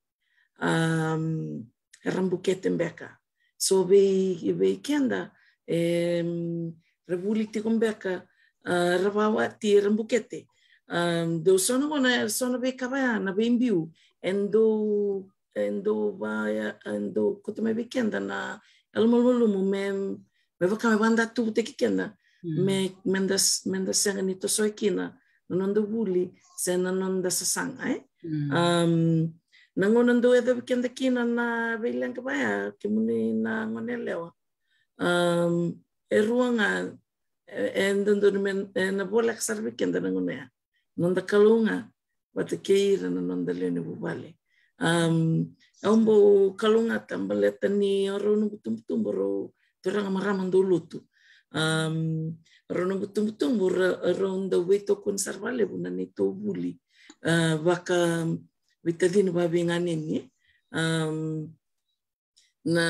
Um, era bukete beka. So vei, vei keda, em, ra vuli tiko beka, a, ra vawati, ra bukete. Um, dau so na gauna, so na veika vaya, na veibiu, e dau, e dau vaya, e dau kauta mai vei keda na yalomalumalumu me, me vaka me vakadatuvutaki keda, me, me da s-, me da sega ni tosoya kina na noda vuli se na noda sasaga, e? Um, na gauna dau yacovi keda kina na veileqa vaya, kemuni na gone yalewa. Um, e rua ga, e, e dodonu me, e na voleka sara vei keda na gauna ya. Noda Kalou ga, vata kei ira na noda lewe ni vuvale. Um, au bau kalougata baleta ni o rau noqu tubutubu, rau turaga, marama dau lotu. Um, rau noqu tubutubu, ra-, rau dau veitokoni sara vakalevu na neitou vuli. A, vaka veitacini, vakaveiganeni. Um, na,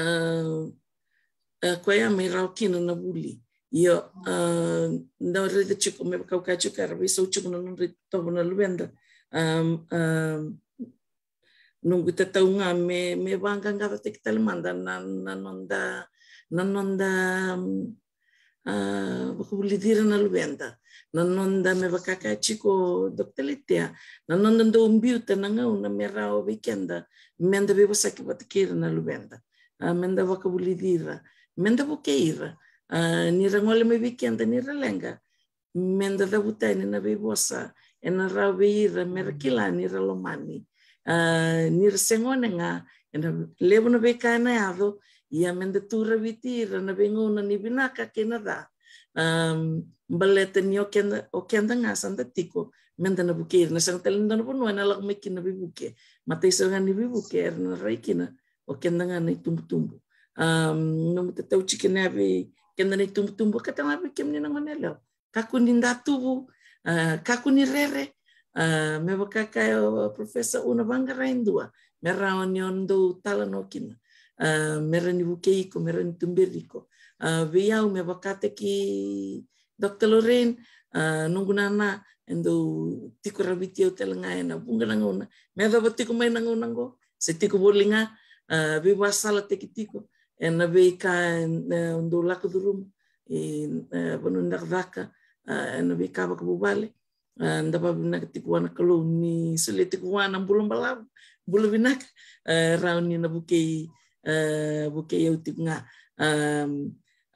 a, koya me rawa kina na vuli. Io, a, da raica tiko, me vaka au kaya tiko, era veisau tiko na nodra itovo na luveda. Um, um, noqu itatau ga me, me vaqaqacotaki tale mada na, na noda, na noda, um, a, vakavulici ira na luveda. Na noda, me vaka kaya tiko Doctor Litea, na noda dau biuta na gauna me rawa vei keda me da veivosaki vata kei ira na luveda. A, me da vakavulici ira, me da vukei ira. A, ni ra gole mai vei keda ni ra leqa, me da cavuta yani na veivosa e na rawa vei ira me ra kila ni ra lomani. A, ni ra se gone ga, e na levu na veika e na yaco, ia me da tu raviti ira na veigauna ni vinaka kei na ca. Um, baleta ni o keda, o keda ga sa da tiko me da na vukei ira. Na sega tale ni dua na vanua e na lako mai kina na veivuke. Matai sara ga ni veivuke era na rai kina o keda ga na itubutubu. Um, nomu itatau tiko kina vei keda na itubutubu, ka tale ga vei kemuni na gone yalewa. Kakua ni datuvu, a, kakua ni rere, a, me vaka kaya o Professor, au na vaqara e dua me rawa ni o dau talanoa kina, a, me rawa ni vukei iko, me rawa ni tuberi iko. A, vei au, me vakataki Doctor Lorraine, a, noqu nana, e dau tiko raviti au tale ga e na vuqa na gauna. Me yacova tiko mai na gauna oqo, se tiko voli ga, a, veivakasalataki tiko e na veika, e, dau lako curuma e, e, vanua ni cakacaka, a, e na veika vakavuvale. A, da vakavinavinaka tiko vua na Kalou ni solia tiko vua na bula balavu, bula vinaka, e, rawa ni na vukei, e, vukei au tiko ga. A,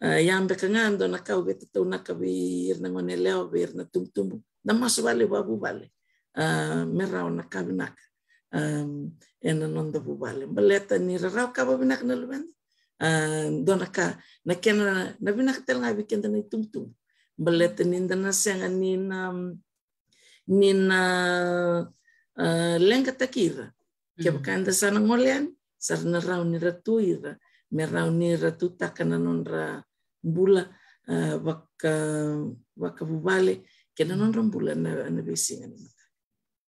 a, ia beka ga dua na ka au via tataunaka vei ira na gone yalewa, vei ira na tubutubu, da masu vale vakavuvale. A, me rawa na ka vinaka, um, e na noda vuvale. Baleta ni ra rawa ka vakavinaka na luveda, a, dua na ka, na kena, na vinaka tale ga vei keda na itubutubu. Baleta ni da na sega ni na, ni na, a, leqataki ira. Kevaka eda sa na gole yani, sa ra na rawa ni ra tu ira, me rawa ni ra tutaka na nodra bula, a, vaka, vakavuvale, kei na nodra bula na, na veisiga ni mataka.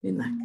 Vinaka.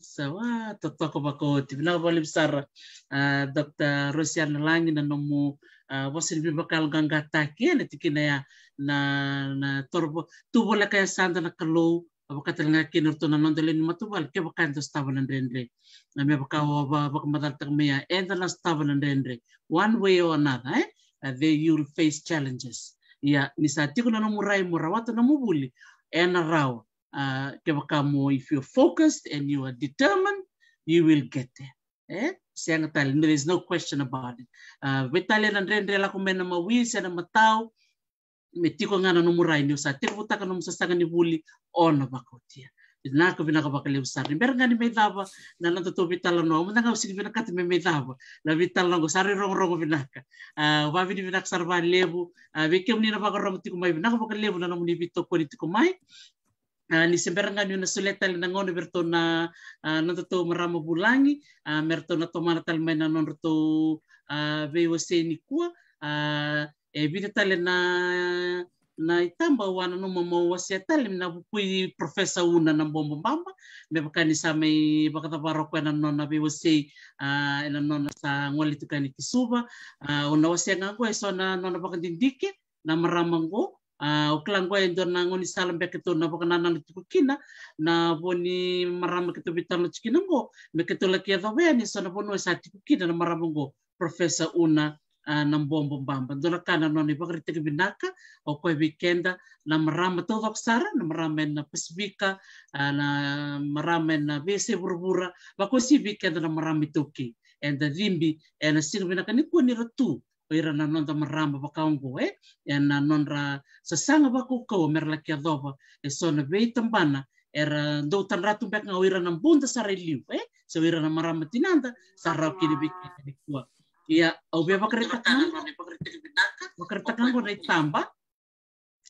Sa va totoka vakaoti. Vinaka vakalevu sara, a, Doctor Rosiana Lagi, na nomu, a, vosa ni veivakayaloqaqataki e na tikina ya, na, na toro vo-, tu voleka e yasada na Kalou, a, vaka tale ga kina o ratou na noda lewe ni matavuvale, kevaka eda sotava na dredre. Na me vaka o va-, vakamacalataka mai ya, eda na sotava na dredre one way or another, e? A, there you'll face challenges. Ia, ni sa tiko na nomu rai mo rawata nomu vuli, e na rawa. A, kevaka mo, if you're focused and you are determined, you will get there. E? Sega tale, there is no question about it. A, veitalia na dredre lako mai na mawi se na matau, me tiko ga na nomu rai, ni o sa tekivutaka nomu sasaga ni vuli, o na vakaotia. Vinaka, vinaka vakalevu sara. Ni bera ga ni mai cava na nodatou veitalanoa, au mada ga au sega ni vinakata me mai cava na veitalanoa oqo, sa rui rogorogo vinaka. A, vakavinavinaka sara vakalevu, a, vei kemuni na vakarorogo tiko mai, vinaka vakalevu na nomuni veitokoni tiko mai. A, ni se bera ga niu na solia tale na gauna vei iratou na, a, nodatou marama vulagi, a, me ratou na tomana tale mai na nodratou, a, veiwasei nikua. A, e vica tale na, na itaba au a nanuma meu wasea tale, na vukui Professor Una Nabobobaba, me vaka ni sa mai vakacavara o koya na nona veiwasei, a, ena nona sa gole tiko yani ki Suva. A, au na wasea ga oqo eso na nona vakadidike na marama oqo. A, au kila oqo e dua na gaunisala beka keitou na vakanananu tiko kina, na vo ni marama keitou veitalanoa tiko kina oqo, me keitou laki yacova yani eso na vanua e sa tiko kina na marama oqo, Professor Una, a, Nabobobaba. Dua na ka na nona ivakaraitaki vinaka o koya vei keda na marama taucoko sara, na marama ena Pasifika, a, na marama ena veiyasai vuravura, vakauasivi vei keda na marama iTaukei. Eda cibi ena siga vinaka nikua ni ra tu o ira na noda marama vaka oqo, e, ena nodra sasaga vakaukauwa me ra laki yacova eso na veitabana era dau tadra tu beka ga o ira na buda sara e liu, e, se o ira na marama tinada sa rawa kina vei keda nikua. Ia, au via vakaraitaka ga, vakaraitaka ga oqo na itaba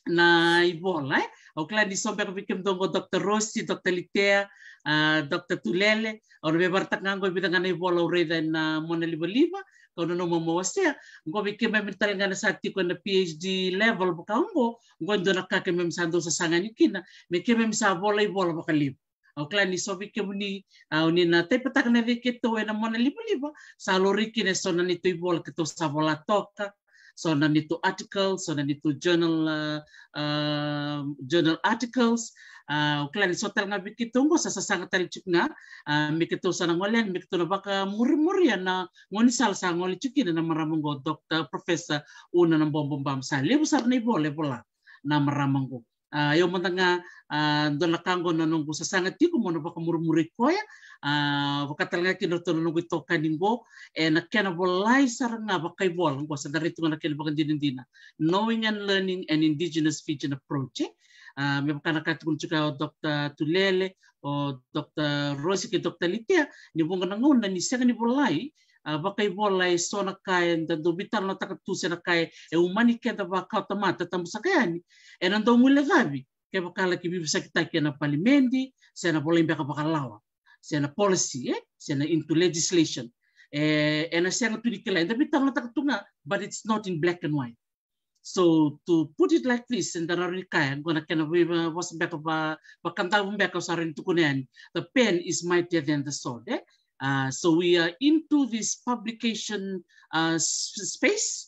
na ivola, e. Au kila ni so beka vei kemudou oqo, Doctor Rosi, Doctor Litea, a, Doctor Tulele, au na via vakaraitaka ga oqo e vica ga na ivola au raica ena, a, mona livaliva, kau nanuma meu wasea. Oqo vei keimami tale ga na sa tiko ena PhD level vaka oqo, oqo e dua na ka keimami sa dau sasaga yani kina, me keimami sa vola ivola vakalevu. Au kila ni so vei kemuni, a, o ni na taipataka na cei keitou ena mona livaliva, sa laurai kina eso na neitou ivola keitou sa vola toka, so na neitou article, so na neitou journal, a, a, journal articles. A, au kila ni so tale ga vei keitou oqo sa sasaga tale tiko ga, a, me keitou sa na gole yani, me keitou na vakamurimuria na gaunisala sa gole tiko kina na marama oqo, Doctor Professor Una Nabobobaba. Sa levu sara na ivola e vola na marama oqo. A, io mada ga, a, dua na ka oqo na noqu sasaga tiko meu na vakamurimuria koya, a, vaka tale ga kina ratou na noqu itokani oqo, ena kena volai sara ga vakaivola oqo, sa da rai tu ga na kena vakadinadina, Knowing and Learning, an Indigenous Fijian Approach, e. A, me vaka na ka tukuna tiko o Doctor Tulele, o Doctor Rosi kei Doctor Litea, ni vuqa na gauna ni sega ni volai, a, vakaivola eso na ka eda dau veitalanoataka tu se na ka e umani keda vakaotamata, tabu saka yani, ena dau guilecavi kevaka laki veivosakitaki ena palimedi, se na volai beka vakalawa, se na policy, e, se na into legislation. E, ena sega tu ni kila, eda veitalanoataka tu ga, but it's not in black and white. So to put it like this, eda rawa ni kaya, oqo na kena veivosa beka va, vakadavu beka au sa rawa ni tukuna yani, the pen is mightier than the sword, e? Uh, so we are into this publication, uh, s-, space.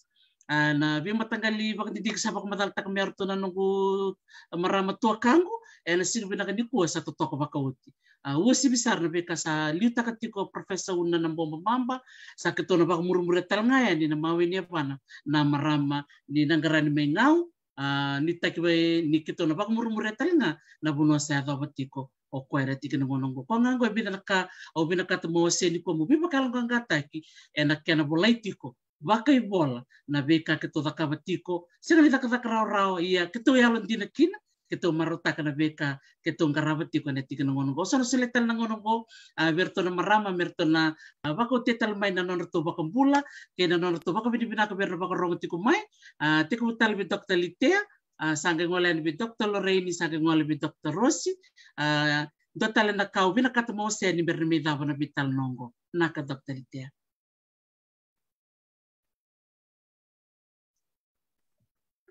Uh, na veimataqali vakadidike sa vakamacalataka mai ratou na noqu marama tuakaqu, ena siga vinaka nikua sa totoka vakaoti. A, uasivi sara na veika sa liutaka tiko o Professor Una Nabobobaba, sa keitou na vakamurimuria tale ga yani na mawe ni yavana na marama ni Naqarani mai Gau, a, ni taki vei ni keitou na vakamurimuria tale ga na vanua sa yacova tiko o koya ena tiki ni gauna oqo. Koya ga oqo e vica na ka au vinakata meu wasea nikua meu veivakayaloqaqataki ena kena volai tiko vakaivola na veika keitou cakava tiko, sega ni cakacaka rawarawa, ia keitou yalodina kina, keitou marautaka na veika keitou qarava tiko ena tiki ni gauna oqo. Au sa na solia tale na gauna oqo, a, vei iratou na marama me ratou na, a, vakaotia tale mai na nodratou vakabula kei na nodratou vakavinavinaka vei ira na vakarogo tiko mai. A, tekivu tale vei Doctor Litea, a, sa qai gole yani vei Doctor Lorraine, sa qai gole vei Doctor Rosi. A, dua tale na ka au vinakata meu wasea ni bera ni mai cava na veitalanoa oqo. Naka, Doctor Litea.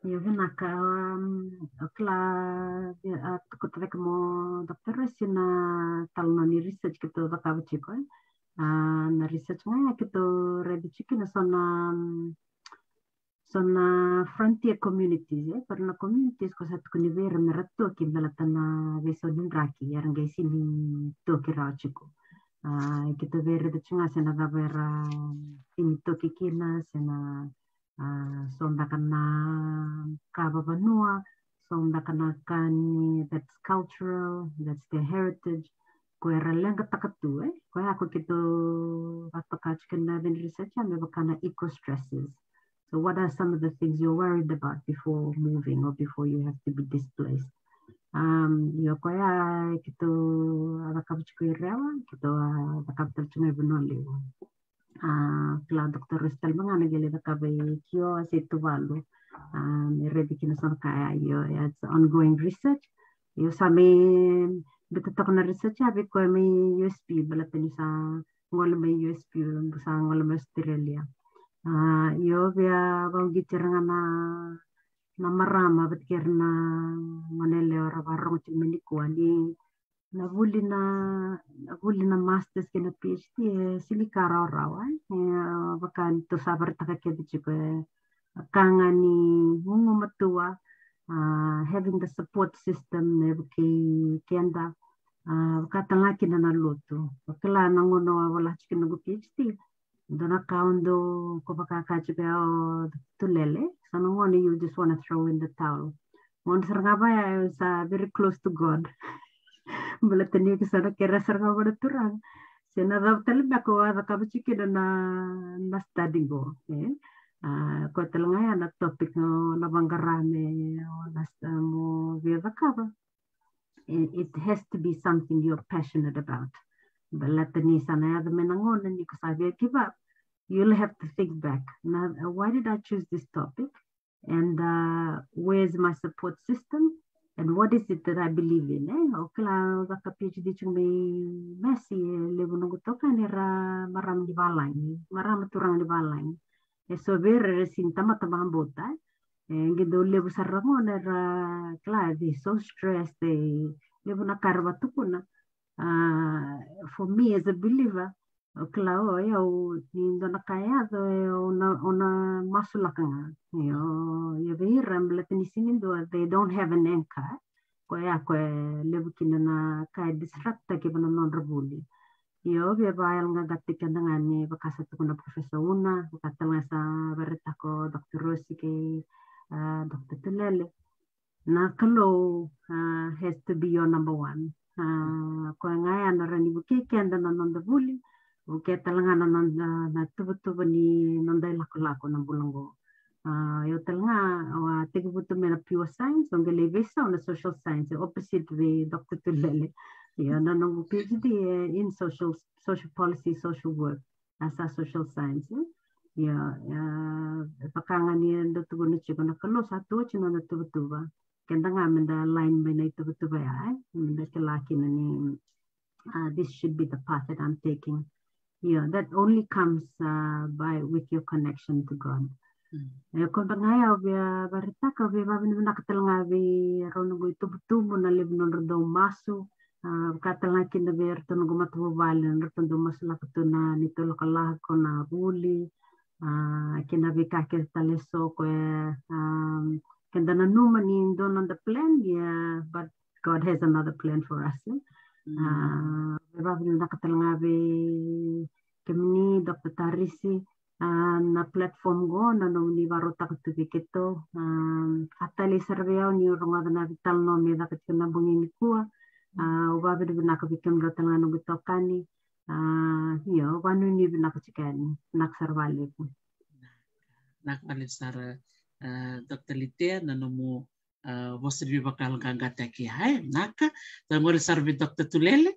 Io, vinaka, um, o kila, a, tukuna cake mai o Doctor Rosi na talanoa ni research keitou cakava tiko, e. A, na research ga keitou raica tiko kina so na, um, so na frontier communities, e, ira na communities ko sa tukuni vei ira me ra toki baleta na veisau ni draki, era qai sega ni toki rawa tiko. A, keitou via raica tiko ga se na cava era sega ni toki kina, se na, a, so beka na ka vakavanua, so beka na ka ni that's cultural, that's their heritage, ko era leqataka tu, e? Koya ko keitou vakatoka tiko kina na research, a, me vaka na eco stresses. So what are some of the things you're worried about before moving or before you have to be displaced? Um, io koya keitou a cakava tiko i Rewa, keitou a cakava tale tiko ga i Vanua Levu. A, kila Doctor Rosi tale ga na qai lai cakava i Kioa se Tuvalu. Um, e raici kina so na ka ya, io, it's ongoing research. Io, sa mai biuta toka na research ya vei koya mai U S P, baleta ni sa gole mai U S P, sa gole mai Australia. A, io, via vauqiti ira ga na, na marama vata kei ira na gone yalewa ra vakarorogo tiko mai nikua ni na vuli na, na vuli na masters kei na PhD e sili ka rawarawa, e, vaka ni tou sa vakaraitaka kece tiko, e, ka ga ni gugumatua, a, having the support system e vukei keda, a, vaka tale ga kina na lotu. Au kila na gauna au a vola tiko na noqu PhD, dua na ka au dau, ko vaka ka tiko ya o Tulele, sa na gauna you just wanna throw in the towel. Gauna sara ga vaya, e, sa very close to God. Baleta ni ke sa na kerea sara ga vua na Turaga, se na cava tale beka o a cakava tiko kina na, na study qo, e? A, koya tale ga ya na topic o na vaqara me o na st-, mo via cakava. It, it has to be something you're passionate about. Baleta ni sa na yaco mai na gauna ni ko sa via give up, you'll have to think back. Na, why did I choose this topic? And, uh, where's my support system? And what is it that I believe in? E, au kila au caka PhD tiko mai Massey, e levu noqu itokani era marama ni valagi, marama turaga ni valagi. E so vei ira era sega ni tamata vakabauta, e. E qai dau levu sara na gauna era, kila, they so stressed, e levu na ka era vakatukuna. A, for me as a believer, au kila, o, e, au, ni dua na ka e yaco, e, au na, au na masulaka ga. Io, io, vei ira, baleta ni sega ni dua, they don't have an anchor. Koya, koya e levu kina na ka e distract-taki vua na nodra vuli. Io, via vakayaloqaqataki keda ga ni vaka sa tukuna Professor Una, vaka tale ga sa vakaraitaka o Doctor Rosi kei, a, Doctor Tulele. Na Kalou, a, has to be your number one. A, koya ga ya na rawa ni vukei keda na noda vuli, vukei tale ga na noda, na tuvatuva ni noda ilakolako na bula qo. A, io tale ga, au a tekivu tu mai na pure science, au qai lai veisau na social science, e opposite vei Doctor Tulele. Io, na noqu PhD e in social, social policy, social work, a sa social science, e. Ia, ia, e vaka ga ni dau tukuna tiko, na Kalou sa tu oti na noda tuvatuva. Keda ga meda align mai na ituvatuva ya, e. Meda kila kina ni, a, this should be the path that I'm taking. Ia, that only comes, a, by, with your connection to God. Mm. E, koya ga ya au via vakaraitaka, au via vakavinavinaka tale ga vei rau noqu itubutubu na levu nodra dau masu, a, vaka tale ga kina vei ratou noqu matavuvale, na ratou dau masulaka tu na neitou lakolako, na vuli, a, kei na veika kece tale so koya, a, keda nanuma ni dua na noda plan, ia, but God has another plan for us, e. Mm. A, via vakavinavinaka tale ga vei kemuni, Doctor Tarisi, a, na platform qo, na nomuni vakarautaka tu vei keitou. A, ka talei sara vei au niu rogoca na veitalanoa me caka tiko na bogi nikua. A, au vakavinavinaka vei kemudrau tale ga noqu itokani. A, io, au vakanuinui vinaka tiko yani. Vinaka sara vakalevu. Vinaka vakalevu sara, a, Doctor Litea, na nomu, a, vosa ni veivakayaloqaqataki, e. Vinaka. Sa qori sara vei Doctor Tulele.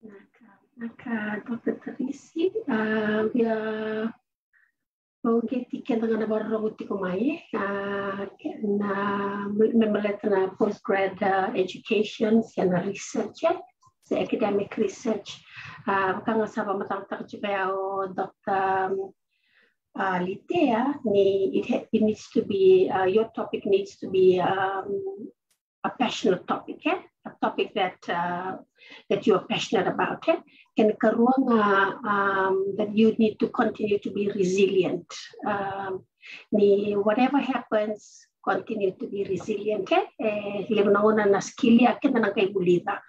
Vinaka, vinaka, Doctor Tarisi. A, via vakauqeti keda ga na vakarorogo tiko mai, a, na, me baleta na postgrad, a, education, se na research, e, se academic research. A, vaka ga sa vakamatatataka tiko ya o Doctor, a, Litea, ni it ha-, it needs to be, a, your topic needs to be, um, a passionate topic, e? A topic that, uh, that you are passionate about, e? Kena ikarua ga, um, that you need to continue to be resilient. Um, ni whatever happens, continue to be resilient, e? E levu na gauna na skill ya keda na qai vulica,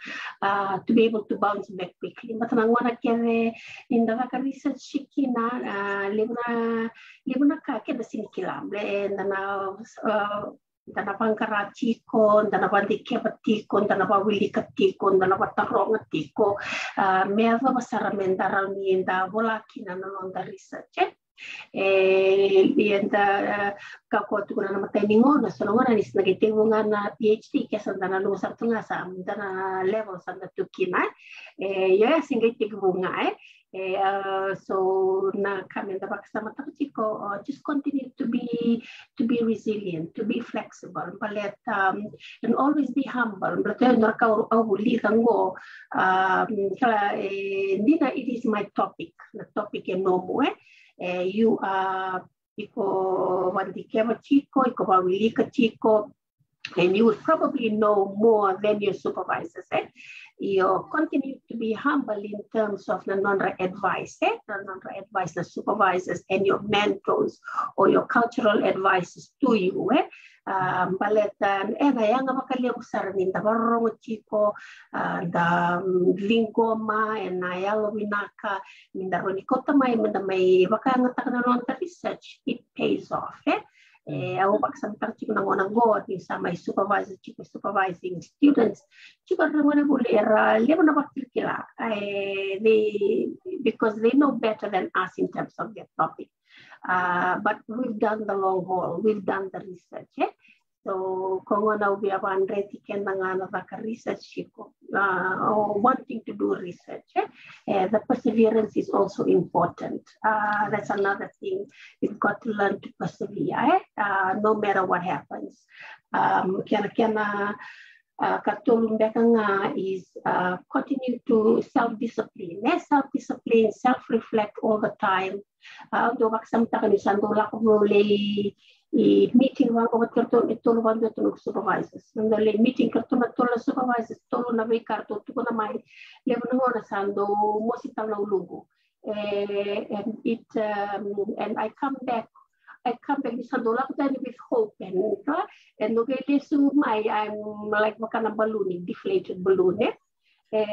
uh, to be able to bounce back quickly. But na gauna kece ni da caka research kina, uh, levu na, levu na ka keda sega ni kila, e, da na, uh, da na vaqara tiko, da na vadikeva tiko, da na vawilika tiko, da na vataroga tiko, a, me yacova sara me da rawa ni da vola kina na noda research, e. E, eda, a, ka ko tukuna na matai ni gauna, so na gauna ni sa na qai tekivu ga na PhD, ke sa da na luga sara tu ga sa, da na level sa da tu kina, e. Io, ya sa qai tekivu ga, e. E, uh, so na ka me da vakasamataka tiko, uh, just continue to be to be resilient, to be flexible, baleta, um, and always be humble. Baleta na ka au vulica qo, um, kala, e, dina, it is my topic, na topic e nomu, e. E, you are, iko vadikeva tiko, iko vawilika tiko, and you would probably know more than your supervisors, e. You continue to be humble in terms of na nodra advice, e, na nodra advice na supervisors and your mentors or your cultural advisors to you, e. Um, baleta, e, na yaga vakalevu sara ni da varorogo tiko, uh, da, um, ciqoma, e na yalo vinaka ni da roni kota mai, me da mai vakayagataka na noda research, it pays off, e. E, au vakasamataka tiko na gauna qo ni sa mai supervisor tiko, supervising students tiko, na gauna vuli era levu na vakilakila, e, they, because they know better than us in terms of their topic. Uh, but we've done the long haul, we've done the research, e. So ko gauna au via vadreti keda ga na caka research tiko, uh, or wanting to do research, e. E, the perseverance is also important. Uh, that's another thing. You've got to learn to persevere, e, uh, no matter what happens. Um, kena, kena, uh, katolu beka ga is, uh, continue to self-discipline, e. Self-discipline, self-reflect all the time. Au dau vakasamataka ni sa dau lako vou lai meeting vaqo vata kei ratou e tolu, vaqo e tolu na supervisors. Sa dau lai meeting kei ratou na tolu na supervisors, tolu na veika ratou tukuna mai. Levu na gauna sa dau mosi tale na uluqu. E, and it, um, and I come back, I come back, ni sa dau lako tani with hope, and, uh, and noqu lesu mai, I'm like vaka na baluni, deflated balloon, e. E,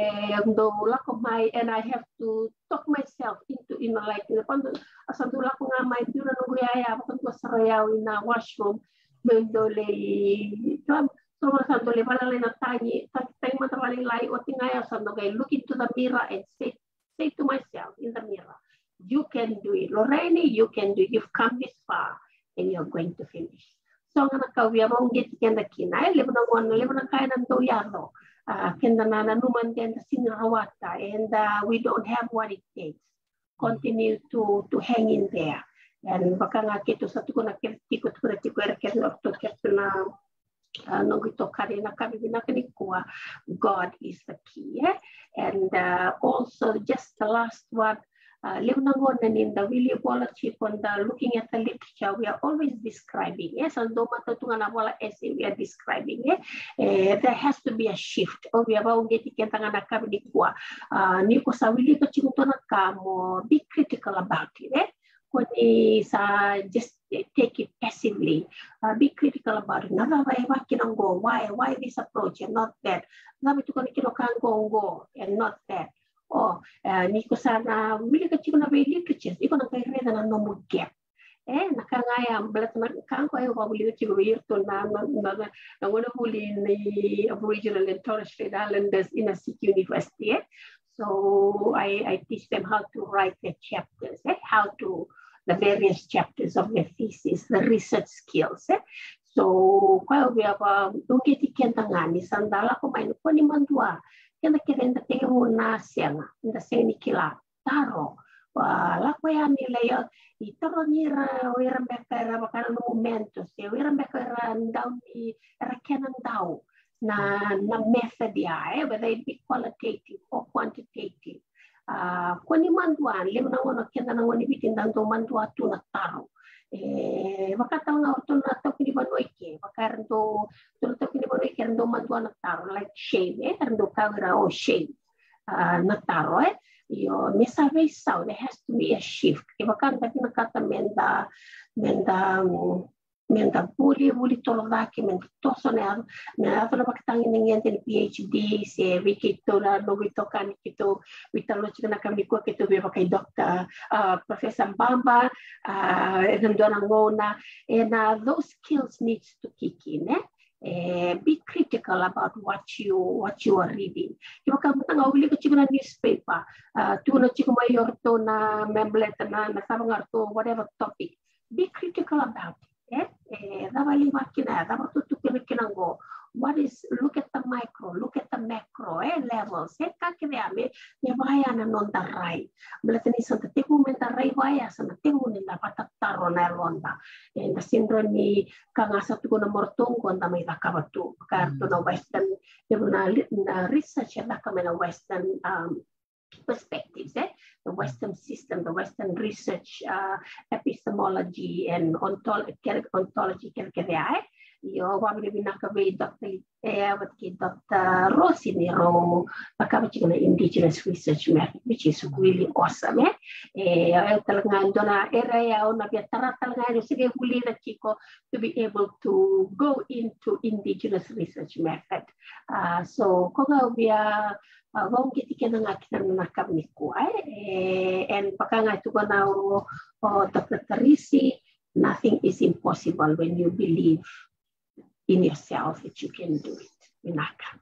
dau lako mai, and I have to talk myself into, you know, like, you know, au sa dau lako ga mai, biu na noqu yaya vakadua sara o yau ina washroom, me dau lai, so, so sa dau lai vakalala ina tagi, tagi, tagi mada vakalailai, oti ga yau sa dau qai look into the mirror and say, say to myself in the mirror, "You can do it, Lorraine, you can do it. You've come this far and you're going to finish." So ga na ka au via vakauqeti keda kina, e, levu na gauna, levu na ka ena dau yaco, a, keda na nanuma ni da sega ni rawata, and, uh, we don't have what it takes. Continue to, to hang in there. And vaka ga keitou sa tukuna kece tiko, tukuna tiko era kece na, ratou kece na, a, noqu itokani ena yakavi vinaka nikua, God is the key, e? And, uh, also just the last one, uh, levu na gauna ni da wili vola tiko, da looking at the literature, we are always describing, e? Sa dau matau tu ga na vola essay, we are describing, e? E, there has to be a shift. Au via vakauqeti keda ga na yakavi nikua. Uh, ni ko sa wilika tiko dua na ka, mo be critical about it, e? Ko ni sa just take it passively. Uh, be critical about it. Na cava e vaka kina qo? Why, why this approach and not that? Na cava e tukuna kina o ka qo, qo and not that? O, uh, ni ko sa na wilika tiko na vei literatures, iko na qai raica na nomu gap. E, na ka ga ya, baleta na ka qo e, au vakavulica tiko vei iratou na, na, na, na, na gauna vuli ni Aboriginal and Torres Strait Islanders ina Sydney University, e. So I, I teach them how to write their chapters, e? How to, the various chapters of their thesis, the research skills, e? So, koya au via vakauqeti keda ga ni sa da lako mai, ni ko ni madua, keda kece eda tekivu na sega, eda sega ni kila, taro. Wa, lako yani lai, i tarogi ira, o ira beka era vaka na nomu mentors, o ira beka era dau ni, era kena dau na, na method ya, e, whether it be qualitative or quantitative. A, ko ni madua, levu na gauna keda na gone ni Viti da dau madua tu na taro. E, vaka tale ga o ratou na taukei ni vanua i ke, vaka era dau, ratou na taukei ni vanua i ke era dau madua na taro, like Shane, e, era dau kaya o ira o Shane. A, na taro, e. Io, me sa veisau, there has to be a shift. Kevaka da vinakata me da, me da, mm, me da vuli, vuli toro cake, me da toso na yaco, me yaco na vakatagedegede ni PhD, se vei keitou na noqu itokani keitou veitalanoa tiko na yakavi nikua, keitou via vaka i Doctor, a, Professor Baba, a, ena dua na gauna, ena those skills needs to kick in, e? E, be critical about what you, what you are reading. Kevaka mada ga o wilika tiko na newspaper, a, tukuna tiko mai o ratou na, me baleta na, na cava ga ratou, whatever topic. Be critical about it, e? E, cava e lai vaka kina, cava ratou tukuna kina qo. What is, look at the micro, look at the macro, e, levels, e, ka kece ya me, me vaya na noda rai. Baleta ni sa da tekivu me da rai vaya, sa na tekivu ni da vatataro na yaloda. E, da sega ni ka ga sa tukuna mo ratou qo da mai cakava tu. Ka ratou na Western, tekivu na, na research e caka mai na Western, um, perspectives, e? The Western system, the Western research, uh, epistemology and ontol-, kere-, ontology, kere, kere, e? Io, vakavinavinaka vei Doctor Li-, e, vata kei Doctor Rosi ni rau cakava tiko na indigenous research method, which is really awesome, e? E, e, tale ga dua na area ya au na via tara tale ga, au se qai vulica tiko to be able to go into indigenous research method. Uh, so, ko ga au via a, vakauqeti keda ga ki na nona ka nikua, e, e, and vaka ga e tukuna o, o Doctor Tarisi, nothing is impossible when you believe in yourself that you can do it. Vinaka.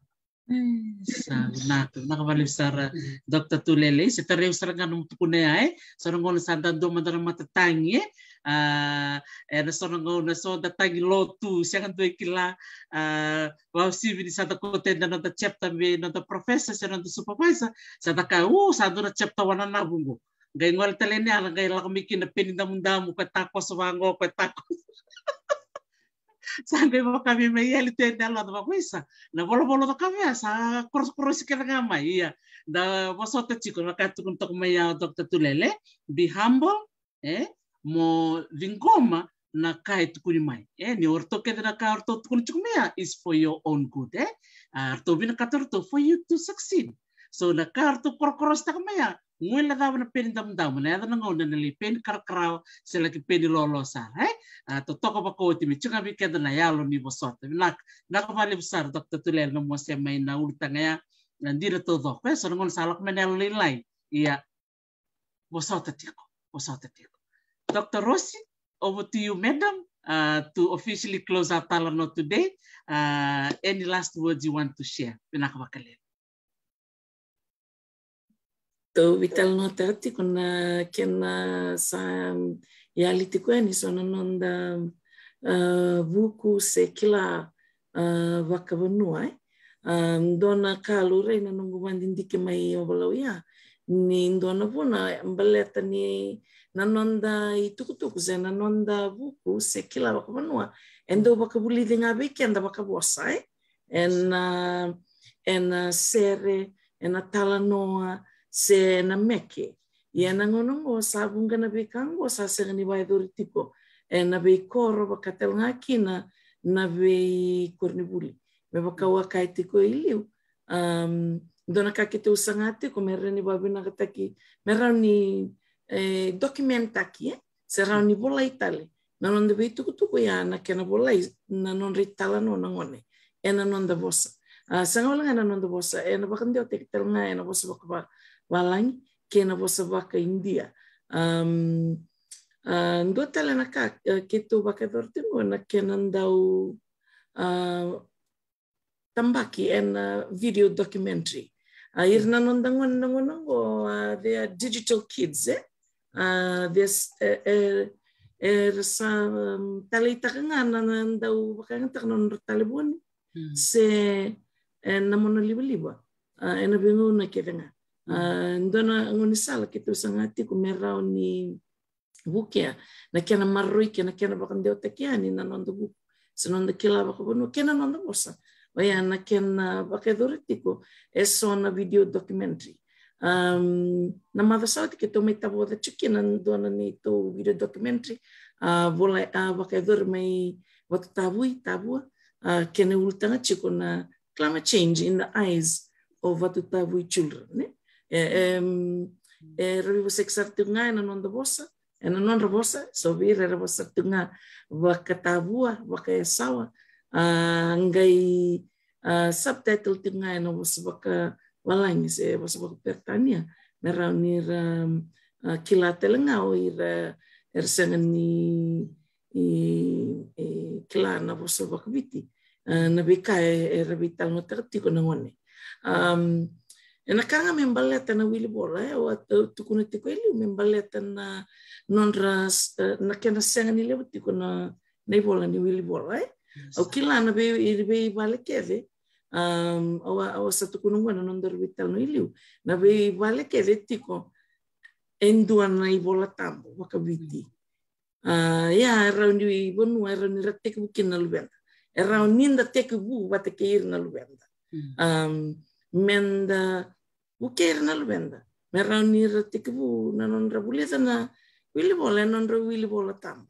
Mm, sa vinaka, vinaka vakalevu sara, Doctor Tulele. Se tarai au sara ga nomu tukuna ya, e. So na gauna sa da dua mada na matatagi, e. A, e, na so na gauna so da tagi lotu, sega dua e kila, a, vakauasivi ni sa da kauta na noda chapter vei noda professor se noda supervisor, sa da kaya, u, sa dua na chapter wananavu qo. Qai gole tale yani, a, qai lako mai kina peni damudamu, ko e takoso vaqo, ko e takoso. Sa qai vaka me mai yali tu yani, a, loda vakaisa. Na volavola cakava ya sa korokorosi kece ga mai, ia. Da vosota tiko, na ka tukuna toka mai ya o Doctor Tulele, be humble, e, mo ciqoma na ka e tukuni mai. E, ni o ratou kece na ka o ratou tukuna tiko mai ya is for your own good, e. A, ratou vinakata o ratou for you to succeed. So na ka o ratou korokorositaka mai ya, guilecava na peni damudamu, na yaco na gauna na lai peni karakarawa, se laki peni lolo sara, e. A, totoka vakaoti me tiko ga vei keda na yalo ni vosota. Vinaka, vinaka vakalevu sara, Doctor Tulele, na nomu wasea mai na ulutaga ya, na dina taucoko, e, so na gauna sa lako mai na yalo lailai. Ia, vosota tiko, vosota tiko. Doctor Rosi, over to you, madam, uh, to officially close our talanoa today. Uh, any last words you want to share? Vinaka vakalevu. Tou veitalanoataka tiko na kena sa yali tiko yani so na noda, uh, vuku se kila, uh, vakavanua, e. A, dua na ka laurai na noqu vakadidike mai Ovalau ya, ni dua na vuna baleta ni na noda itukutuku se na noda vuku se kila vakavanua e dau vakavulici ga vei keda vakavosa, e? Ena, ena sere, ena talanoa, se na meke. Ia na gauna oqo sa vuqa na veika oqo sa sega ni vakayacori tiko ena veikoro, vaka tale ga kina na veikoronivuli. Me vaka au a kaya tiko i liu, um, dua na ka keitou saga tiko me rawa ni vakavinakataki, me rawa ni, e, document-taki, e? Se rawa ni volai tale na noda veitukutuku ya, na kena volai na nodra italanoa na gone ena noda vosa. A, sega wale ga na noda vosa, ena vakadewataki tale ga ena vosa vakavalagi kei na vosa vakaIdia. Um, a, dua tale na ka, e, keitou vakayacora tiko na kena dau, a, tabaki ena, a, video documentary. A, ira na noda gone na gauna oqo, a, they are digital kids, e? A, there's, e, e, era sa, um, taleitaka ga na, na dau vakayagataka na nodra talevoni, mm, se, e, na monalivaliva. A, ena veigauna kece ga. A, mm, dua na gaunisala keitou saga tiko me rawa ni vukea na kena maroroi kei na kena vakadewataki yani na noda vuku se noda kila vakavanua kei na noda vosa. Oya na kena vakayacori tiko eso na video documentary. Um, na macawa sa oti keitou mai tavoca tiko kina dua na neitou video documentary, a, vola, a, vakayacori mai Vatutavui, Tavua, a, kena ulutaga tiko na climate change in the eyes of Vatutavui children, ne? E, em, era veivosaki sara tiko ga ena noda vosa, ena nodra vosa, so vei ira era vosa sara tiko ga vakaTavua, vakaYasawa, a, qai, a, subtitle tiko ga ena vosa vakavalagi se vosa vakaperitania, me rawa ni ra, a, kila tale ga o ira era sega ni, i, i kila na vosa vakaViti, a, na veika e, era veitalanoataka tiko na gone. Um, ena ka ga me baleta na wilivola, e, au a, au tukuna tiko e liu me baleta na nodra, e, na kena sega ni levu tiko na, na ivola ni wilivola, e. Au kila na vei, veivale kece, um, au a, au a sa tukuna qo na nodaru veitalanoa i liu. Na veivale kece tiko e dua na iVola Tabu vakaviti. A, ia, e rawa ni vanua, e rawa ni ra tekivu kina na luveda. E rawa ni da tekivu vata kei ira na luveda. Um, meda vukei ira na luveda me rawa ni ra tekivu na nodra vulica na wilivola, e nodra wilivola tabu.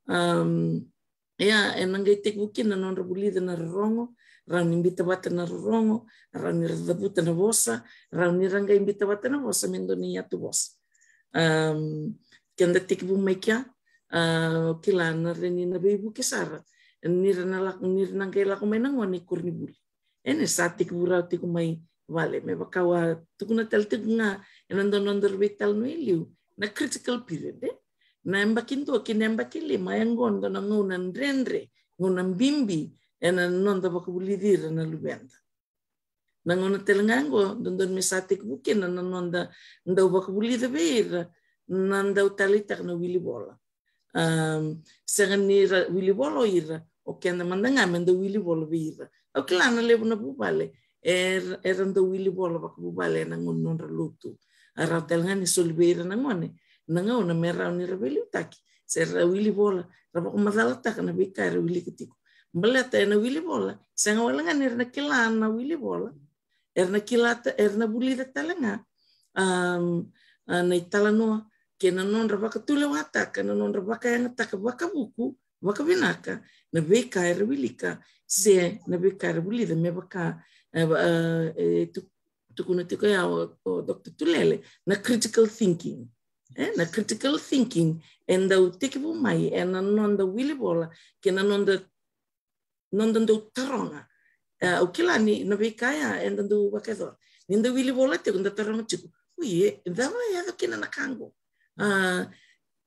Um, ia, e na qai tekivu kina na nodra vulica na rorogo, rawa ni bita vata na rorogo, rawa ni ra cavuta na vosa, rawa ni ra qai bita vata na vosa me dua na iyatuvosa. Um, keda tekivu mai kea, a, kila na reni na veivuke sara ni ra na lako, ni ra na qai lako mai na gone i koronivuli. E ni sa tekivu rawa tiko mai vale, me vaka au a tukuna tale tiko ga ena dua na nodaru veitalanoa i liu, na critical period, e? Na yabaki dua ki na yabaki lima, e qo dua na gauna dredre, gauna bibi ena noda vakavulici ira na luveda. Na gauna tale ga qo, dodonu me sa tekivu kina na noda dau vakavulica vei ira na dau taleitaka na wilivola. Um, sega ni ra wilivola o ira, o keda mada ga me dau wilivola vei ira. Au kila na levu na vuvale era, era dau wilivola vakavuvale ena gauna nodra lotu. A rawa tale ga ni soli vei ira na gone na gauna me rawa ni ra veiliutaki se ra wilivola, ra vakamacalataka na veika era wilika tiko. Baleta ena wilivola, sega wale ga ni ra na kila na wilivola, era na kila ta-, era na vulica tale ga, um, a, na italanoa kei na nodra vakatulewataka, na nodra vakayagataka vakavuku, vakavinaka na veika era wilika se na veika era vulica, me vaka, e, va-, e, tu-, tukuna tiko ya o, o Doctor Tulele, na critical thinking. E, na critical thinking e dau tekivu mai ena noda wilivola kei na noda, noda dau taroga. E, au kila ni na veika ya eda dau vakayacora. Ni da wilivola tiko, da taroga tiko, ui, e cava e yaco kina na ka qo? A,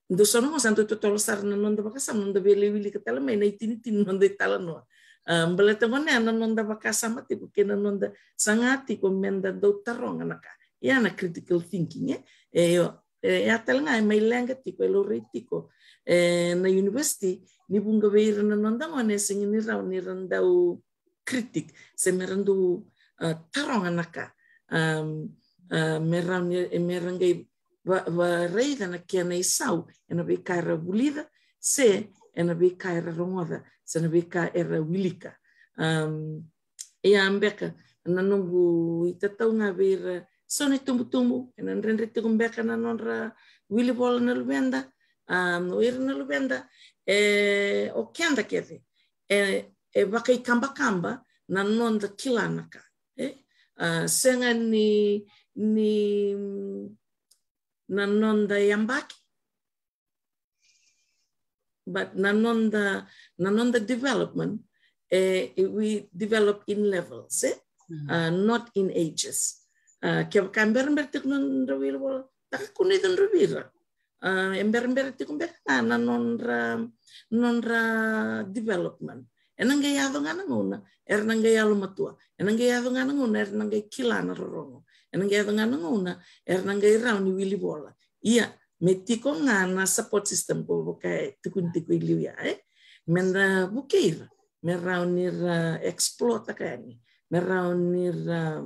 dau so na gauna sa dau totolo sara na noda vakasama, noda via lai wilika tale mai na itinitini ni noda italanoa. A, baleta gona ya na noda vakasama tiko kei na noda saga tiko meda dau taroga na ka. Ia na critical thinking, e? E, io, e, ia tale ga e mai leqa tiko, e laurai tiko ena university, ni vuqa vei ira na noda gone e sega ni rawa ni ra dau critic, se me ra dau, a, taroga na ka. Um, a, me rawa ni, me ra qai va-, varaica na kena isau ena veika era vulica, se ena veika era rogoca, se na veika era wilika. Um, ia beka na noqu itatau ga vei ira so na itubutubu, ena dredre tiko beka na nodra wilivola na luveda, um, o ira na luveda, e, o keda kece, e, e vakaikabakaba na noda kila na ka, e? A, sega ni, ni, mm, na noda yabaki, but na noda, na noda development, e, we develop in levels, e? A, not in ages. A, kevaka e berabera tiko na nodra wilivola, taka kina o ira, a, e berabera tiko beka ga na nodra, nodra development. Ena qai yaco ga na gauna era na qai yalomatua. Ena qai yaco ga na gauna era na qai kila na rorogo. Ena qai yaco ga na gauna era na qai rawa ni wilivola. Ia, me tiko ga na support system ko vaka e tukuni tiko i liu ya, e? Meda vukei ira me rawa ni ra explore taka yani, me rawa ni ra,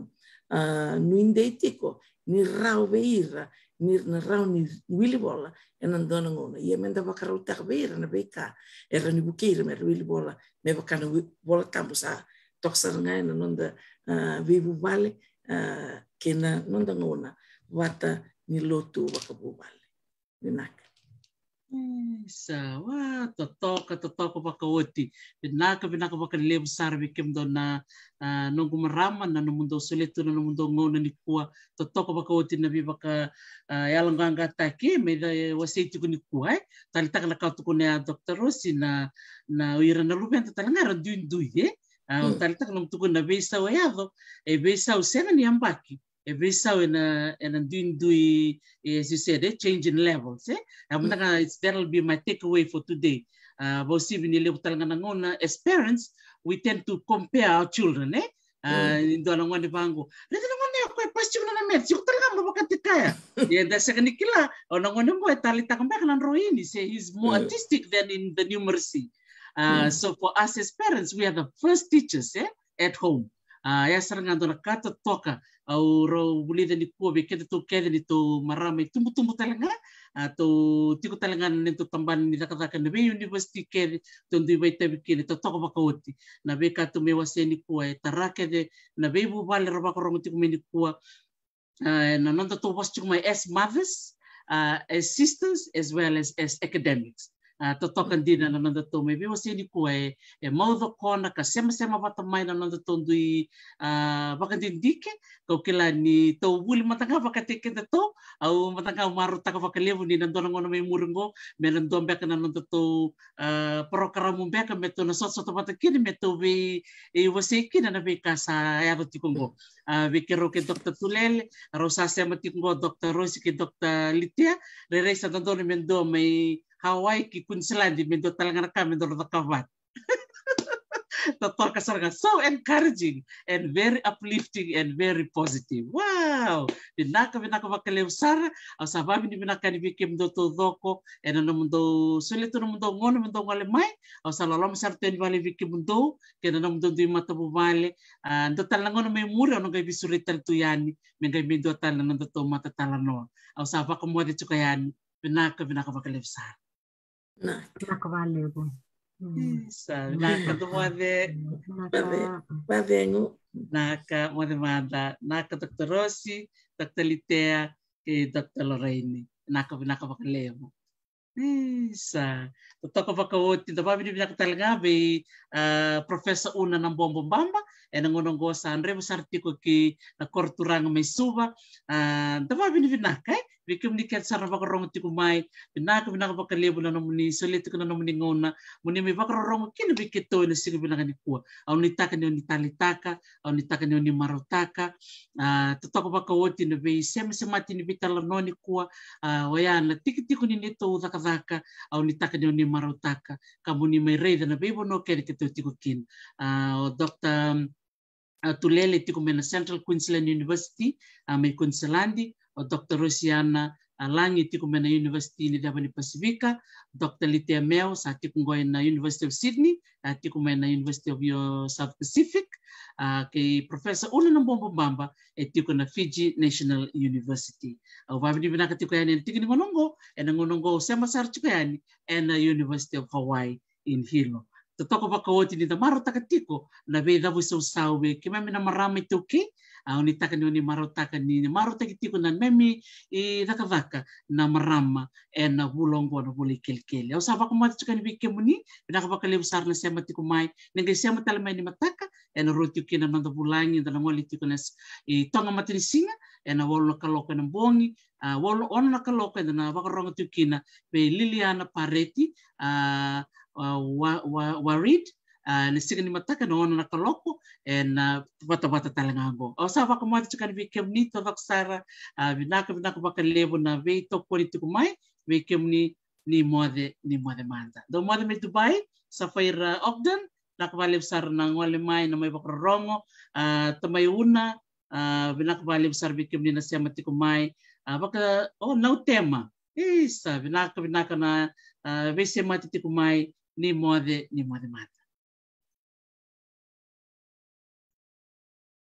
a, nuidei tiko ni rawa vei ira ni ra na rawa ni wilivola ena dua na gauna. Ia meda vakarautaka vei ira na veika e rawa ni vukei ira me ra wilivola, me vaka na wi-, Vola Tabu sa toka sara ga ena noda, a, veivuvale, a, kei na noda gauna vata ni lotu vakavuvale. Vinaka. E, sa, wa, totoka, totoka vakaoti. Vinaka, vinaka vakalevu sara vei kemudou na, a, noqu marama, na nomudou solia tu na nomudou gauna nikua. Totoka vakaoti na veivaka, a, yaloqaqataki me da wasei tiko nikua, e. Taleitaka na ka tukuna ya Doctor Rosi na, na o ira na luveda tale ga era duidui, e. A, taleitaka na tukuna na veisau e yaco, e veisau sega ni yabaki. E veisau ena, ena duidui, e, as you said, e, change in levels, e? A, mada ga, it's, that'll be my takeaway for today. A, vakauasivi ni levu tale ga na gauna, as parents, we tend to compare our children, e? A, e dua na gone vaqo. Raica na gone ya, o koya e pasi tiko na maths, o iko tale ga mo vakataki koya. Ia, da sega ni kila, o na gone qo e taleitaka beka na drawing, se he's more artistic than in the numeracy. Uh, so for us as parents, we are the first teachers, eh, at home. Uh, e sara ga dua na ka totoka au rau vulica nikua vei kedatou kece ni tou marama itubutubu tale ga, a tou tiko tale ga na neitou tabana ni cakacaka na vei university kece tou dui vakaitavi kina, totoka vakaoti na veika tou mai wasea nikua e tara kece na veivuvale ra vakarogo tiko mai nikua. Uh, na nodatou vosa tiko mai as mothers, uh, as sisters, as well as, as academics. Uh, totoka dina na nodatou mai veiwasei nikua e, e maucokona ka semasema vata mai na nodatou dui, uh, vakadidike. Kau kila ni tou vuli mada ga vakataki kedatou, au mada ga au marautaka vakalevu ni na dua na gauna mai muri oqo me na dua beka na nodatou, uh, porokaramu beka me tou na sotasota vata kina me tou vei, e, wasei kina na veika sa yaco tiko oqo. A, vei keirau kei Doctor Tulele, rau sa sema tiko oqo Doctor Rosi kei Doctor Litea, rairai sa dodonu me dua mai Hawaii ki Queensland me dua tale ga na ka me dau cakava. Totoka sara ga, so encouraging and very uplifting and very positive. Wow! Vinaka, vinaka vakalevu sara. Au sa vavinavinaka yani vei kemudou taucoko ena nomudou solia tu nomudou gauna me dou gole mai. Au sa loloma sara tu yani vale vei kemudou kei na nomudou dui matavuvale. A, dua tale na gauna mai muri au na qai veisureti tale tu yani me qai mai dua tale na nodatou matatalanoa. Au sa vakamoce tiko yani. Vinaka, vinaka vakalevu sara. Vinaka vakalevu. Isa, vinaka, dou moce. Vinaka. Vinaka, moce mada. Vinaka, Doctor Rosi, Doctor Litea kei Doctor Lorraine. Vinaka, vinaka vakalevu. Isa, totoka vakaoti, da vavinavinaka tale ga vei, a, Professor Una Nabobo Baba, ena gauna oqo sa draiva sara tiko ki na koro turaga mai Suva. A, da vavinavinaka, e, vei kemuni kece sara na vakarogo tiko mai. Vinaka, vinaka vakalevu na nomuni solia tiko na nomuni gauna moni mai vakarorogo kina vei keitou ena siga vinaka nikua. Au nuitaka ni oni taleitaka, au nuitaka ni oni marautaka. A, totoka vakaoti na veisemasema ni veitalanoa nikua. A, oya na tikitiki ni neitou cakacaka, au nuitaka ni oni marautaka ka moni mai raica na veivanua kece keitou tiko kina. A, o Doctor, a, Tulele tiko mai na Central Queensland University, a, mai Queensland, o Doctor Rosiana, a, Lagi tiko mai na University ni Ceva ni Pasifika, Doctor Litea Meo sa tiko oqo ena University of Sydney, a, tiko mai na University of, uh, South Pacific, a, kei Professor Una Nabobo Baba e tiko na Fiji National University. Au vavinavinaka tiko yani ena tiki ni gauna oqo, ena gauna oqo au sema sara tiko yani ena University of Hawaii in Hilo. Totoka vakaoti ni da marautaka tiko na veicavuisausau vei keimami na marama iTaukei. Au nuitaka ni oni marautaka ni marautaki tiko na neimami icakacaka na marama ena vula oqo na vula ikelekele. Au sa vakamoce tiko yani vei kemuni, vinaka vakalevu sara na sema tiko mai. Ni qai sema tale mai ni mataka, ena rua tiko kina na noda vulagi, da na gole tiko na s-, itoqa matanisiga ena walu na kaloko ena bogi, a, walu, ono na kaloko eda na vakarorogo tiko kina vei Liliana Pareti, a, a, Wa-, Wa-, Warid, a, na siga ni mataka ena ono na kaloko, ena, a, vatavata tale ga oqo. Au sa vakamoce tiko yani vei kemuni taucoko sara, a, vinaka, vinaka vakalevu na veitokoni tiko mai, vei kemuni ni moce, ni moce mada. Dou moce mai Dubai, Safaira Ogden, vinaka vakalevu sara na gole mai, na mai vakarorogo, a, tamai Una, a, vinaka vakalevu sara vei kemuni na sema tiko mai, a, vaka, o, Nautema. Isa, vinaka, vinaka na, a, veisemati tiko mai, ni moce, ni moce mada.